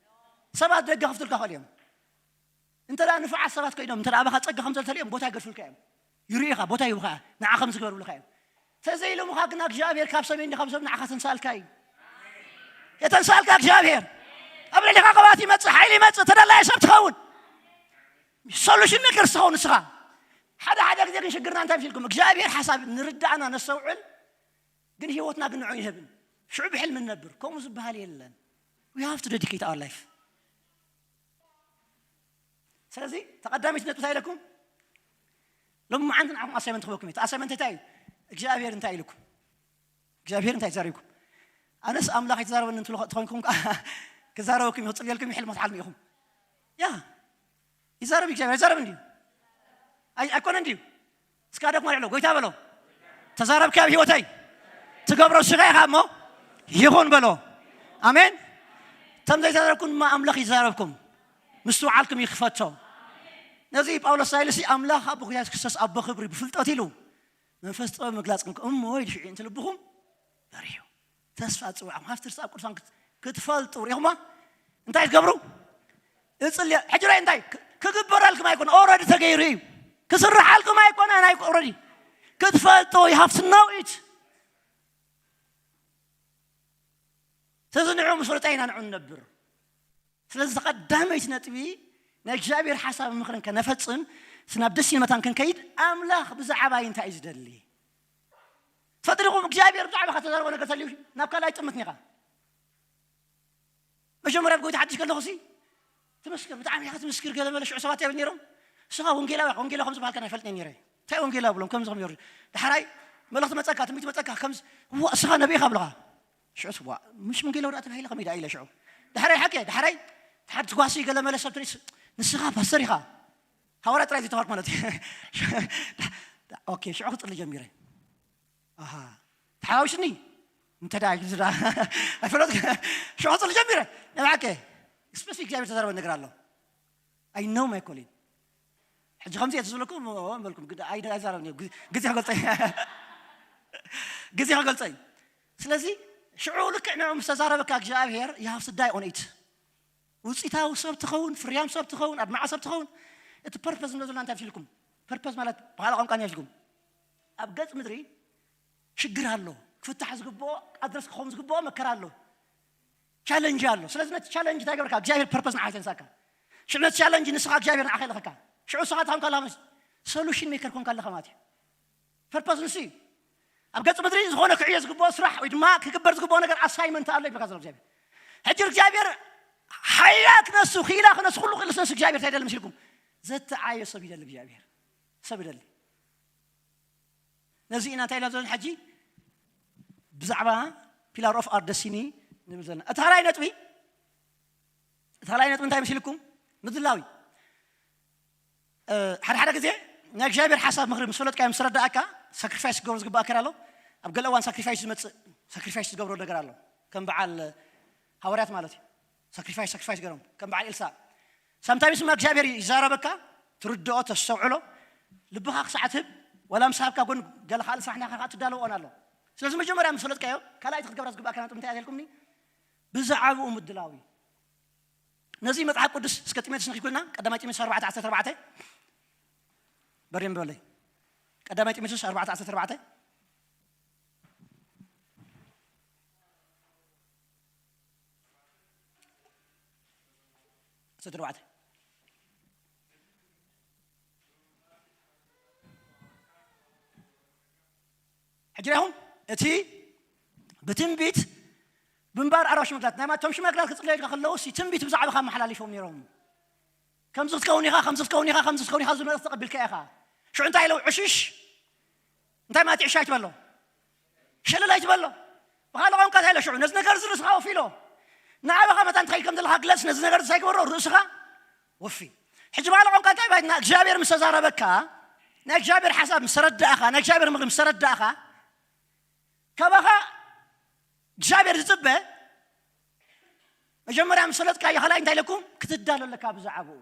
ሰባት ደገ ከፍትልካ ኽእል እዮም እንተ ንፉዓት ሰባት ኮይኖም እንተ ኣባኻ ጸጋ ከም ዘልተልዮም ቦታ ይገድፉልካ እዮም ይርእኻ ቦታ ይህቡኻ ንዓ ከም ዝገበሩልካ እዮም ተዘይሎምኻ ግና እግዚኣብሔር ካብ ሰሜን ካብ ሰብ ንዓኻ ተንሳልካ እዩ የተንሳልካ እግዚኣብሔር ኣብ ልዕሊኻ ቅባት ይመጽእ ሓይሊ ይመጽእ ተደላየ ሰብ ትኸውን ሶሉሽን ሜከር ትኸውን ንስኻ ሓደ ሓደ ግዜ ግን ሽግርና እንታይ ኢልኩም እግዚኣብሔር ሓሳብ ንርዳእና ነስተውዕል ግን ህይወትና ግን ንዑ ይህብን ሽዑ ብሕልሚ ንነብር። ከምኡ ዝበሃል የለን። We have to dedicate our life. ስለዚ ተቐዳሚት ነጥቢ እንታይ ኢለኩም? ሎም መዓንቲ ንዓኹም ኣሳይመንት ክበኩም እዩ። ኣሳይመንት እንታይ እዩ? እግዚኣብሔር እንታይ ኢልኩም? እግዚኣብሔር እንታይ ተዛሪብኩም? ኣነስ ኣምላኽ ኣይተዛረበኒ እንትብሉ ተኾንኩም ከዓ ክዛረበኩም እዩ፣ ክፅልየልኩም እዩ፣ ሕልሚ ክትሓልሙ ኢኹም። ያ ይዛረብ እግዚኣብሔር፣ ኣይዛረብ እንድዩ? ኣይ ኣይኮነ እንድዩ? እስካ ደክሞ ልዕሎ ጎይታ በሎ፣ ተዛረብካ ኣብ ህይወተይ ትገብሮ ስጋ ኢኻ እሞ ይኹን በሎ። ኣሜን። ከም ዘይተዛረብኩም ድማ ኣምላኽ ይዛረብኩም፣ ምስትውዓልኩም ይክፈቶ። ነዚ ጳውሎስ ሳይልሲ ኣምላኽ ኣቦ ጎይታ የሱስ ክርስቶስ ኣቦ ክብሪ ብፍልጠት ኢሉ መንፈስ ጥበብ ምግላጽ ክንከ እሞ ኢሉ ሽዑ እንተ ልብኹም በርሁ። ተስፋ ጽውዓኹም ሃፍቲ ርስቲ ኣብ ቅዱሳን ክት- ክትፈልጡ ርኢኹማ እንታይ ትገብሩ? እጽልያ ሕጂ ራይ እንታይ ክ- ክግበረልኩም ኣይኮነ ኦረዲ ተገይሩ እዩ። ክስርሓልኩም ኣይኮነ ናይ ኦረዲ ክትፈልጡ you have to know it። ስለዚ ንዑ ምስ ወለጣ ኢና ንዑ ንነብር። ስለዚ ቀዳመይቲ ነጥቢ ናይ እግዚኣብሔር ሓሳብ ምኽርን ከነፈጽም ስናብ ደስ መታን ክንከይድ ኣምላኽ ብዛዕባ እንታይ እዩ ዝደሊ? ትፈጥሪኹም እግዚኣብሔር ብዛዕባ ከተዛረቦ ነገር ተልዩ ናብ ካልኣይ ጥምት ኒኻ መጀመርያ ብጎይታ ሓድሽ ከለኹ ሲ ትምስክር ብጣዕሚ ኢኻ ትምስክር ገለ መለ ሽዑ ሰባት ይብል ነይሮም። እስኻ ወንጌላዊ ኢኻ ወንጌላዊ ከም ዝበሃልካ ኣይፈልጥን ነይረ። እንታይ ወንጌላዊ ብሎም ከምዚ ከም ዮርዲ ዳሕራይ መልእኽቲ መፀካ ትንቢት መፀካ ከምዚ እዋ እስኻ ነቢይ ኢኻ ብለኻ። ሽዑ ስዋ ምሽ ወንጌላዊ ዳ ተባሂለ ከመይ ዳ ኢለ ሽዑ ዳሕራይ ሓቂ ዳሕራይ ሓንቲ ጓሲ ገለ መለ ሰብ ትሪስ ንስኻ ፓስተር ኢኻ። ሃዋርያ ጥራይ ዝተዋርክ ማለት እዩ። ኦኬ ሽዑ ክፅሊ ጀሚረ። ኣሃ ተሓዋዊስኒ እንተ ደኣ ኢሉ ዝዳ ኣይፈለጥ ሽዑ ክፅሊ ጀሚረ። ንብዓከ ስፔሲፊክ እግዚኣብሔር ተዛረበ ነገር ኣሎ። ኣይ ነው ማይ ኮሊን ሕጂ ከምዚ እየ ዝብለኩም በልኩም ግዳ ኣይ ኣይዛረብን እየ። ግዜ ክገልፀ ግዜ ክገልፀ እዩ። ስለዚ ሽዑ ልክዕ ንዑ ምስ ተዛረበካ እግዚኣብሔር you have to die on it። ውፅኢታዊ ሰብ ትኸውን ፍርያም ሰብ ትኸውን ኣድማዒ ሰብ ትኸውን። እቲ ፐርፐስ ንብሎ ዘለና እንታይ ኢልኩም? ፐርፐስ ማለት ብካል ቋንቋ እንታይ ኢልኩም? ኣብ ገፅ ምድሪ ሽግር ኣሎ ክፍታሕ ዝግብኦ ኣድረስ ክኸውን ዝግብኦ መከራ ኣሎ ቻለንጅ ኣሎ። ስለዚ ነቲ ቻለንጅ እንታይ ገበርካ እግዚኣብሔር ፐርፐስ ንዓይ ተንሳካ። ሽዑ ነቲ ቻለንጅ ንስኻ እግዚኣብሔር ንዓኻ ይልኸካ። ሽዑ ንስኻ እንታይ ኮንካ ኣለኻ? ሶሉሽን ሜከር ኮንካ ኣለኻ ማለት እዩ። ፐርፐስ ንሱ እዩ። ኣብ ገጽ ምድሪ ዝኾነ ክዕዮ ዝግብኦ ስራሕ ወይ ድማ ክግበር ዝግብኦ ነገር ኣሳይመንት ኣሎ ይብለካ ዘሎ እግዚኣብሔር። ሕጂ እግዚኣብሔር ሓይላ ክነሱ ክኢላ ክነሱ ኩሉ ክእልስ ነሱ እግዚኣብሔር እንታይ ይደሊ መሲልኩም? ዘተዓዮ ሰብ ይደሊ እግዚኣብሔር። ሰብ ይደሊ። ነዚ ኢና እንታይ ኢልና ዘለና ሕጂ ብዛዕባ ፒላር ኦፍ ኣር ደስቲኒ ንብል ዘለና። እቲ ካልኣይ ነጥቢ እቲ ካልኣይ ነጥቢ እንታይ መሲልኩም? ምድላዊ ሓደ ሓደ ግዜ ናይ እግዚኣብሔር ሓሳብ ምኽሪ ምስ ፈለጥካዮ ምስ ተረዳእካ ሳክሪፋይስ ክገብሮ ዝግባእ ከር ኣሎ። ኣብ ገለ እዋን ሳክሪፋይስ ዝመፅእ ሳክሪፋይስ ዝገብሮ ነገር ኣሎ። ከም በዓል ሃዋርያት ማለት እዩ። ሳክሪፋይስ ሳክሪፋይስ ገሮም ከም በዓል ኤልሳ ሳምታይምስ ድማ እግዚኣብሔር ይዛረበካ ትርድኦ ተስተውዕሎ ልብኻ ክሳዕ ትህብ ወላ ምስ ሃብካ ጎን ገለ ካልእ ስራሕ ናኻ ትዳለዎ ኣሎ። ስለዚ መጀመርያ ምስ ፈለጥካዮ ካልኣይቲ ክትገብራ ዝግባእካ ነጥብ እንታይ ኣልኩምኒ? ብዛዕባኡ ምድላዊ ነዚ መጽሓፍ ቅዱስ እስከ ጢሞቴዎስ ንኺኩልና ቀዳማይ ጢሞቴዎስ ኣርባዕተ ዓሰርተ ኣርባዕተ በሬም በለይ ቀዳማይ ጢሞቴዎስ ኣርባዕተ ዓሰርተ ኣርባዕተ ዓሰርተ ኣርባዕተ ሕጂ ኹም እቲ ብትንቢት ብምባር ኣርባ ሽማግላት ናይ ማቶም ሽማግላት ክፅለዩ ኢልካ ከለዉ ሲ ትንቢት ብዛዕባኻ ኣመሓላሊፎም ነይሮም። ከምዚ ክትከውን ኢኻ ከምዚ ክትከውን ኢኻ ከምዚ ክትከውን ኢኻ ዝመለስ ተቐቢልካ ኢኻ። ሽዑ እንታይ ኢለው ዕሽሽ እንታይ ማለት ዕሽ ኣይትበሎ ሸለል ኣይትበሎ። ብኻል ቋንቋ እንታይ ኢለ ሽዑ ነዚ ነገር እዚ ርእስኻ ወፊሎ ንዓባኻ መታን ትኸይድ ከም ዘለኻ ግለጽ ነዚ ነገር እዚ ኣይግበሮ ርእስኻ ወፊ። ሕጂ ብኻል ቋንቋ እንታይ ባይትና እግዚኣብሔር ምስ ተዛረበካ ናይ እግዚኣብሔር ሓሳብ ምስ ተረዳእኻ ናይ እግዚኣብሔር ምኽሪ ምስ ተረዳእኻ ካባኻ እግዚኣብሔር ዝፅበ መጀመርያ ምስ ፈለጥካዮ ካልኣይ እንታይ ኢለኩም ክትዳሎ ኣለካ ብዛዕባኡ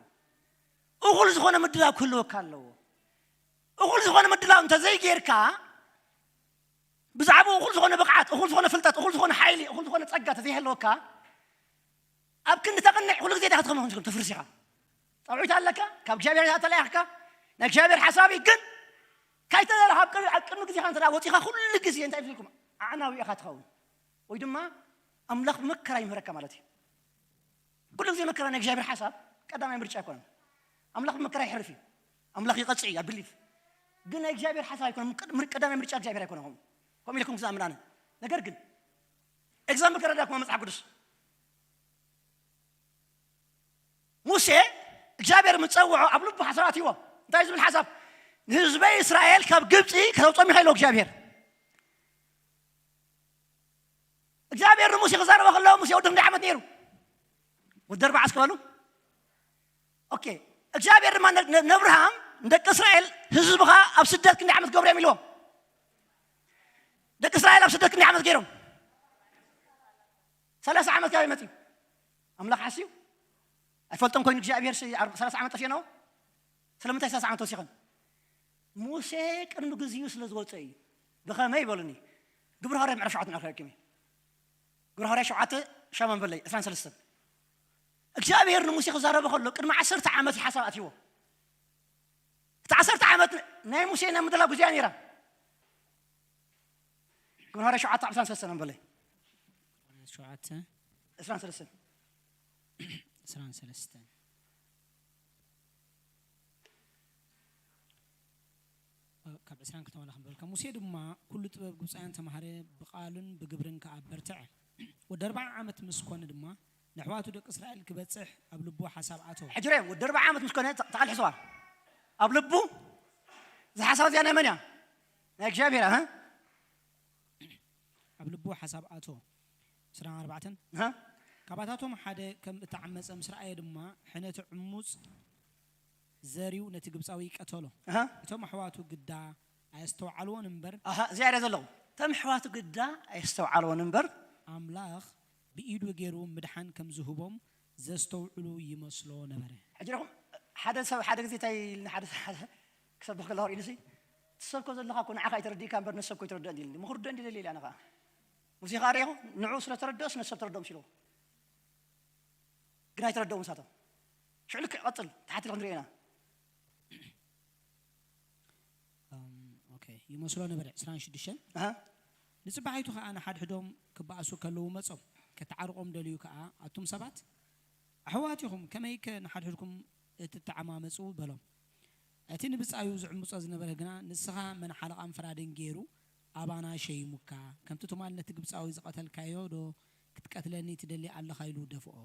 እኹል ዝኾነ ምድላው ክህልወካ ኣለዎ። እኹል ዝኾነ ምድላው እንተዘይጌርካ ብዛዕባኡ እኹል ዝኾነ ብቕዓት እኹል ዝኾነ ፍልጠት እኹል ዝኾነ ሓይሊ እኹል ዝኾነ ፀጋ ተዘይህለወካ ኣብ ክንዲ ተቕንዕ ኩሉ ግዜ ዳክትኸመ ተፍርሲኻ ፃውዒት ኣለካ ካብ እግዚኣብሔር ተለያኽካ ናይ እግዚኣብሔር ሓሳብ ግን ካይተደረኻ ኣብ ቅድሚ ግዜኻ እንተ ወፂኻ ኩሉ ግዜ እንታይ ኢልኩም ኣዕናዊ ኢኻ ትኸውን ወይ ድማ ኣምላኽ ብመከራ ይምህረካ ማለት እዩ። ኩሉ ግዜ መከራ ናይ እግዚኣብሔር ሓሳብ ቀዳማይ ምርጫ ኣይኮነን። ኣምላኽ ብመከራ ይሕርፍ እዩ። ኣምላኽ ይቐፅዕ እዩ ኣቢሊፍ ግን ናይ እግዚኣብሔር ሓሳብ ኣይኮነ ቀዳማይ ምርጫ እግዚኣብሔር ኣይኮነ ከምኡ ኢልኩም ዝኣምን ኣነ ነገር ግን ኤግዛምፕል ከረዳኩም መጽሓፍ ቅዱስ። ሙሴ እግዚኣብሔር ምጸውዖ ኣብ ልቡ ሓሳብ ኣትይዎ። እንታይ ዝብል ሓሳብ? ንህዝበይ እስራኤል ካብ ግብፂ ከተውፅኦም ኢኻ ኢልዎ እግዚኣብሔር። እግዚኣብሔር ንሙሴ ክዛረቦ ከለዎ ሙሴ ወዲ ክንደይ ዓመት ነይሩ? ወዲ ኣርባዓ እስከ በሉ። ኦኬ። እግዚኣብሔር ድማ ነ- ነ- ነብርሃም ንደቂ እስራኤል ህዝብኻ ኣብ ስደት ክንደይ ዓመት ገብርዮም ኢልዎም? ደቂ እስራኤል ኣብ ስደት ክንደይ ዓመት ገይሮም? ሰላሳ ዓመት ካብ መፅዩ ኣምላኽ ሓስዩ ኣይፈልጦም ኮይኑ እግዚኣብሔር ሲ- ዓር- ሰላሳ ዓመት ጠፊእናዎ። ስለምንታይ ሰላሳ ዓመት ወሲኸን? ሙሴ ቅድሚ ግዚኡ ስለ ዝወፀ እዩ። ብኸመይ በሉኒ? ግብረ ሃዋርያ ምዕራፍ ሸውዓተ ንኣርካ ረኪሚ። ግብረ ሃዋርያ ሸውዓተ ሻማን በለይ ዕስራን ሰለስተን እግዚኣብሔር ንሙሴ ክዛረበ ከሎ ቅድሚ ዓሰርተ ዓመት ሓሳብ ኣትይዎ። እቲ ዓሰርተ ዓመት ናይ ሙሴ ናይ ምድላው ግዜያ ነይራ። ግብረ ሃዋርያ ሸውዓተ ዕስራን ሰለስተን ኣንበለይ። ሸውዓተ ዕስራን ሰለስተን ዕስራን ሰለስተን ካብ ዕስራን ክልተ ዋላ ክንበልካ። ሙሴ ድማ ኩሉ ጥበብ ግብፃውያን ተማሃረ፣ ብቃልን ብግብርን ከኣ በርትዐ። ወዲ ኣርባዓ ዓመት ምስ ኮነ ድማ ንኣሕዋቱ ደቂ እስራኤል ክበጽሕ ኣብ ልቡ ሓሳብ ኣቶ። ሕጂ ርኦም፣ ወዲ ኣርባዓ ዓመት ምስ ኮነ ተ- ተቓልሕስዋ ኣብ ልቡ። እዚ ሓሳብ እዚኣ ናይ መን እያ? ናይ እግዚኣብሔር እያ። ኣብ ልቡ ሓሳብ ኣቶ። ዕስራን ኣርባዕተን። እህ። ካባታቶም ሓደ ከም እተዓመጸ ምስ ረኣየ ድማ ሕነቲ ዕሙጽ ዘርዩ ነቲ ግብጻዊ ቀተሎ። እህ። እቶም ኣሕዋቱ ግዳ ኣየስተውዓልዎን እምበር። ኣሃ፣ እዚኣ እያ ዘለኹ። እቶም ኣሕዋቱ ግዳ ኣየስተውዓልዎን እምበር። ኣምላኽ ብኢዱ ገይሩ ምድሓን ከም ዝህቦም ዘስተውዕሉ ይመስሎ ነበረ። ሕጂ ዲኹም ሓደ ሰብ ሓደ ግዜ እንታይ ኢልኒ ሓደ ሓደ ክሰብኽ ከለኹ ርኢሉሲ ትሰብኮ ዘለኻ እኮ ንዓኻ ኣይተረዲእካ እምበር ነሰብኮ ኣይተረድአን ኢልኒ። ምኽርዶ እንዲ ደልየ ኢለ ኣነ ኸዓ ሙሴ ኸዓ ርኢኹ ንዑ ስለ ተረድኦስ ነሰብ ተረድኦም ሲልዎ። ግን ኣይተረድኦም ንሳቶም። ሽዑ ልክዕ ቀጽል ተሓቲ ክንሪኦ ኢና። እም፣ ኦኬ፣ ይመስሎ ነበረ። ዕስራን ሽዱሽተን። ኣሃ። ንጽባሒቱ ከኣ ንሓድሕዶም ክበኣሱ ከለዉ መጾም። ከተዓርቖም ደልዩ ከኣ ኣቱም ሰባት ኣሕዋት ኢኹም፣ ከመይከ ንሓድሕድኩም እትተዓማመጹ በሎም። እቲ ንብጻዩ ዝዕምጾ ዝነበረ ግና ንስኻ መን ሓለቓን ፈራድን ገይሩ ኣባና ሸይሙካ፣ ከምቲ ትማል ነቲ ግብጻዊ ዝቐተልካዮ ዶ ክትቀትለኒ ትደሊ ኣለኻ ኢሉ ደፍኦ።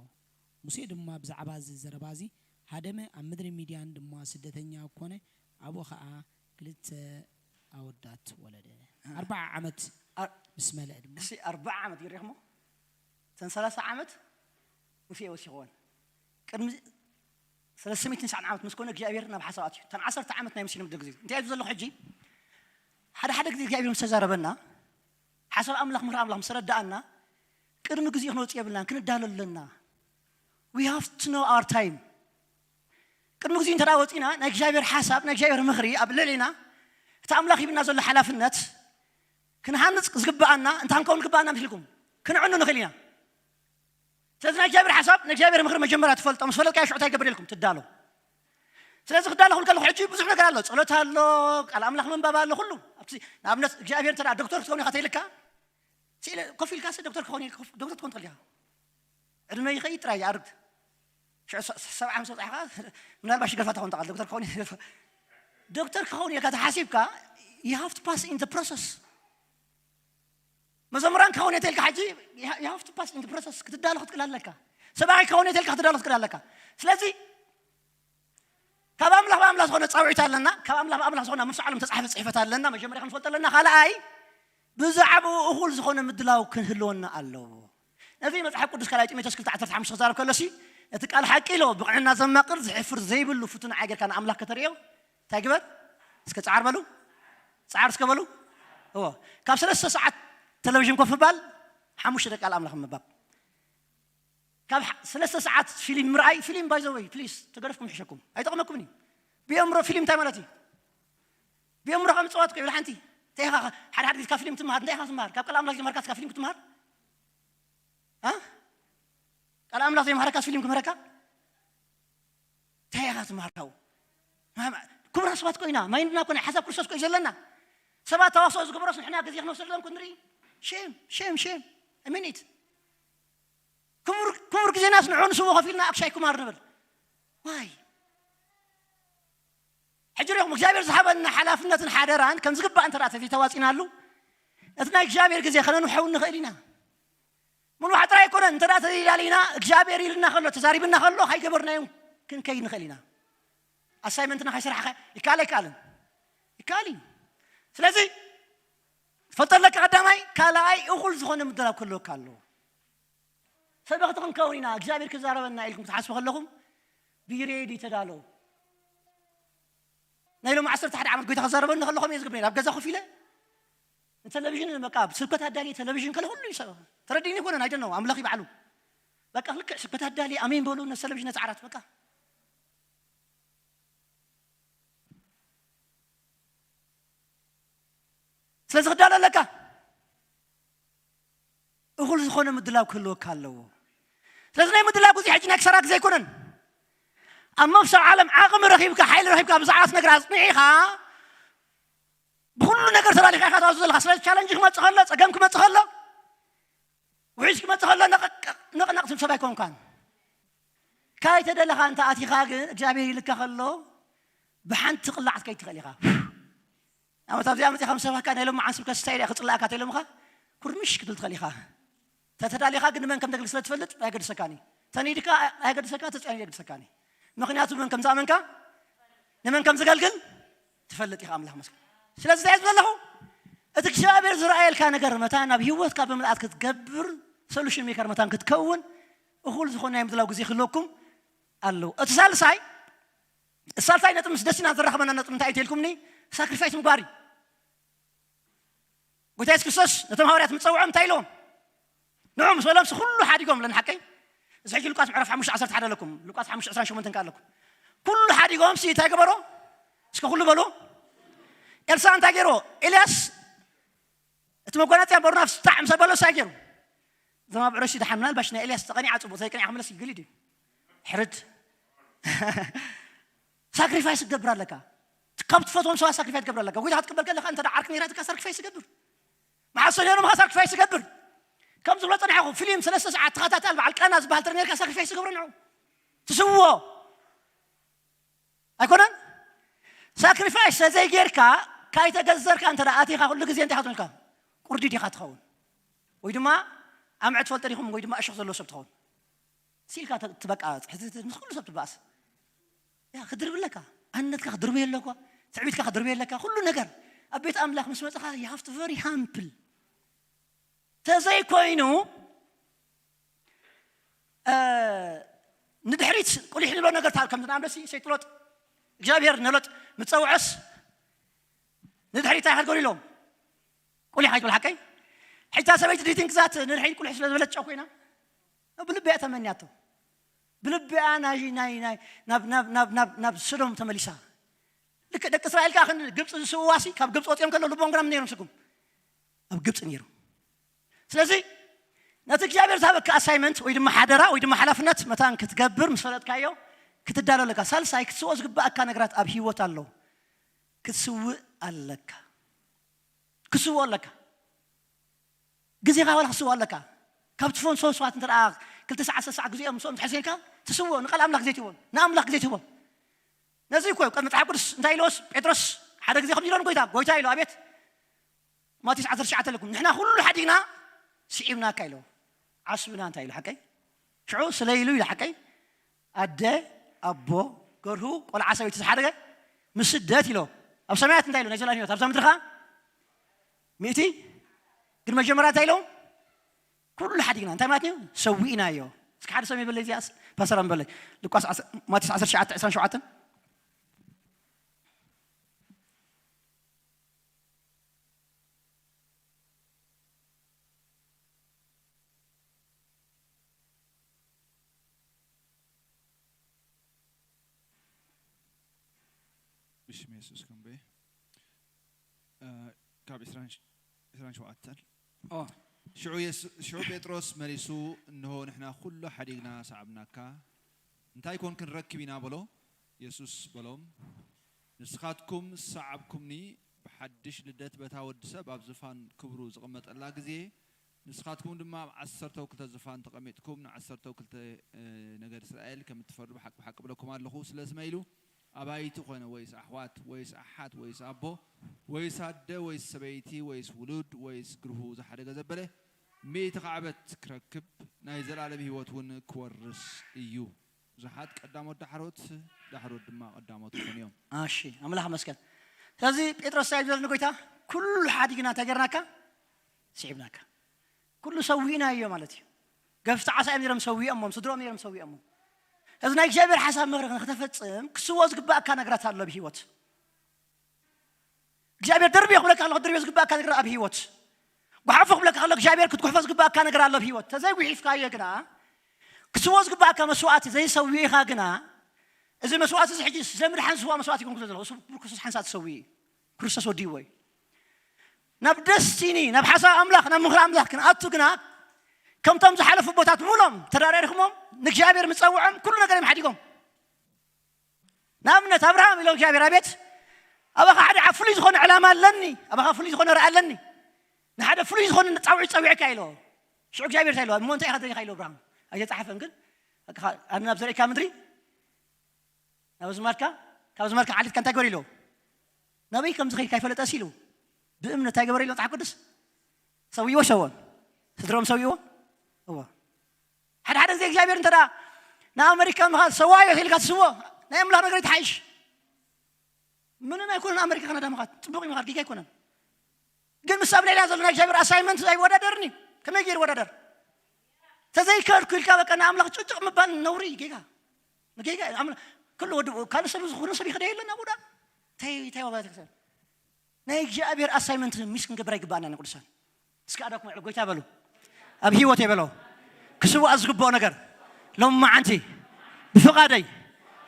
ሙሴ ድማ ብዛዕባ እዚ ዘረባ እዚ ሃደመ፣ ኣብ ምድሪ ሚድያን ድማ ስደተኛ ኮነ፣ ኣብኡ ኸኣ ክልተ ኣወዳት ወለደ። ኣርባዓ ዓመት ኣር- ምስ መለአ ድማ እሲ ኣርባዓ ዓመት ይሪእኹሞ እተን ሰላሳ ዓመት ሙሴ ወሲኽወን ቅድሚ ሰለስተ ሚእትን ትስዓን ዓመት ምስ ኮነ እግዚኣብሔር ናብ ሓሳብ ኣትዩ እተን ዓሰርተ ዓመት ናይ ሙሴ ንምድር ግዜ እንታይ እዩ ዘለኹ ሕጂ ሓደ ሓደ ግዜ እግዚኣብሔር ምስ ተዛረበና ሓሳብ ኣምላኽ ምኽሪ ኣምላኽ ምስ ተረዳኣና ቅድሚ ግዜ ክንወፅእ የብልናን ክንዳሎ ኣለና we have to know our time ቅድሚ ግዜ እንተ ወፂና ናይ እግዚኣብሔር ሓሳብ ናይ እግዚኣብሔር ምኽሪ ኣብ ልዕሊና እቲ ኣምላኽ ሂብና ዘሎ ሓላፍነት ክንሃንፅ ዝግብኣና እንታይ ክንከውን ዝግብኣና ምስልኩም ክንዕኑ ንኽእል ኢና ስለዚ ናይ እግዚኣብሔር ሓሳብ ናይ እግዚኣብሔር ምኽሪ መጀመርያ ትፈልጦ ምስ ፈለጥካ ሽዑ እንታይ ይገብር ኢልኩም ትዳሎ ስለዚ ክዳሎ ክብል ከለኹ ሕጂ ብዙሕ ነገር ኣሎ ጸሎት ኣሎ ቃል ኣምላኽ ምንባብ ኣሎ ኩሉ ኣብቲ ንኣብነት እግዚኣብሔር እንተ ዶክተር ክትኸውን ኢኻ ተይልካ ስኢለ ኮፍ ኢልካ ዶክተር ክኸውን ኢልካ ዶክተር ትኸውን ትኽእል ኢኻ ዕድመ ይኸይድ ጥራይ ይኣርግ ሽዑ ሰብዓ ምስ በጻሕኻ ምናልባት ሽገርፋ ትኸውን ትኽእል ዶክተር ክኸውን ኢልካ ዶክተር ክኸውን ኢልካ ተሓሲብካ you have to pass in the process መዘምራን ክኸውን እየ ተልካ ሕጂ you have to pass in the process ክትዳሎ ክትክእል ኣለካ ሰብኣይ ክኸውን እየ ተልካ ክትዳሎ ክትክእል ኣለካ ስለዚ ካብ ኣምላኽ ብኣምላኽ ዝኾነ ጻውዒት ኣለና ካብ ኣምላኽ ብኣምላኽ ዝኾነ ኣብ መንፈስ ዓለም ተጻሕፈ ጽሕፈት ኣለና መጀመርያ ክንፈልጦ ኣለና ካልኣይ ብዛዕባኡ እኹል ዝኾነ ምድላው ክንህልወና ኣለዎ ነዚ መጽሓፍ ቅዱስ ካልኣይ ጢሞቴዎስ ክልተ ዓሰርተ ሓሙሽተ ክዛረብ ከሎሲ እቲ ቃል ሓቂ ኢሎ ብቕዕና ዘማቕር ዝሕፍር ዘይብሉ ፍቱን ዓይ ጌርካ ንኣምላኽ ከተርእዮ እንታይ ግበር እስከ ጻዓር በሉ ጻዓር እስከ በሉ እዎ ካብ ሰለስተ ሰዓት ቴሌቪዥን ኮፍ ምባል ሓሙሽተ ደቂ ቃል ኣምላኽ ምንባብ ካብ ሰለስተ ሰዓት ፊልም ምርኣይ ፊልም ባይ ዘ ወይ ፕሊስ ተገደፍኩም ይሕሸኩም ኣይጠቕመኩምን እዩ ብየምሮ ፊልም እንታይ ማለት እዩ ብየምሮ ከም ምፅዋት እኮ ይብል ሓንቲ እንታይ ኢኻ ሓደ ሓደ ግዜ ካብ ፊልም ትምሃር እንታይ ኢኻ ትምሃር ካብ ቃል ኣምላኽ ጀመርካ ካብ ፊልም ክትምሃር ቃል ኣምላኽ ዘይምሃረካስ ፊልም ክምህረካ እንታይ ኢኻ ትምሃር ካብኡ ክቡራት ሰባት ኮይና ማይንድና ኮነ ሓሳብ ክርስቶስ ኮይ ዘለና ሰባት ተዋስኦ ዝግበሮስ ንሕና ግዜ ክንወስደሎም ክንርኢ ሼም ሼም ሼም ሚኒት ክቡር ግዜናስ ንዑ ንስዎ ከፊልና ኣክሻይ ኩማር ንብል ዋይ ሕጂ ሪኹም እግዚኣብሔር ዝሃበና ሓላፍነትን ሓደራን ከም ዝግባእ እንተ ተዋፂናሉ እቲ ናይ እግዚኣብሔር ግዜ ከነንውሐው ንኽእል ኢና ምንዋሕ ጥራይ ኣይኮነን። እንተ ደኣ ተደላሊና እግዚኣብሔር ኢልና ከሎ ተዛሪብና ከሎ ካይገበርናዮም ክንከይድ ንኽእል ኢና። ኣሳይመንትና ካይሰራሕካ ይከኣል ኣይከኣልን? ይከኣል እዩ። ስለዚ ትፈልጠለካ ቀዳማይ፣ ካልኣይ እኹል ዝኾነ ምድላው ክህልወካ ኣለዎ። ሰበኽቲ ክንከውን ኢና እግዚኣብሔር ክዛረበና ኢልኩም ክትሓስቡ ከለኹም ብሬዲ ተዳለዉ። ናይ ሎም ዓሰርተ ሓደ ዓመት ጎይታ ክዛረበኒ ከሎ ከምኡ ዝግብር ኣብ ገዛ ኮፍ ኢለ ንቴሌቪዥን በቃ ስብከት ኣዳልየ ቴሌቪዥን ከለ ኩሉ ይሰ ተረዲኒ ይኮነን ኣይደነው ኣምላኽ ይባዕሉ በቃ ልክዕ ስብከት ኣዳልየ ኣሜን በሉ ነቲ ቴሌቪዥን ነቲ ዓራት በቃ ስለዚ ክዳሎ ኣለካ እኹል ዝኾነ ምድላው ክህልወካ ኣለዎ። ስለዚ ናይ ምድላው ግዜ ሕጂ ናይ ክሰራ ግዜ ኣይኮነን። ኣብ መፍሰብ ዓለም ዓቕሚ ረኺብካ ሓይሊ ረኺብካ ብዛዕባ ነገር ኣፅኒዒኻ ብኩሉ ነገር ተላሊኻ ኢኻ ትኣቱ ዘለኻ። ስለዚ ቻለንጅ ክመፅእ ከሎ ፀገም ክመፅእ ከሎ ውሒስ ክመፅእ ከሎ ነቕነቕ ትብል ሰብ ኣይኮንካን። ካይተደለኻ እንተ ኣቲኻ ግን እግዚኣብሔር ይልካ ከሎ ብሓንቲ ቅላዕ ክትከይድ ትኽእል ኢኻ። ኣመት ኣብዚኣ መፂኻ ምስ ሰባካ ናይ ሎመዓን ስብከት ስታይል እያ ክፅላእካ ተይሎምኻ ኩርምሽ ክትብል ትኽእል ኢኻ። ተተዳሊኻ ግን ንመን ከም ተግልግ ስለ ትፈልጥ ኣየገድሰካን እዩ። ተኒድካ ኣየገድሰካ ተፅዮን የገድሰካን እዩ። ምክንያቱ መን ከም ዝኣመንካ ንመን ከም ዝገልግል ትፈልጥ ኢኻ ኣምላኽ መስገን። ስለዚ እንታይ እየ ዝብል ዘለኹ እቲ እግዚኣብሔር ዝረኣየልካ ነገር መታ ናብ ህይወትካ ብምልኣት ክትገብር ሶሉሽን ሜከር መታን ክትከውን እኹል ዝኾነ ናይ ምድላው ግዜ ክህልወኩም ኣለዎ። እቲ ሳልሳይ ሳልሳይ ነጥብ ምስ ደሲና ዘራኽበና ነጥብ እንታይ እዩ ተልኩምኒ? ሳክሪፋይስ ምግባር እዩ። ጎይታ የሱስ ክርስቶስ ነቶም ሃዋርያት ምጸውዖም እንታይ ኢልዎም? ንዑ ምስ በሎም ኩሉ ሓዲጎም ለንሓቀይ እዚ ሕጂ ሉቃስ ምዕራፍ ሓሙሽተ ዓሰርተ ሓደ ኣለኩም ሉቃስ ሓሙሽተ ዕስራን ሸሞንተን ኣለኩም ኩሉ ሓዲጎም ሲ እንታይ ገበሮ? እስከ ኩሉ በሉ። ኤልሳ እንታይ ገይርዎ? ኤልያስ እቲ መጓናጽያ በርናፍ ስታዕ ምስ ኣበሎ ሳይ ገይሩ ዘማብዕሮ ሲ ደሓን ምናልባሽ ናይ ኤልያስ ተቐኒዓ ጽቡቕ ዘይቀኒዓ ክምለስ ይግል ድዩ? ሕርድ ሳክሪፋይስ ትገብር ኣለካ። ካብ ትፈትዎም ሰባት ሳክሪፋይስ ትገብር ኣለካ። ጎይታ ክትቅበል ከለካ እንተ ዓርክ ነይራትካ ሳክሪፋይስ ትገብር። መሓሶ ነይሮምካ ሳክሪፋይስ ትገብር። ከም ዝብሎ ጸናሕኹ ፊልም ሰለስተ ሰዓት ተኸታታል በዓል ቃና ዝበሃል ተረ ነርካ ሳክሪፋይስ ትገብሮ ንዑ ትስዎ ኣይኮነን። ሳክሪፋይስ ተዘይጌርካ ካይተገዘርካ እንተ ኣቲኻ ኩሉ ግዜ እንታይ ክትብልካ ቁርዲ ዲኻ ትኸውን ወይ ድማ ኣምዐ ትፈልጠ ዲኹም ወይ ድማ እሾኽ ዘለዎ ሰብ ትኸውን ሲልካ ትበቃ ምስ ኩሉ ሰብ ትበኣስ ያ ክድርብ ኣለካ ኣነትካ ክድርብ የለኳ ትዕቢትካ ክድርብ የለካ ኩሉ ነገር ኣብ ቤት ኣምላኽ ምስ መፅኻ you have to very humble ተዘይኮይኑ ንድሕሪት ቁሊሕ ንብሎ ነገር ከም ዝናምረሲ ሰይጥሎጥ እግዚኣብሔር ነሎጥ ምፀውዐስ ንድሕሪት እንታይ ክትገሩ ኢሎም ቁሊሕ ኣይትብል ሓቀይ ሕታ ሰበይቲ ድሪትን ግዛት ንድሕሪት ቁሊሕ ስለ ዝበለት ጨው ኮይና ብልቢያ ተመንያቶ ብልቢያ ናይ ናይ ናይ ናብ ናብ ናብ ናብ ናብ ስዶም ተመሊሳ ልክ ደቂ እስራኤል ከዓ ግብፂ ዝስውዋሲ ካብ ግብፂ ወፂኦም ከሎ ልቦም ግና ነይሮም ስጉም ኣብ ግብፂ ነይሩ ስለዚ ነቲ እግዚኣብሔር ዝሃበካ ኣሳይመንት ወይ ድማ ሓደራ ወይ ድማ ሓላፍነት መታን ክትገብር ምስ ፈለጥካዮ ክትዳሎ ኣለካ ሳልሳይ ክትስዎ ዝግባኣካ ነገራት ኣብ ህይወት ኣሎ ክትስውእ ኣለካ ክስዎ ኣለካ ግዜኻ ዋላ ክትስዎ ኣለካ ካብ ትፎን ሰው ሰባት እንተ ክልተ ሰዓት ሰዓት ግዜኦም ምስኦም ትሕሰልካ ትስዎ ንቃል ኣምላኽ ግዜ ትህቦም ንኣምላኽ ግዜ ትህቦም ነዚ እኮ መፅሓፍ ቅዱስ እንታይ ኢለዎስ ጴጥሮስ ሓደ ግዜ ከምዚ ኢሎን ጎይታ ጎይታ ኢሎ ኣቤት ማቴዎስ ዓሰርተ ትሽዓተ ኣለኩም ንሕና ኩሉ ሓዲግና ስዒብናካ ኢሎ ዓስብና እንታይ ኢሉ ሓቀይ ሽዑ ስለ ኢሉ ኢሉ ሓቀይ ኣደ ኣቦ ገርሁ ቆልዓ ሰበይቲ ዝሓደገ ምስ ስደት ኢሎ ኣብ ሰማያት እንታይ ኢሎ ናይ ዘላን ህይወት ኣብዛ ምድርኻ ሚእቲ ግን መጀመርያ እንታይ ኢሎም ኩሉ ሓዲግና እንታይ ማለት እዩ ሰዊእናዮ እስኪ ሓደ ሰብ ይበለይ እዚኣ ፓስተር ኣንበለይ ሉቃስ ማቴዎስ ዓሰርተ ትሽዓተ ዕስራን ሸውዓተን ብሽም የሱስ ክንበ ካብ ዕስራን ሸውዓተን ሽዑ ጴጥሮስ መሊሱ እንሆ ንሕና ኩሉ ሓዲግና ሰዓብናካ እንታይ ኮን ክንረክብ ኢና በሎ የሱስ በሎም ንስኻትኩም ዝሰዓብኩምኒ ብሓድሽ ልደት በታ ወዲ ሰብ ኣብ ዝፋን ክብሩ ዝቕመጠላ ግዜ ንስኻትኩም ድማ ኣብ ዓሰርተው ክልተ ዝፋን ተቐሚጥኩም ንዓሰርተው ክልተ ነገድ እስራኤል ከም እትፈርዱ ብሓቂ ብሓቂ ብለኩም ኣለኹ። ስለዚ መ ኢሉ ኣባይቲ ኾነ ወይስ ኣሕዋት ወይስ ኣሓት ወይስ ኣቦ ወይስ ኣደ ወይስ ሰበይቲ ወይስ ውሉድ ወይስ ግርሁ ዝሓደገ ዘበለ ሚእቲ ካዕበት ክረክብ ናይ ዘላለም ህይወት እውን ክወርስ እዩ። ብዙሓት ቀዳሞት ዳሕሮት፣ ዳሕሮት ድማ ቀዳሞት ይኾኑ እዮም። እሺ፣ ኣምላኽ መስገን። ስለዚ ጴጥሮስ እንታይ ዝብል ንጎይታ? ኩሉ ሓዲግና እንታይ ጌርናካ? ስዒብናካ። ኩሉ ሰዊእናዮ ማለት እዩ። ገፍቲ ዓሳ እዮም ነይሮም ሰዊኦሞም፣ ስድሮም ነይሮም ሰዊኦሞም። እዚ ናይ እግዚኣብሔር ሓሳብ ምኽሪ ንክተፈጽም ክስዎ ዝግባእካ ነገራት ኣሎ ኣብ ህይወት። እግዚኣብሔር ደርብዮ ክብለካ ከሎ ክትድርብዮ ዝግባእካ ነገር ኣብ ህይወት። ጓሓፎ ክብለካ ከሎ እግዚኣብሔር ክትጉሕፎ ዝግባእካ ነገር ኣሎ ኣብ ህይወት። ተዘይጉሒፍካዮ ግና ክስዎ ዝግባእካ መስዋእቲ ዘይሰዊእኻ ግና እዚ መስዋእቲ እዚ ሕጂ ስለምድሓን ዝስዋ መስዋእቲ ይኮንኩ ዘሎ እሱ ብክርስቶስ ሓንሳእ ትሰውኢ እዩ። ክርስቶስ ወዲዎ እዩ። ናብ ደስቲኒ ናብ ሓሳብ ኣምላኽ ናብ ምኽሪ ኣምላኽ ክንኣቱ ግና ከምቶም ዝሓለፉ ቦታት ሙሎም ተዳራሪኹሞም ንእግዚኣብሔር ምፀውዖም ኩሉ ነገር እዮም ሓዲጎም። ንኣብነት ኣብርሃም ኢሎ እግዚኣብሔር ኣቤት ኣባኻ ሓደ ፍሉይ ዝኾነ ዕላማ ኣለኒ ኣባኻ ፍሉይ ዝኾነ ርኣ ኣለኒ ንሓደ ፍሉይ ዝኾነ ፃውዒት ፀዊዕካ ኢሎ ሽዑ እግዚኣብሔር እንታይ ኢሎ እሞ እንታይ ኢኻ ደሊኻ ኢሎ ኣብርሃም ኣይተፃሓፈን ግን ናብ ዘርእካ ምድሪ ናብ ዝማልካ ካብ ዝማልካ ዓሊትካ እንታይ ገበረ ኢሎ ናበይ ከም ዝኸይድ ካይፈለጠ ሲሉ ብእምነት እንታይ ገበረ ኢሎ መፅሓፍ ቅዱስ ሰውይዎ ሰዎን ስድሮም ሰውይዎ እዎ ሓደ ሓደ ግዜ እግዚኣብሔር እንተ ንኣመሪካ ምኻድ ሰዋዮ ኢልካ ትስዎ ናይ ኣምላኽ ነገር ይትሓይሽ ምንም ኣይኮነን ኣመሪካ ካናዳ ምኻድ ፅቡቅ ምኻድ ጌጋ ኣይኮነን ግን ምስ ኣብ ልዕልያ ዘሎ ናይ እግዚኣብሔር ኣሳይመንት ኣይወዳደርን እዩ ከመይ ገይር ወዳደር ተዘይከድኩ ኢልካ በቃ ንኣምላኽ ጭጭቕ ምባል ነውሪ ጌጋ ጌጋ ኩሉ ወዲ ካልእ ሰብ ዝኾነ ሰብ ይኸደ የለን ኣብኡ እንታይ እንታይ ዋጋ ተክሰብ ናይ እግዚኣብሔር ኣሳይመንት ሚስ ክንገብር ኣይግባኣና ንቅዱሳን እስኪ ኣዳኩም ዕሉ ጎይታ በሉ ኣብ ህይወት የበሎ ክስዋእ ዝግብኦ ነገር ሎም መዓንቲ ብፍቓደይ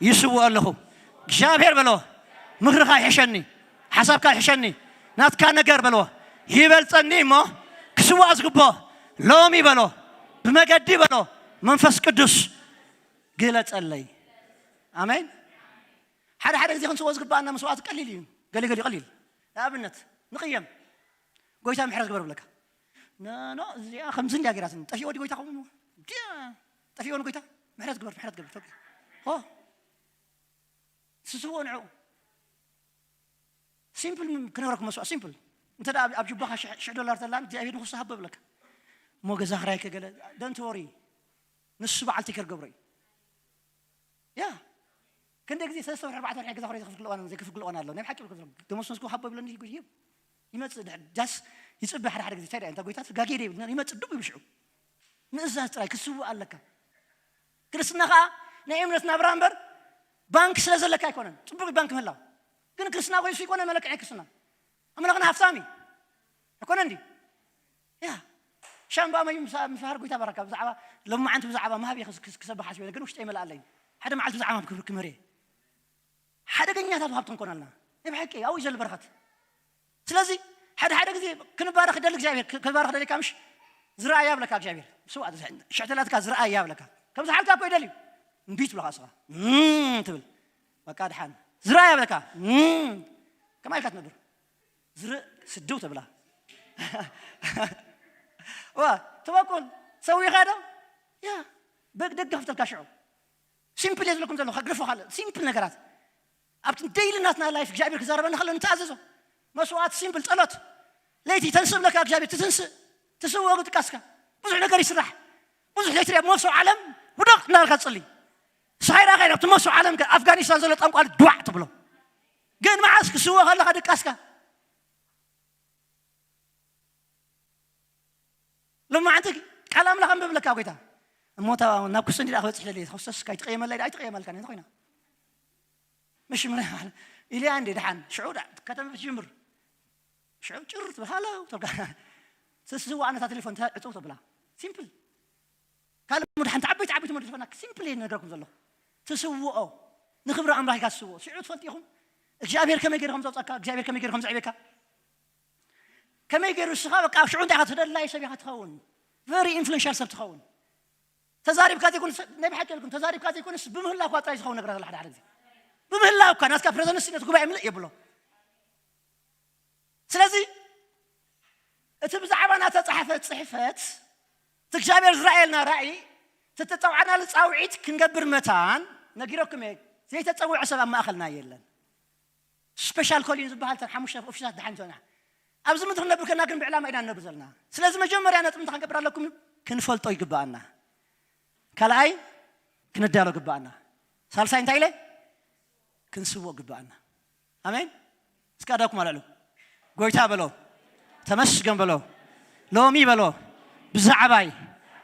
ይስውኦ ኣለኹ እግዚኣብሔር በሎ ምኽርኻ ይሕሸኒ ሓሳብካ ይሕሸኒ ናትካ ነገር በሎ ይበልፀኒ እሞ ክስዋእ ዝግብኦ ሎሚ በሎ ብመገዲ በሎ መንፈስ ቅዱስ ግለፀለይ ኣሜን ሓደ ሓደ ግዜ ክንስዎ ዝግባኣና መስዋእቲ ቀሊል እዩ ገሊገሊ ቀሊል ንኣብነት ንቅየም ጎይታ ምሕረት ግበር ብለካ ኖ እዚኣ ከምዚ እንዲያ ገይራትኒ ጠፊኦ ዲ ጎይታ ከምኡ ጠፊኦ ንጎይታ ምሕረት ግበር ምሕረት ግበር ሆ ስስዎ ንዑ ሲምፕል ክነግረኩም መስዋእቲ ሲምፕል እንተ ኣብ ጅባኻ ሽሕ ዶላር ተላን እግዚኣብሔር ንክሱ ሃቦ ይብለካ እሞ ገዛ ክራይ ከገለ ደንት ወሪ ንሱ በዓል ቴከር ገብሮ እዩ ያ ክንደ ግዜ ሰለስተ ወርሒ ኣርባዕተ ወርሒ ገዛ ክራይ ዘክፍል እዋን ዘይክፍል እዋን ኣሎ ናይ ብሓቂ ደሞስ መስኮ ሃቦ ይብለኒ ይጉድ ይብ ይመጽእ ድሕር ዳስ ይጽበ ሓደ ሓደ ግዜ እንታይ እንታይ ጎይታ ጋጌ ይብል ይመጽእ ድቡ ይብሽዑ ምእዛዝ ጥራይ ክስውእ ኣለካ ክርስትና ከዓ ናይ እምነት ናብራ እምበር ባንክ ስለ ዘለካ ኣይኮነን ፅቡቅ ባንክ ምህላው ግን ክርስትና ኮይሱ ይኮነ መለክዒ ክርስትና ኣምላኽና ሃፍታም እዩ ኣይኮነ እንዲ ያ ሻምባ መዩ ምፍሃር ጎይታ በረካ ብዛዕባ ሎማዓንቲ ብዛዕባ ማህብ ክሰብሓስ ግን ውሽጠ ይመልኣለይ ሓደ መዓልቲ ብዛዕባ ክምህር ሓደገኛታት ሃብቲ ክንኮን ኣለና ናይ ብሓቂ ኣብኡ እዩ ዘሎ በረኸት ስለዚ ሓደ ሓደ ግዜ ክንባረኽ ደሊ እግዚኣብሔር ክንባረኽ ደሊካ ምሽ ዝረኣያ ብለካ እግዚኣብሔር ስዋ ሽሕተላትካ ዝረኣያ ብለካ ከም ዝሓልካ እኮ ይደልዩ እምቢ ትብለካ ስኻ ትብል በቃ ድሓን ዝረኣያ ብለካ ከማይ ኢልካ ትነብር ዝርእ ስድው ተብላ ዋ ትበቁል ሰዊኻ ዶ ያ በግ ደገ ክፍተልካ ሽዑ ሲምፕል እየ ዝለኩም ዘለኹ ከግድፎ ካልእ ሲምፕል ነገራት ኣብቲ ደይሊ ናትና ላይፍ እግዚኣብሔር ክዛረበና ከሎ ንተኣዘዞ መስዋዕት ሲምፕል ጸሎት ለይቲ ተንስእ ብለካ እግዚኣብሔር ትትንስእ ትስወ ድቃስካ ብዙሕ ነገር ይስራሕ ብዙሕ ለይቲ ሪኣ መሶ ዓለም ውደቕ እናበልካ ትጽሊ ስኻይ ራኸ ናብቲ መሶ ዓለም ኣፍጋኒስታን ዘሎ ጠንቋል ድዋዕ ትብሎ ግን መዓስ ክስወ ከለካ ድቃስካ ሎማዓንቲ ቃል ኣምላኽ ኣንብብለካ ጎይታ እሞ ናብ ክሱ እንዲ ክበፅሕ ደሊ ተኸሰስ ካይትቀየመላ ኣይትቀየመልካ ነ ኮይና ምሽ ምረ ኢልያ እንዲ ድሓን ሽዑ ከተንብብ ትጅምር ሽዑ ጭር ትብል ሃሎ ተብልካ ስስዋ ኣነታ ቴሌፎን ዕፅው ተብላ ሲምፕል ካልእ ሙድ ሓንቲ ዓበይቲ ዓበይቲ ሙድ ዝኾና ሲምፕል እየ ነገርኩም ዘለኹ ትስውኦ ንክብሪ ኣምላኽ ኢካ ትስውኦ ሽዑ ትፈልጡ ኢኹም እግዚኣብሔር ከመይ ገይሩ ከም ዘውፀካ እግዚኣብሔር ከመይ ገይሩ ከም ዘዕቤካ ከመይ ገይሩ እስኻ በቃ ኣብ ሽዑ እንታይ ኢኻ ተደላይ ሰብ ኢኻ ትኸውን very influential ሰብ ትኸውን ተዛሪብካ ዘይኮነ ናይ ብሓቂ ልኩም ተዛሪብካ ዘይኮነስ ብምህላው እኳ ጥራይ ዝኸውን ነገራት ኣለ ሓደ ሓደ ግዜ ብምህላው እኳ ናትካ ፕሬዘንስ ነቲ ጉባኤ ምልእ የብሎ ስለዚ እቲ ብዛዕባ ናተፃሓፈ ፅሕፈት እቲ እግዚኣብሔር ዝረኣየልና ራእይ ተተፀውዓናሉ ፃውዒት ክንገብር መታን ነጊረኩም እየ ዘይተፀውዐ ሰብ ኣብ ማእኸልና የለን ስፔሻል ኮሊን ዝበሃል ተን ሓሙሽተ ኦፊሳት ድሓን ይተና ኣብዚ ምድሪ ክነብር ከና ግን ብዕላማ ኢና ንነብር ዘለና። ስለዚ መጀመርያ ነጥብ እንታይ ክንገብር ኣለኩም እዩ? ክንፈልጦ ይግባኣና። ካልኣይ፣ ክንዳሎ ግባኣና። ሳልሳይ እንታይ ኢለ? ክንስዎ ግባኣና። ኣሜን። እስካ ዳኩም ኣልዕሉ። ጎይታ በሎ፣ ተመስገን በሎ፣ ሎሚ በሎ፣ ብዛዕባይ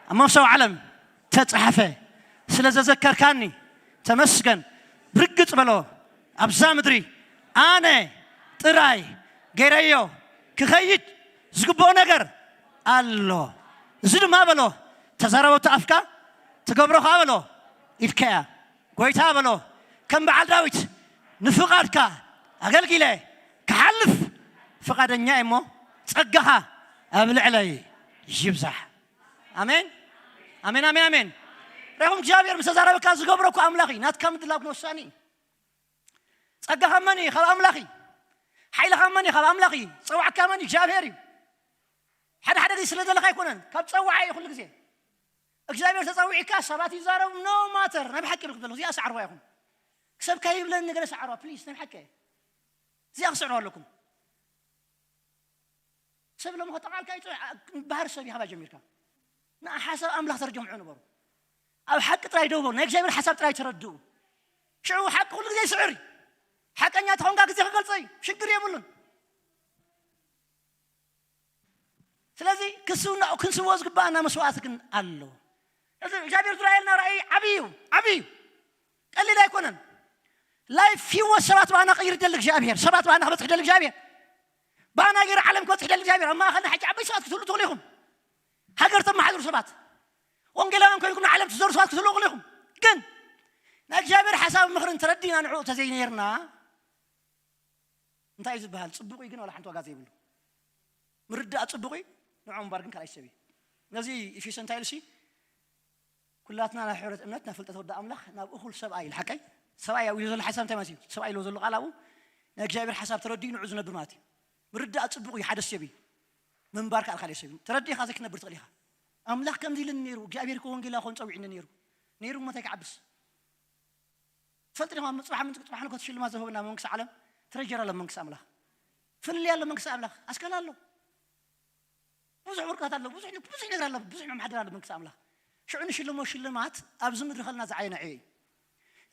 ኣብ መሰው ዓለም ተጻሕፈ፣ ስለ ዘዘከርካኒ ተመስገን። ርግጽ በሎ፣ ኣብዛ ምድሪ ኣነ ጥራይ ገይረዮ ክኸይድ ዝግብኦ ነገር ኣሎ። እዚ ድማ በሎ፣ ተዛረበቶ ኣፍካ፣ ትገብሮ ከኣ በሎ ኢድካያ። ጎይታ በሎ፣ ከም በዓል ዳዊት ንፍቓድካ ኣገልጊለ ክሓልፍ ፍቓደኛ እየ እሞ፣ ጸጋኻ ኣብ ልዕለይ ይብዛሕ። ኣሜን፣ ኣሜን፣ ኣሜን፣ ኣሜን። ርኹም እግዚኣብሔር ምስ ተዛረበካ ዝገብሮ እኮ ኣምላኽ እዩ። ናትካ ምድላው ግን ወሳኒ እዩ። ጸጋኻ መን እዩ? ካብ ኣምላኽ እዩ። ሓይልኻ መን እዩ? ካብ ኣምላኽ እዩ። ጸዋዕካ መን እዩ? እግዚኣብሔር እዩ። ሓደ ሓደ ግዜ ስለ ዘለኻ ኣይኮነን፣ ካብ ጸዋዓ እዩ ኩሉ ግዜ። እግዚኣብሔር ተጸዊዕካ ሰባት ይዛረቡ፣ no matter፣ ናይ ብሓቂ ይብልኩም ዘለኹ፣ እዚኣ ሰዓርዋ ኢኹም። ክሰብካ ይብለኒ ገለ ሰዓርዋ፣ ፕሊስ፣ ናይ ብሓቂ እየ። እዚኣ ክስዕርዋ ኣለኩም። ሰብ ሎሚ ከጠቓልካ ይጽ-፣ ባህር ሰብ ይሃባ ጀሚርካ። ንኣ ሓሳብ ኣምላኽ ተርጀምዑ ንበሩ። ኣብ ሓቂ ጥራይ ደው በሉ። ናይ እግዚኣብሔር ሓሳብ ጥራይ ተረድኡ። ሽዑ ሓቂ ኩሉ ግዜ ይስዕር እዩ። ሓቀኛ ተኾንካ ግዜ ክገልጾ እዩ። ሽግር የብሉን። ስለዚ ክስውናኡ ክንስዎ ዝግባኣና መስዋዕቲ ግን ኣሎ። እዚ እግዚኣብሔር ዝረኣየልና ራእይ ዓብዪ እዩ፣ ዓብዪ እዩ። ቀሊል ኣይኮነን። ላይፍ ህይወት ሰባት ባና ቀይር ደል እግዚኣብሔር፣ ሰባት ባና ክበጽሕ ደል እግዚኣብሔር፣ ባና ገይር ዓለም ክበጽሕ ደል እግዚኣብሔር። ኣብ ማእኸልና ሕጂ ዓበይ ሰባት ክትህሉ ትኽእሉ ኢኹም። ሃገር ተመሓድሩ ሰባት፣ ወንጌላውያን ኮይንኩም ንዓለም ትዘሩ ሰባት ክትህሉ ትኽእሉ ኢኹም። ግን ናይ እግዚኣብሔር ሓሳብ ምኽርን ተረዲና ንዕኡ ተዘይነይርና እንታይ እዩ ዝበሃል? ጽቡቕ እዩ ግን ዋላ ሓንቲ ዋጋ ዘይብሉ። ምርዳእ ጽቡቕ እዩ፣ ንዕኡ ምንባር ግን ካልኣይ ሰብ እዩ። ነዚ ኤፌሶ እንታይ ኢሉ ሲ? ኩላትና ናይ ሕብረት እምነት ናይ ፍልጠት ወዲ ኣምላኽ ናብ እኹል ሰብኣይ ኢሉ ሓቀይ? ሰብኣይ ኣብ ኢሉ ዘሎ ሓሳብ እንታይ ማለት እዩ? ሰብኣይ ኢሉ ዘሎ ቃል ኣብኡ ናይ እግዚኣብሔር ሓሳብ ተረዲኡ ንዕኡ ዝነብር ማለት እዩ። ምርዳእ ጽቡቕ እዩ፣ ሓደ ሰብ እዩ። ምንባር ካልእ ካልእ ሰብ እዩ። ተረዲእኻ ዘይክነብር ትኽእል ኢኻ። ኣምላኽ ከምዚ ኢሉኒ ነይሩ፣ እግዚኣብሔር እኮ ወንጌላዊ ክኾን ጸዊዕኒ ነይሩ። ነይሩ እሞ እንታይ ክዓብስ? ትፈልጥ ዲኻ? ምጽባሕ ምንጭ ጽባሕ ንኮት ሽልማት ዝህብና መንግስቲ ዓለም ትረጀር ኣሎ መንግስቲ ኣምላኽ። ፍልልይ ኣሎ መንግስቲ ኣምላኽ። ኣስከላ ኣሎ። ብዙሕ ወርቅታት ኣሎ፣ ብዙሕ፣ ብዙሕ ነገር ኣሎ፣ ብዙሕ መማሕደር ኣሎ መንግስቲ ኣምላኽ። ሽዑ ንሽልሞ ሽልማት ኣብዚ ምድሪ ከለና ዝዓየነ ዕዮ እዩ።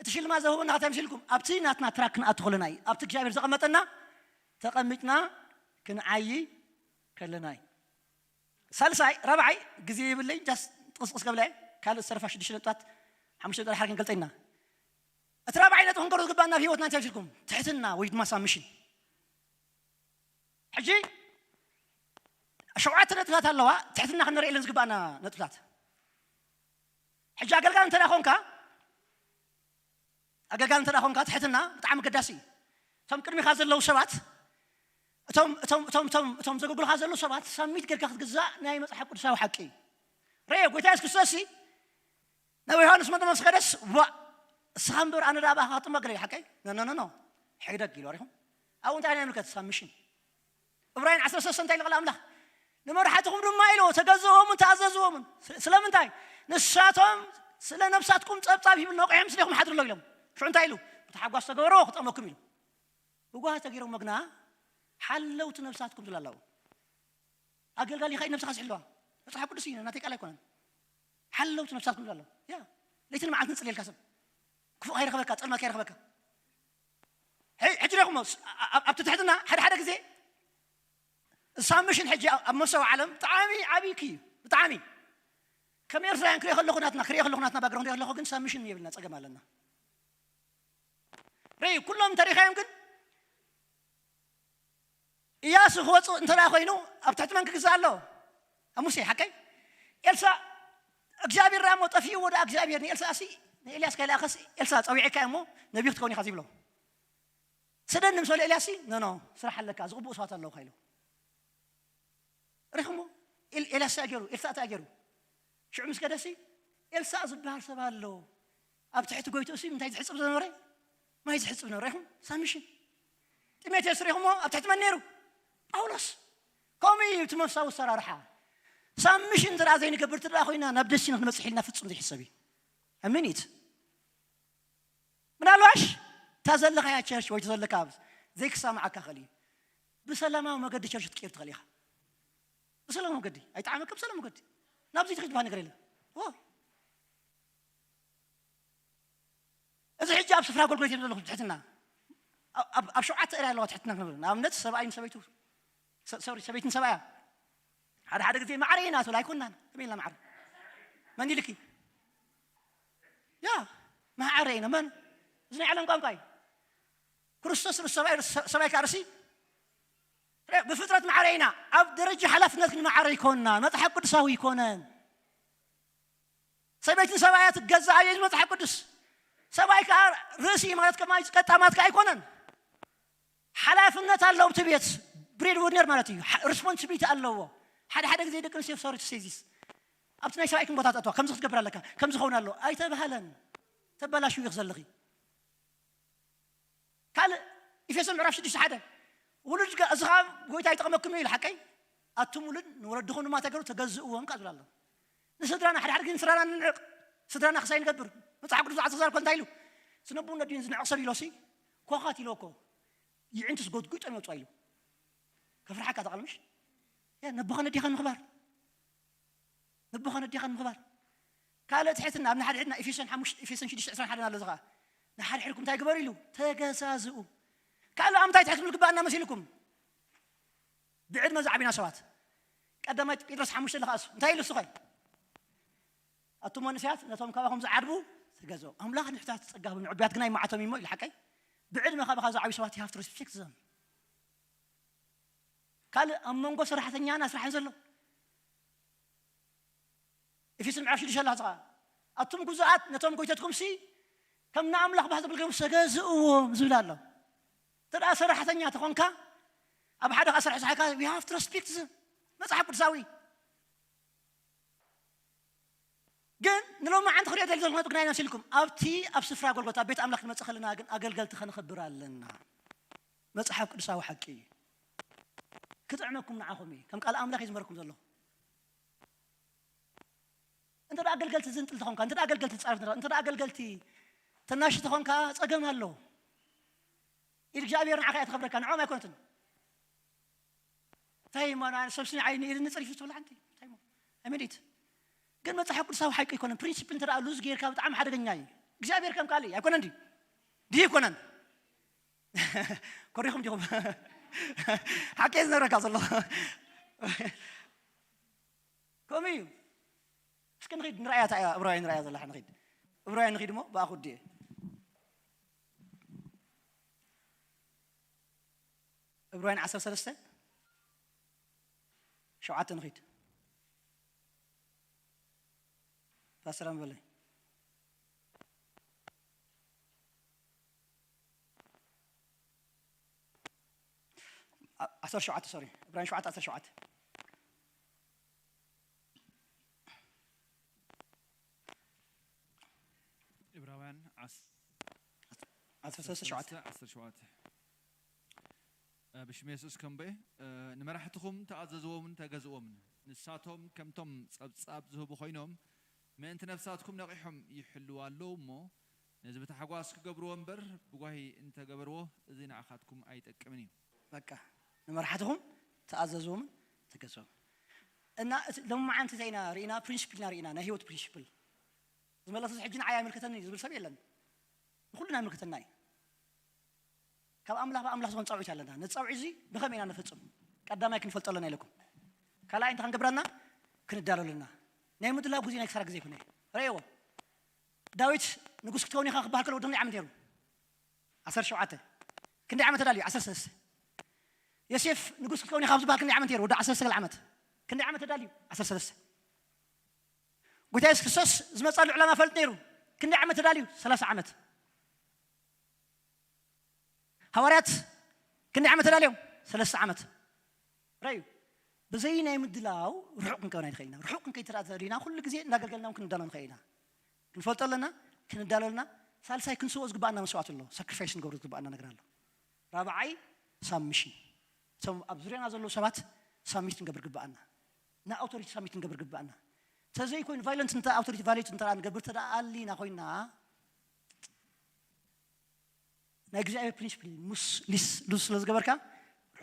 እቲ ሽልማት ዝህብና እንታይ መሲልኩም? ኣብቲ ናትና ትራክ ክንኣቱ ከለና እዩ። ኣብቲ እግዚኣብሔር ዘቐመጠና ተቐሚጥና ክንዓዪ ከለና እዩ። ሳልሳይ፣ ራብዓይ፣ ግዜ የብለይ፣ ጃስት ጥቕስጥስ ከብለ፣ ካልእ ዝተረፋ ሽዱሽተ ነጥብታት፣ ሓሙሽተ ነጥቢ ሓደ ክንገልጸ ኢና። እቲ ራብዓይ ነጥቢ ክንገሮ ዝግባና ኣብ ህይወትና እንታይ መሲልኩም? ትሕትና ወይ ድማ ሳብሚሽን። ሕጂ ሸውዓተ ነጥብታት ኣለዋ፣ ትሕትና ክንርኢ ኢለን ዝግባና ነጥብታት። ሕጂ ኣገልጋሊ እንተ ደኣ ኾንካ፣ ኣገልጋሊ እንተ ደኣ ኾንካ፣ ትሕትና ብጣዕሚ ኣገዳሲ እዩ። እቶም ቅድሚኻ ዘለዉ ሰባት፣ እቶም፣ እቶም፣ እቶም፣ እቶም፣ እቶም ዘገልግሉኻ ዘለዉ ሰባት፣ ሳሚት ጌርካ ክትግዛእ ናይ መጽሓፍ ቅዱሳዊ ሓቂ እዩ። ርኤ፣ ጎይታ የሱስ ክርስቶስ ሲ ናብ ዮሃንስ መጥምቕ ምስ ከደስ፣ "ዋእ፣ እስኻ እምበር ኣነ ደኣ ብኣኻ ክጥመቕ ገለ ሓቀይ?" "ኖ፣ ኖ፣ ኖ፣ ኖ፣ ሕግደግ" ኢሉ። ሪኹም? ኣብኡ እንታይ ናይ ምልከት? ሳብሚሽን። ዕብራውያን ዓሰርተ ሰለስተ እንታይ ኢሉ ቃል ኣምላኽ? "ንመራሕትኹም ድማ" ኢሉ፣ "ተገዝእዎምን ተኣዘዝዎምን። ስ-፣ ስለምንታይ? ንሳቶም ስለ ነብሳትኩም ጸብጻብ ሂቡ ነቑሖም ምስሌኹም ሓድሩ ኣሎ" ኢሎም። ሽዑ እንታይ ኢሉ? "ብታሓጓስ ተገበርዎ ክጠቕመኩም" ኢሉ። ብጓሂ ተገይሮም መግና ሓለውቲ ነብሳትኩም ዝብላ ኣለዉ። ኣገልጋሊ ኸይ ነብስኻ ዝሕልዋ መጽሓፍ ቅዱስ እዩ፣ ናተይ ቃል ኣይኮነን። ሓለውቲ ነብሳትኩም ዝብላ ኣለዉ። ያ፣ ለይትን መዓልትን ንጽልየልካ ሰብ። ክፉእ ከይረኽበካ፣ ጸልማት ከይረኽበካ። ሕይ-፣ ሕጂ ዲኹም ስ-፣ ኣ-፣ ኣ-፣ ኣብቲ ትሕትና ሓደ ሓደ ግዜ ሳብሚሽን ሕጂ ኣብ፣ ኣብ መሰው ዓለም ብጣዕሚ ዓብዪ ክዩ፣ ብጣዕሚ። ከም ኤርትራውያን ክሪኦ ከለኹ ናትና፣ ክሪኦ ከለኹ ናትና ባክግራውንድ ክሪኦ ከለኹ ግን ሳብሚሽን የብልና፣ ጸገም ኣለና። ርእ፣ ኩሎም ተሪኻዮም ግን ኢያሱ ክወጽእ እንተ ደኣ ኮይኑ ኣብ ትሕቲ መን ክግዛእ ኣለዎ? ኣብ ሙሴ፣ ሓቀይ? ኤልሳዕ፣ እግዚኣብሔር ደኣ እሞ ጠፊእዎ ደኣ እግዚኣብሔር ንኤልሳዕ ሲ፣ ንኤልያስ ከይለኣኸስ ኤልሳዕ ጸዊዕካ እሞ ነቢይ ክትከውን ኢኻ ዘይብሎ። ስደኒ ምስ በሎ ኤልያስ ሲ፣ ኖ፣ ኖ፣ ስራሕ ኣለካ፣ ዝቕብኡ ሰባት ኣለውኻ ኢሉ። ርኢኹሞ? ኤል-፣ ኤልያስ እንታይ ገይሩ? ኤልሳዕ እንታይ ገይሩ? ሽዑ ምስ ከደሲ፣ ኤልሳዕ ዝበሃል ሰብ ኣሎ። ኣብ ትሕቲ ጎይትኡ ሲ እንታይ ዝሕጽብ ዝነበረ? ማይ ዝሕጽብ ነበረ። ርኢኹም? ሳብሚሽን። ጢሞቴዎስ ርኢኹሞ? ኣብ ትሕቲ መን ነይሩ? ጳውሎስ። ከምኡ እዩ እቲ መንፈሳዊ ኣሰራርሓ። ሳብሚሽን እንተ ደኣ ዘይንገብር እንተ ደኣ ኮይና፣ ናብ ደስቲኒ ክንበጽሕ ኢልና ፍጹም ዘይሕሰብ እዩ። ኣሜን። ምናልባሽ እታ ዘለኻያ ቸርች ወይ እታ ዘለካ ዘይክሰማዓካ ክእል እዩ። ብሰላማዊ መገዲ ቸርች ክትቀይር ትኽእል ኢኻ። ብሰላማዊ መገዲ ኣይጠዓመካ፣ ብሰላማዊ መገዲ ናብዚ ትኽድ ትባሃል ነገር የለን። ዎ እዚ ሕጂ ኣብ ስፍራ ኣገልግሎት እዮም ዘለኹ ትሕትና ኣብ ኣብ- ኣብ ሸውዓተ እርያ ኣለዋ ትሕትና ክንብል ንኣብነት ሰብኣይን ሰበይቱ ሰ- ሶሪ ሰበይትን ሰብኣያ ሓደ ሓደ ግዜ ማዕረ ኢና ትብል ኣይኮናን ከመይ ኢልና ማዕረ መን ኢልኪ ያ ማዕረ ኢና መን እዚ ናይ ዓለም ቋንቋ እዩ ክርስቶስ ርእሲ ሰብኣይ ርእሲ- ሰብኣይ ከዓ ርእሲ ብፍጥረት ማዕረ ኢና ኣብ ደረጃ ሓላፍነት ግን ማዕረ ይኮና መፅሓፍ ቅዱሳዊ ይኮነን ሰበይትን ሰብኣያ ትገዛእ እየ መፅሓፍ ቅዱስ ሰብኣይ ከዓ ርእሲ ማለት ከማይ ቀጣማት ከዓ ኣይኮነን ሓላፍነት ኣለዎ እቲ ቤት ብሬድ ዊነር ማለት እዩ ሪስፖንሲቢሊቲ ኣለዎ ሓደ ሓደ ግዜ ደቂ ኣንስትዮ ሶሪ ቱ ሴይ ዚስ ኣብቲ ናይ ሰብኣይክን ቦታ ተእተዋ ከምዚ ክትገብር ኣለካ ከምዚ ኸውን ኣለዎ ኣይተባህለን ተበላሽው ኢኽ ዘለኺ ካልእ ኤፌሶን ምዕራፍ ሽዱሽተ ሓደ ውሉድ እዚ ከዓ ጎይታ ይጠቕመኩም እዩ ሓቀይ ኣቱም ውሉድ ንወለድኹም ድማ ተገሩ ተገዝእዎም ካ ዝብል ኣሎ ንስድራና ሓደ ሓደ ግዜ ንስድራና ንንዕቕ ስድራና ክሳይ ንገብር መፅሓፍ ቅዱስ ዓሰርተ ክዛር እንታይ ኢሉ ዝነቡ ነዲን ዝንዕቕ ሰብ ኢሎሲ ኮኻት ኢሎ እኮ ይዕንትስ ጎድጒጦም ይወፅዋ ኢሉ ከፍርሓካ ተቓልምሽ ነቦኻ ነዲኻ ንምኽባር ነቦኻ ነዲኻ ንምኽባር ካልእ ትሕትና ኣብ ንሓድሕድና ኤፌሶን ሓሙሽተ ኤፌሶን ሽዱሽተ ዕስራን ሓደን ኣሎ ዝኸዓ ንሓድሕድኩም እንታይ ግበሩ ኢሉ ተገዛዝኡ ካልእ ኣብ ምንታይ ትሕት ክንብል ግባኣና መሲልኩም ብዕድመ ዝዓቢና ሰባት ቀዳማይ ጴጥሮስ ሓሙሽተ ለኻእሱ እንታይ ኢሉ ስኸይ ኣቱም መንእሰያት ነቶም ካባኹም ዝዓድቡ ተገዝኦም ኣምላኽ ንሕታት ጸጋቡ ንዕብያት ግናይ ማዕቶም እሞ ኢሉ ሓቀይ ብዕድመ ካባኻ ዝዓብዩ ሰባት you have to respect them ካልእ ኣብ መንጎ ሰራሕተኛና ስራሕ ዘሎ ኤፌሶን ምዕራፍ ሽዱሽተ ኣለካ ኣቱም ጉዙኣት ነቶም ጎይተትኩም ሲ ከም ንኣምላኽ ባህ ዘብል ገይሩ ሰገዝእዎም ዝብል ኣሎ እንተ ደኣ ሰራሕተኛ ተኾንካ ኣብ ሓደ ከኣ ስራሕ ዝሓካ you have to respect them መጽሓፍ ቅዱሳዊ ግን ንሎማዓንቲ ክሪኦ ደሊ ዘለኹ ነጥቢ ግናይ መሲልኩም ኣብቲ ኣብ ስፍራ ጎልጎታ ቤት ኣምላኽ ክንመጽእ ከለና ግን ኣገልገልቲ ከነኸብር ኣለና መጽሓፍ ቅዱሳዊ ሓቂ እዩ ክጥዕመኩም ንዓኹም እዩ ከም ቃል ኣምላኽ እዩ ዝመረኩም ዘለኹ እንተ ኣገልገልቲ ዝንጥል ተኾንካ እንተ ኣገልገልቲ ፃርፍ እንተ ኣገልገልቲ ተናሽ ተኾንካ ፀገም ኣሎ ኢድ እግዚኣብሔር ንዓኻ እያ ተኸብረካ ንዖም ኣይኮነትን እንታይ እሞ ሰብሲ ንዓይ ንኢድ ንፅሪፍ ትብላ ሓንቲ እንታይ እሞ ኣይመዲት ግን መፅሓፍ ቅዱሳዊ ሓቂ ኣይኮነን ፕሪንሲፕል እንተ ሉዝ ጌርካ ብጣዕሚ ሓደገኛ እዩ እግዚኣብሔር ከም ቃል ኣይኮነን ድዩ ድዩ ኣይኮነን ኮሪኹም ዲኹም ሓቂ ዝነግረካ ዘሎ ከምኡ እዩ እስኪ ንኺድ ንርኣያ እታ እያ እብራውያን ንርኣያ ዘላ ንኺድ እብራውያን ንኺድ እሞ ብኣኹ ድየ እብራውያን ዓሰርተ ሰለስተ ሸውዓተ ንኺድ ፓስተር ኣንበለይ ዓሰርተ ሸውዓተ ሶሪ እብራውያን ሸውዓተ ዓሰርተ ሸውዓተ ዕብራውያን ዓሰርተ ሰለስተ ሸውዓተ ዓሰርተ ሸውዓተ ብሽም የሱስ ከምበ ንመራሕትኹም ተኣዘዝዎምን ተገዝእዎምን ንሳቶም ከምቶም ጸብጻብ ዝህቡ ኮይኖም ምእንቲ ነፍሳትኩም ነቒሖም ይሕልው ኣለዉ እሞ ነዚ ብታሕጓስ ክገብርዎ እምበር ብጓሂ እንተገበርዎ እዚ ንዓኻትኩም ኣይጠቅምን እዩ። በቃ ንመራሕትኹም ተኣዘዝዎምን ተገዝኦም እና እቲ ሎማዓንቲ እንታይ ኢና ርኢና ፕሪንስፕል ኢና ርኢና ናይ ህይወት ፕሪንስፕል ዝመለሰ ሕጂ ንዓይ ኣይምልከተኒ ዝብል ሰብ የለን ንኩልና ይምልከተና እዩ ካብ ኣምላኽ ብኣምላኽ ዝኾን ጻውዒት ኣለና ነቲ ጻውዒት እዚ ብኸመይ ኢና ንፍጽም ቀዳማይ ክንፈልጦ ኣለና ኢለኩም ካልኣይ እንታይ ክንገብረና ክንዳሎ ኣለና ናይ ምድላው ግዜ ናይ ክሳራ ግዜ ይኮነ ረእዎ ዳዊት ንጉስ ክትከውን ኢኻ ክበሃል ከሎ ወዲ ክንደይ ዓመት ነይሩ ዓሰርተ ሸውዓተ ክንደይ ዓመት ተዳልዩ ዓሰርተ ሰለስተ ዮሴፍ ንጉስ ክትከውን ኢኻ ዝበሃል ክንደይ ዓመት ነይሩ ወዲ ዓሰርተ ሰገል ዓመት ክንደይ ዓመት ተዳልዩ ዓሰርተ ሰለስተ ጎይታ የሱስ ክርስቶስ ዝመፃሉ ዕላማ ፈልጥ ነይሩ ክንደይ ዓመት ተዳልዩ ሰላሳ ዓመት ሃዋርያት ክንደይ ዓመት ተዳልዮም ሰለስተ ዓመት ረዩ ብዘይ ናይ ምድላው ርሑቕ ክንከውን ኣይንኽእል ኢና ርሑቕ ክንከይድ ተደኣ ተደሊና ኩሉ ግዜ እናገልገልና እውን ክንዳሎ ንኽእል ኢና ክንፈልጦ ኣለና ክንዳሎ ኣለና ሳልሳይ ክንስዎ ዝግባኣና መስዋዕት ኣሎ ሳክሪፋይስ ንገብሮ ዝግባኣና ነገር ኣሎ ራብዓይ ሳብሚሽን እቶም ኣብ ዙርያና ዘለዉ ሰባት ሳብሚት ክንገብር ግባኣና ንኣውቶሪቲ ሳብሚት ክንገብር ግባኣና ተዘይኮይኑ ቫይለንት እንተ ኣውቶሪቲ ቫይሌት እንተ ንገብር ተደኣ ኣሊና ኮይና ናይ እግዚኣብሔር ፕሪንስፕል ሙስ ሊስ ሉዝ ስለ ዝገበርካ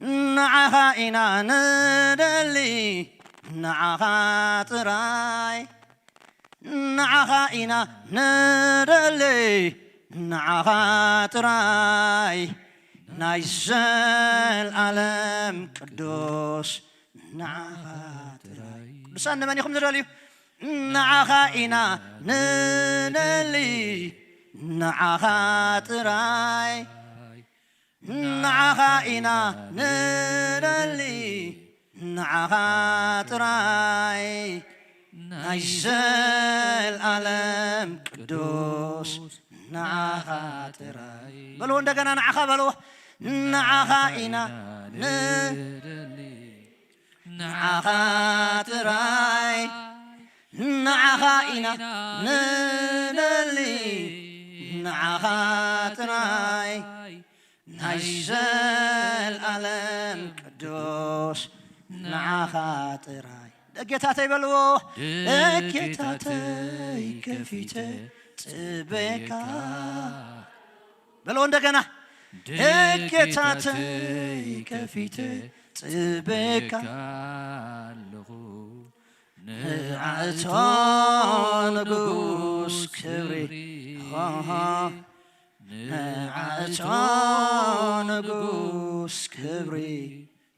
ንዓኻ ኢና ንደሊ፣ ንዓኻ ጥራይ። ንዓኻ ኢና ንደሊ፣ ንዓኻ ጥራይ። ናይ ዘልኣለም ቅዱስ ንዓኻ ጥራይ። ቅዱሳን ንመን ኢኹም ዝደልዩ? ንዓኻ ኢና ንደሊ፣ ንዓኻ ጥራይ። ንዓኻ ኢና ንደሊ፣ ንዓኻ ጥራይ። ናይ ዘልኣለም ቅዱስ ንዓኻ ጥራይ። በልዎ እንደገና፣ ንዓኻ በልዎ። ንዓኻ ኢና ንደሊ፣ ንዓኻ ጥራይ። ንዓኻ ኢና ንደሊ፣ ንዓኻ ጥራይ። ናይ ዘልኣለም ቅዱስ ንዓኻ ጥራይ። ደጌታተይ በልዎ። ደጌታተይ ከፊተ ጽበየካ። በልዎ እንደገና። ደጌታተይ ከፊተ ጽበየካ። ኣለኹ። ንዓእቶ ንጉስ ክብሪ። ንዓእቶ ንጉስ ክብሪ።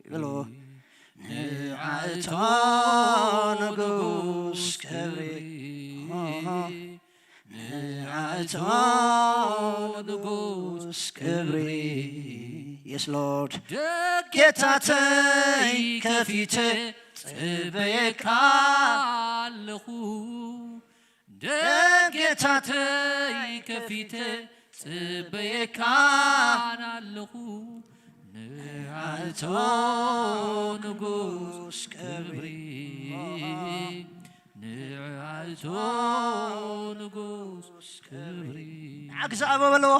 ይብሎ። ንዓእቶ ንጉስ ክብሪ። ንዓእቶ ንጉስ ክብሪ። Yes, Lord. ደጌታተይ ከፊተ ጽበየካ ኣለኹ። ደጌታተይ ከፊተ ጽበየካ ኣለኹ። ንዓእቶ ንጉስ ክብሪ። ንዓእቶ ንጉስ ክብሪ። ንዓግዛ ኣበ በልዎ።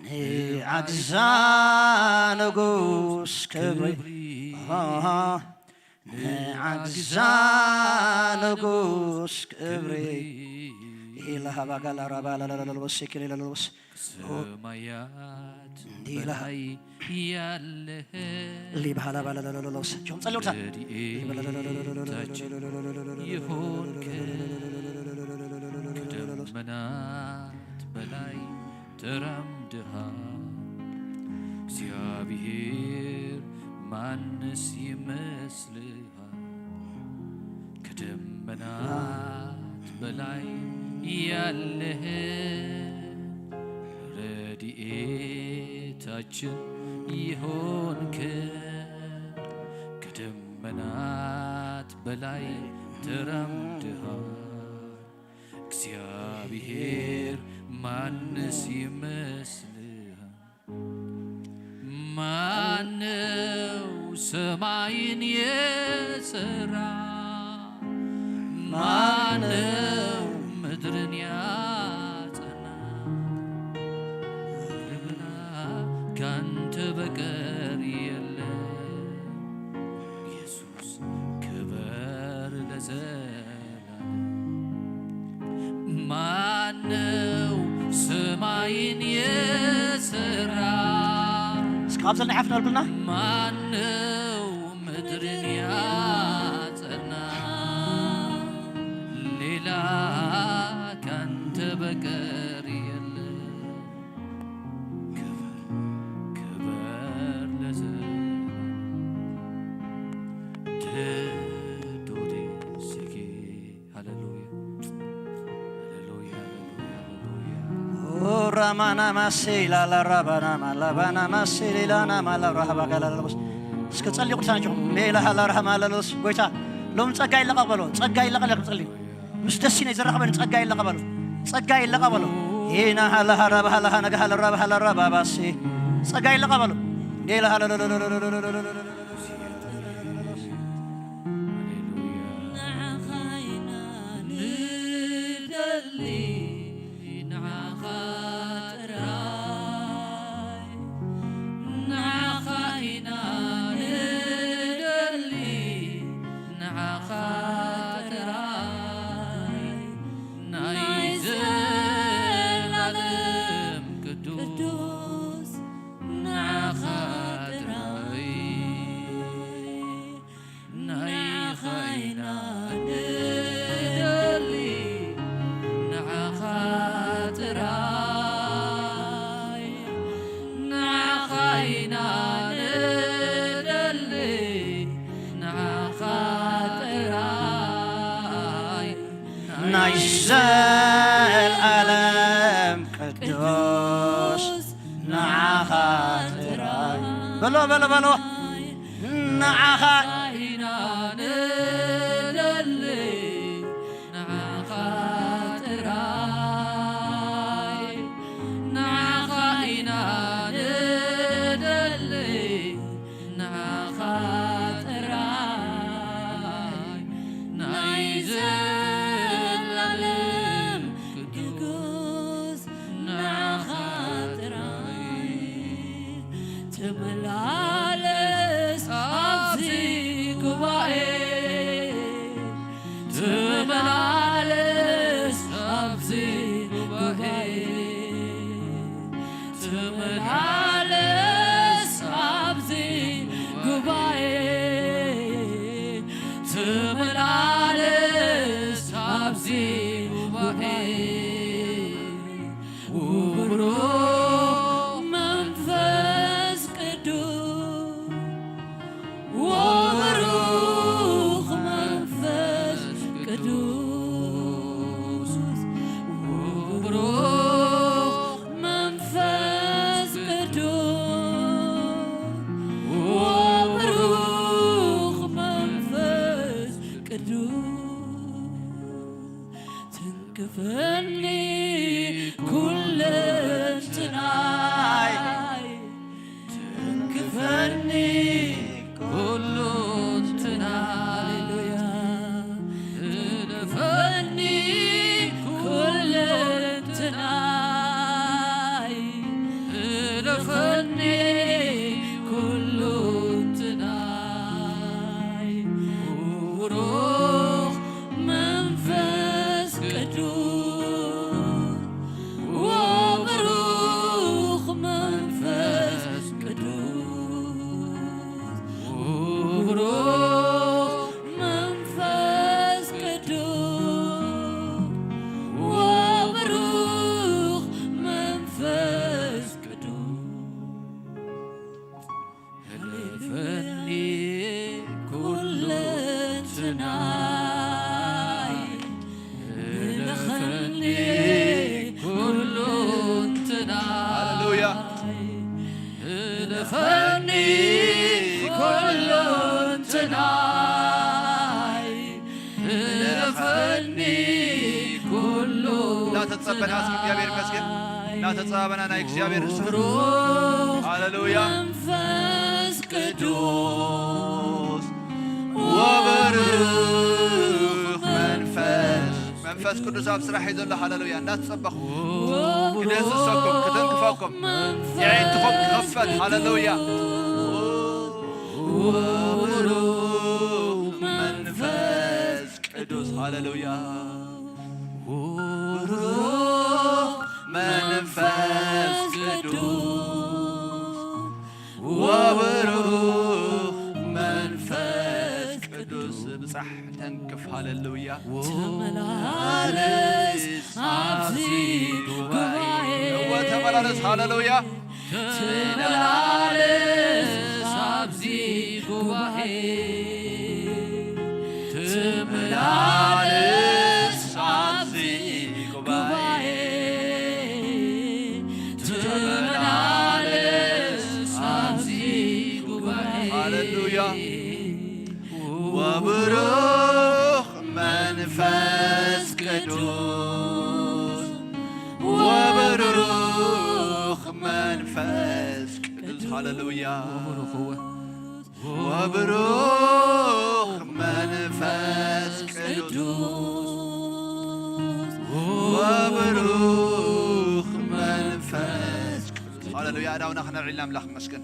ንዓግዛ ንጉስ ክብሪ። ንዓግዛ ንጉስ ክብሪ። ኢላሃ ባጋላ ራባ ላላላላልቦስ ሴኬሌ ላላልቦስ። ሰማያት እንዲህ ይልሃል። በላይ ያለህ ሊባሃላ ባላላላላላልቦስ። ጆም ጸልዩታ። ረድኤታችን የሆንክ ከደመናት በላይ ተራምደሃል። እግዚአብሔር ማንስ ይመስልሃል? ከደመናት በላይ ያለህ ረድኤታችን የሆንክ ከደመናት በላይ ተራምደሃል። እግዚአብሔር ማንስ ይመስልሃል? ማነው ሰማይን የሰራ? ማነው ምድርን ያጸና? ክብራ ካንተ በቀር የለም። ኢየሱስ ክበር ለዘላለም። ማነው ሰማይን የሰራ? እስከ ኣብዘን ሓፍና ኣልኩልና። ማነው ምድርን ያጸና? ሌላ ካንተ በቀር የለም። ክብር፣ ክብር ለዘላለም። ተዶዴ ሴኬ። ሃሌሉያ፣ ሃሌሉያ፣ ሃሌሉያ፣ ሃሌሉያ። ኦ ራማና ማሴ ላላ ራባና ማላባና ማሴ ሌላና ማላ ራሃባ ጋላሎስ። እስከ ጸልዩ ቅዱሳን ኣጆኹም። ሜላ ሃላ ራሃማ ላሎስ። ጎይታ ሎም ጸጋ ይለቐቕ በሎ። ጸጋ ይለቐቕ ኢልኩም ጸልዩ። ምስ ደስ ኢነ ዝራኸበኒ ጸጋ ይለቐበሉ። ጸጋ ይለቐበሉ። ሄና ሃላ ሃራ ባሃላ ሃነጋ ሃላ ራ ባሃላ ራ ባባሲ። ጸጋ ይለቐበሉ። ዴላ ሃላ ንዓኻ ኢና ንደሊ፣ ንዓኻ ጥራይ። ንዓኻ ጥራይ ናይ ዘላለም ቅዱስ፣ ንዓኻ ጥራይ ናይኻ ኢና ንደሊ፣ ንዓኻ ጥራይ፣ ንዓኻ ኢና ንደሊ፣ ንዓኻ ጥራይ ናይ ዘልኣለም ቅዱስ፣ ንዓኻ ጥራይ። በሎ፣ በሎ፣ በሎ። ንዓኻ ኢና ንደሊ፣ ንዓኻ ጥራይ፣ ንዓኻ ኢና ንደሊ፣ ንዓኻ ጥራይ ናይ ዘላለም ቅዱስ፣ ንዓኻ ጥራይ ተመላለስ ኣብዚ ጉባኤ፣ ተመላለስ ኣብዚ ጉባኤ፣ ተመላለስ ኣብዚ ጉባኤ፣ ተመላለስ ኣብዚ ጉባኤ። ውብሩኽ መንፈስ ቅዱስ፣ ውብሩኽ መንፈስ ቅዱስ፣ ውብሩኽ መንፈስ ቅዱስ፣ ውብሩኽ መንፈስ ቅዱስ፣ ትንክፈኒ ኩለንትናይ፣ ትንክፈኒ ኩለንትናይ። ሃሌሉያ። እለፈኒ ኩለንትናይ፣ እለፈኒ ኩለንትናይ። ብሩኽ መንፈስ ቅዱስ፣ ወብሩኽ መንፈስ ቅዱስ፣ ወብሩኽ መንፈስ ቅዱስ፣ ወብሩኽ መንፈስ ቅዱስ። እለፈኒ ኩለንትናይ፣ እለፈኒ ኩለንትናይ። ሃሌሉያ። እለፈኒ ኩለንትናይ፣ እለፈኒ ኩሉ። እናተጸበና እስኪ እግዚኣብሔር ይመስገን። እናተጸባበና ናይ እግዚኣብሔር ሕሳብ። ሃሌሉያ። መንፈስ ቅዱስ ወበሩኽ መንፈስ፣ መንፈስ ቅዱስ ኣብ ስራሕ እዩ ዘሎ። ሃሌሉያ። እናተጸበኹ ክደስሰኩም፣ ክተንክፈኩም፣ የዒንትኹም ክኸፈት። ሃሌሉያ። ወበሩኽ መንፈስ ቅዱስ። ሃሌሉያ። ወበሩኽ መንፈስ ቅዱስ፣ ወበሩኽ መንፈስ ቅዱስ። ብጻሕ ተንክፍ። ሃሌሉያ። ተመላለስ ኣብዚ ጉባኤ። እወ፣ ተመላለስ። ሃሌሉያ። ተመላለስ ኣብዚ ጉባኤ፣ ተመላለስ ኣብዚ ጉባኤ፣ ተመላለስ ኣብዚ ጉባኤ። ሃሌሉያ። ወብሩኽ መንፈስ ቅዱስ፣ ወብሩኽ መንፈስ ቅዱስ። ሃሌሉያ። ወብሩኽ እወ። ወብሩኽ መንፈስ ቅዱስ፣ ወብሩኽ መንፈስ ቅዱስ። ሃሌሉያ። ኣእዳውና ክነልዕል ኣምላኽ ይመስገን።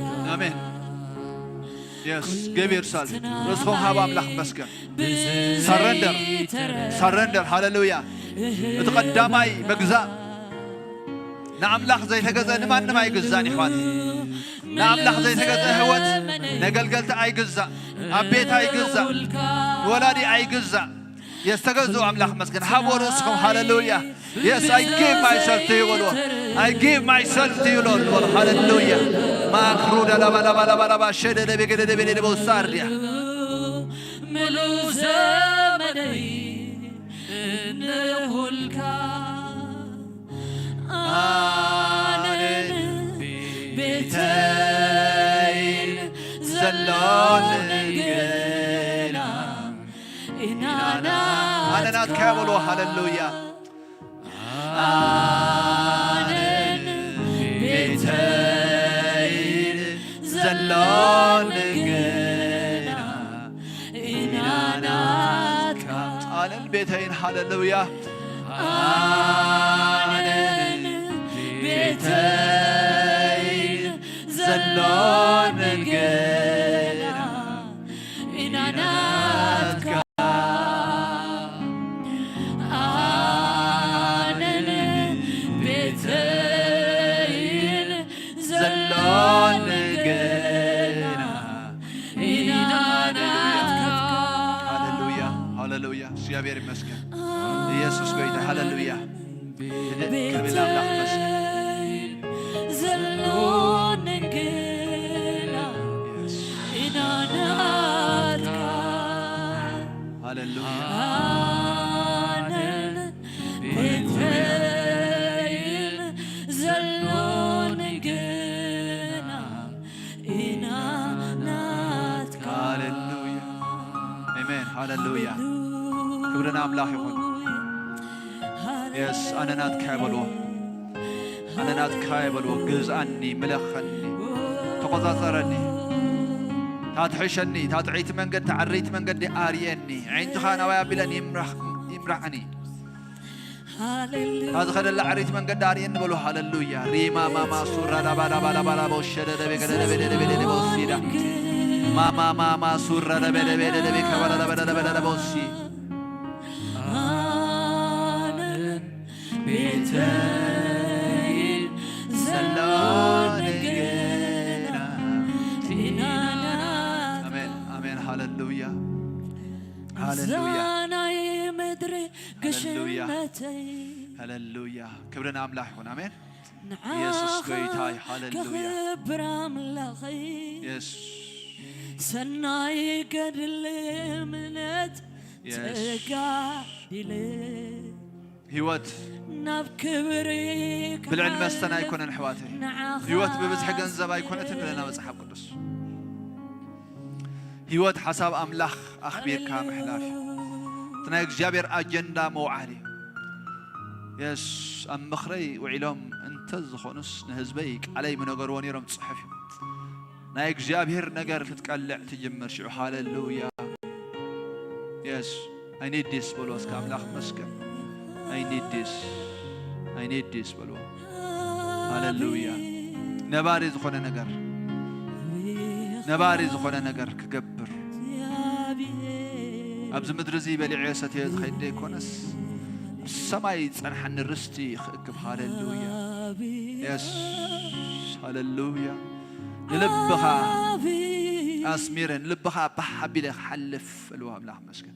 ኣሜን። የስ ገቢር ሳል ርእስኹም ሃብ ኣምላኽ መስገን። ሰረንደር ሰረንደር። ሃሌሉያ። እቲ ቀዳማይ መግዛእ ንኣምላኽ ዘይተገዘ ንማንም ኣይግዛን ይሕዋት። ንኣምላኽ ዘይተገዘ ህይወት ነገልገልቲ ኣይግዛእ፣ ኣብ ቤት ኣይግዛእ፣ ንወላዲ ኣይግዛእ። የስተገዝኡ ኣምላኽ መስገን። ሃቦ ርእስኹም። ሃሌሉያ። Yes, I give myself to you, Lord. I give myself to you, Lord. ሃሌሉያ። ማክሩ ደላባላባላባላባ ሸደደ ቤገደደ ቤደደ በውሳርያ። ምሉ ዘመነይ እንኹልካ ኣነን ቤተይን ዘሎ ንግና ኢና ኣነ ናትካ በሎ። ሃሌሉያ። ኣነን ቤተይን ዘሎ ንግና ኢና ናትካ። ኣነን ቤተይን። ሃሌሉያ። ኣነን ቤተይን ዘሎ ንግና ኢና ናትካ። ኣነን ቤተይን ዘሎ ንግና ኢና ናትካ። ሃሌሉያ፣ ሃሌሉያ። እግዚኣብሔር ይመስገን። ኢየሱስ ጎይታ። ሃሌሉያ። ህድእ ክብል ኣምላኽ ይመስገን። ዘሎ ንግና ኢና ናትካ። ሃሌሉያ። ኣነን ቤተይን ዘሎ ንግና ኢና ናትካ። ሃሌሉያ። ኣሜን። ሃሌሉያ። ክብሪ ንኣምላኽ ይኹን። የስ፣ ኣነ ናትካ እየ በልዎ። ኣነ ናትካ እየ በልዎ። ግዝኣኒ፣ ምለኸኒ፣ ተቖጻጸረኒ። እታ ትሕሸኒ፣ እታ ጥዕይቲ መንገዲ፣ እታ ዕርይቲ መንገዲ ኣርእየኒ። ኣዒንትኻ ናባይ ኣቢለን ይምራሕ-፣ ይምርሓኒ። እታ ዝኸደላ ዕርይቲ መንገዲ ኣርእየኒ በሉ። ሃሌሉያ። ሪማ ማማ ሱራ ዳባ ዳባ ዳባ ዳባ ወሸደ ደቤ ገደ ደቤ ደደ ቤ ደደ ቦሲ ዳ። ማማ ማማ ሱራ ደቤ ደቤ ደደ ቤ ከባዳ ዳባ ዳባ ዳባ ዳባ ቦሲ። ኣነን ቤተይን ዘሎ ነገራ ፊናና። ኣሜን፣ ኣሜን። ሃሌሉያ፣ ሃሌሉያ። እዛ ናይ ምድሪ ሃሌሉያ። ግሽነተይ ሃሌሉያ። ክብሪ ንኣምላኽ ይኹን። ኣሜን። ንዓኻ ኢየሱስ ጎይታይ፣ ሃሌሉያ። ክኽብር ኣምላኸይ። የስ። ሰናይ ገድሊ እምነት የስ። ጸጋ ኢለ ህይወት ናብ ክብሪ ብልዕን መስተን ክሓልፍ ኣይኮነን፣ ኣሕዋተይ። ንዓኻ ህይወት ብብዝሒ ገንዘብ ኣይኮነትን፣ ኢለና መጽሓፍ ቅዱስ። ህይወት ሓሳብ ኣምላኽ ኣኽቢርካ ምሕላፍ እዩ። እቲ ናይ እግዚኣብሔር ኣጀንዳ መውዓል እዩ። የስ፣ ኣብ ምኽረይ ውዒሎም እንተ ዝኾኑስ፣ ንህዝበይ ቃለይ ምነገርዎ ነይሮም፣ ጽሑፍ እዩ። ናይ እግዚኣብሔር ነገር ክትቀልዕ ትጅምር ሽዑ። ሃሌሉያ። የስ፣ I need this በልዎ እስከ፣ ኣምላኽ ይመስገን። I need this፣ I need this በልዎ። ሃሌሉያ። ነባሪ ዝኾነ ነገር፣ ነባሪ ዝኾነ ነገር ክገብር፣ ኣብዚ ምድሪ እዚ በሊዐ ሰትየ ዝኸይድ ዘይኮነስ፣ ኣብ ሰማይ ዝጸንሓኒ ርስቲ ክእክብ። ሃሌሉያ። የስ፣ ሃሌሉያ። ንልብኻ ኣስሚረ፣ ንልብኻ ባህ ኣቢለ ክሓልፍ በልዎ። ኣምላኽ ይመስገን።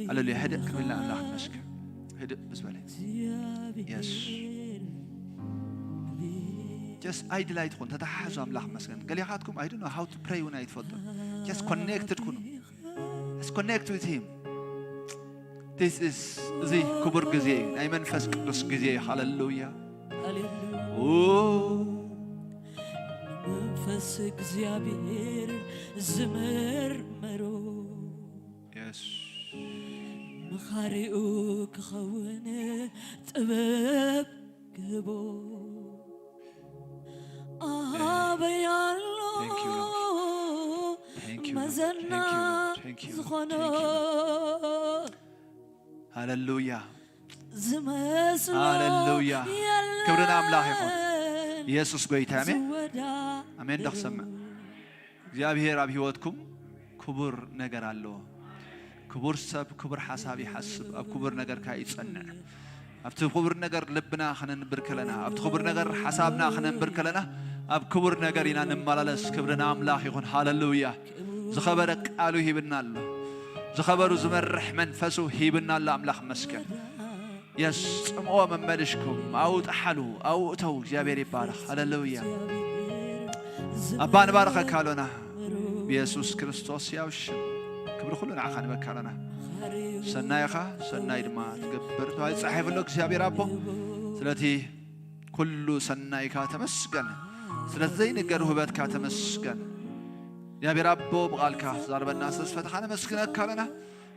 ሃሌሉያ። ህድእ ክብል ኣምላኽ ይመስገን። ህድእ ምስ በለ። የስ። Just idle ኣይትኹን፣ ተተሓሓዙ። ኣምላኽ ይመስገን። ገሊኻትኩም፣ I don't know how to pray እውን ኣይትፈልጡን። Just connected ኩኑ። Just connect with him። This is፣ እዚ ክቡር ግዜ እዩ። ናይ መንፈስ ቅዱስ ግዜ እዩ። ሃሌሉያ። ኦ። መንፈስ እግዚኣብሔር ዝመርመሮ የስ። መኻሪኡ ክኸውን ጥበብ ክህቦ ኣበይ ኣሎ Thank you, Lord. Thank you, Lord. መዘና Thank you, Lord. Thank you, Lord. ዝኾኖ Thank you, Lord. ሃሌሉያ። ዝመስሎ ሃሌሉያ። የለን። ክብሪ ንኣምላኽ ይኹን። ኢየሱስ ጎይታ፣ ኣሜን። ዝወዳ ኣሜን። ዶ ክሰምዕ? እግዚኣብሔር ኣብ ህይወትኩም ክቡር ነገር ኣለዎ። ክቡር ሰብ ክቡር ሓሳብ ይሓስብ፣ ኣብ ክቡር ነገር ከኣ ይጸንዕ። ኣብቲ ክቡር ነገር ልብና ክነንብር ከለና፣ ኣብቲ ክቡር ነገር ሓሳብና ክነንብር ከለና፣ ኣብ ክቡር ነገር ኢና ንመላለስ። ክብሪ ንኣምላኽ ይኹን። ሃሌሉያ። ዝኸበረ ቃሉ ሂብና ኣሎ። ዝኸበሩ ዝመርሕ መንፈሱ ሂብና ኣሎ። ኣምላኽ መስገን። የስ፣ ጽምኦ መመልሽኩም፣ ኣብኡ ጠሓሉ፣ ኣብኡ እተው። እግዚኣብሔር ይባረኽ። ሃሌሉያ። ኣባ ንባርኸካ ኣሎና። ብየሱስ ክርስቶስ ያው ሽም ክብሪ ኩሉ ንዓኻ ንበካ ኣሎና። ሰናይኻ ሰናይ ድማ ትገብር ተባሂሉ ተጻሒፉ ኣሎ። እግዚኣብሔር ኣቦ ስለቲ ኩሉ ሰናይካ ተመስገን። ስለቲ ዘይንገር ውህበትካ ተመስገን። እግዚኣብሔር ኣቦ ብቓልካ ትዛረበና ስለ ዝፈተኻ ነመስግነካ ኣሎና።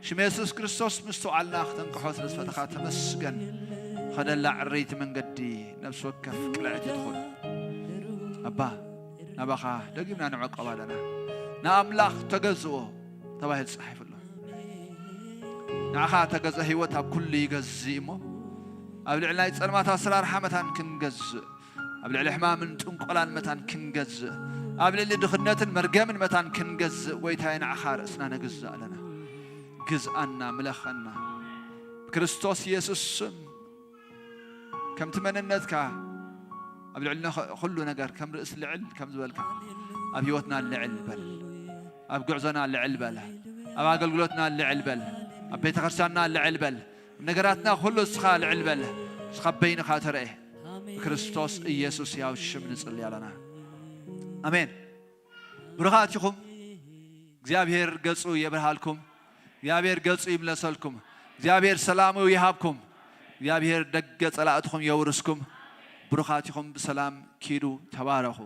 ሽም የሱስ ክርስቶስ ምስትውዓልና ክተንቅሖ ስለ ዝፈተኻ ተመስገን። ኸደላ ዕረይቲ መንገዲ ነፍሲ ወከፍ ቅልዕቲ ትኹን። ኣባ ናባኻ ደጊምና ንዕቀብ ኣለና። ንኣምላኽ ተገዝኦ ተባሂሉ ተጻሒፉ ኣሎ። ንዓኻ ተገዝኦ ህይወት ኣብ ኩሉ ይገዝእ እሞ ኣብ ልዕሊ ናይ ጸልማት ኣሰራርሓ መታን ክንገዝእ ኣብ ልዕሊ ሕማምን ጥንቆላን መታን ክንገዝእ፣ ኣብ ልዕሊ ድኽነትን መርገምን መታን ክንገዝእ፣ ጎይታዬ፣ ንዓኻ ርእስና ነግዝእ ኣለና። ግዝኣና፣ ምለኸና። ብክርስቶስ የሱስ ስም፣ ከምቲ መንነትካ ኣብ ልዕሊ ነኸ-፣ ኩሉ ነገር ከም ርእሲ ልዕል ከም ዝበልካ፣ ኣብ ህይወትና ልዕል በል። ኣብ ጉዕዞና ልዕል በል። ኣብ ኣገልግሎትና ልዕል በል። ኣብ ቤተ ክርስቲያንና ልዕል በል። ኣብ ነገራትና ኩሉ እስኻ ልዕል በል። እስኻ በይንኻ ተረኤ። ብክርስቶስ ኢየሱስ ያው ሽም ንጽሊ ኣለና። ኣሜን። ብሩኻት ኢኹም። እግዚኣብሔር ገጹ የብርሃልኩም። እግዚኣብሔር ገጹ ይምለሰልኩም። እግዚኣብሔር ሰላሙ ይሃብኩም። እግዚኣብሔር ደገ ጸላእትኹም የውርስኩም። ብሩኻት ኢኹም። ብሰላም ኪዱ። ተባረኹ።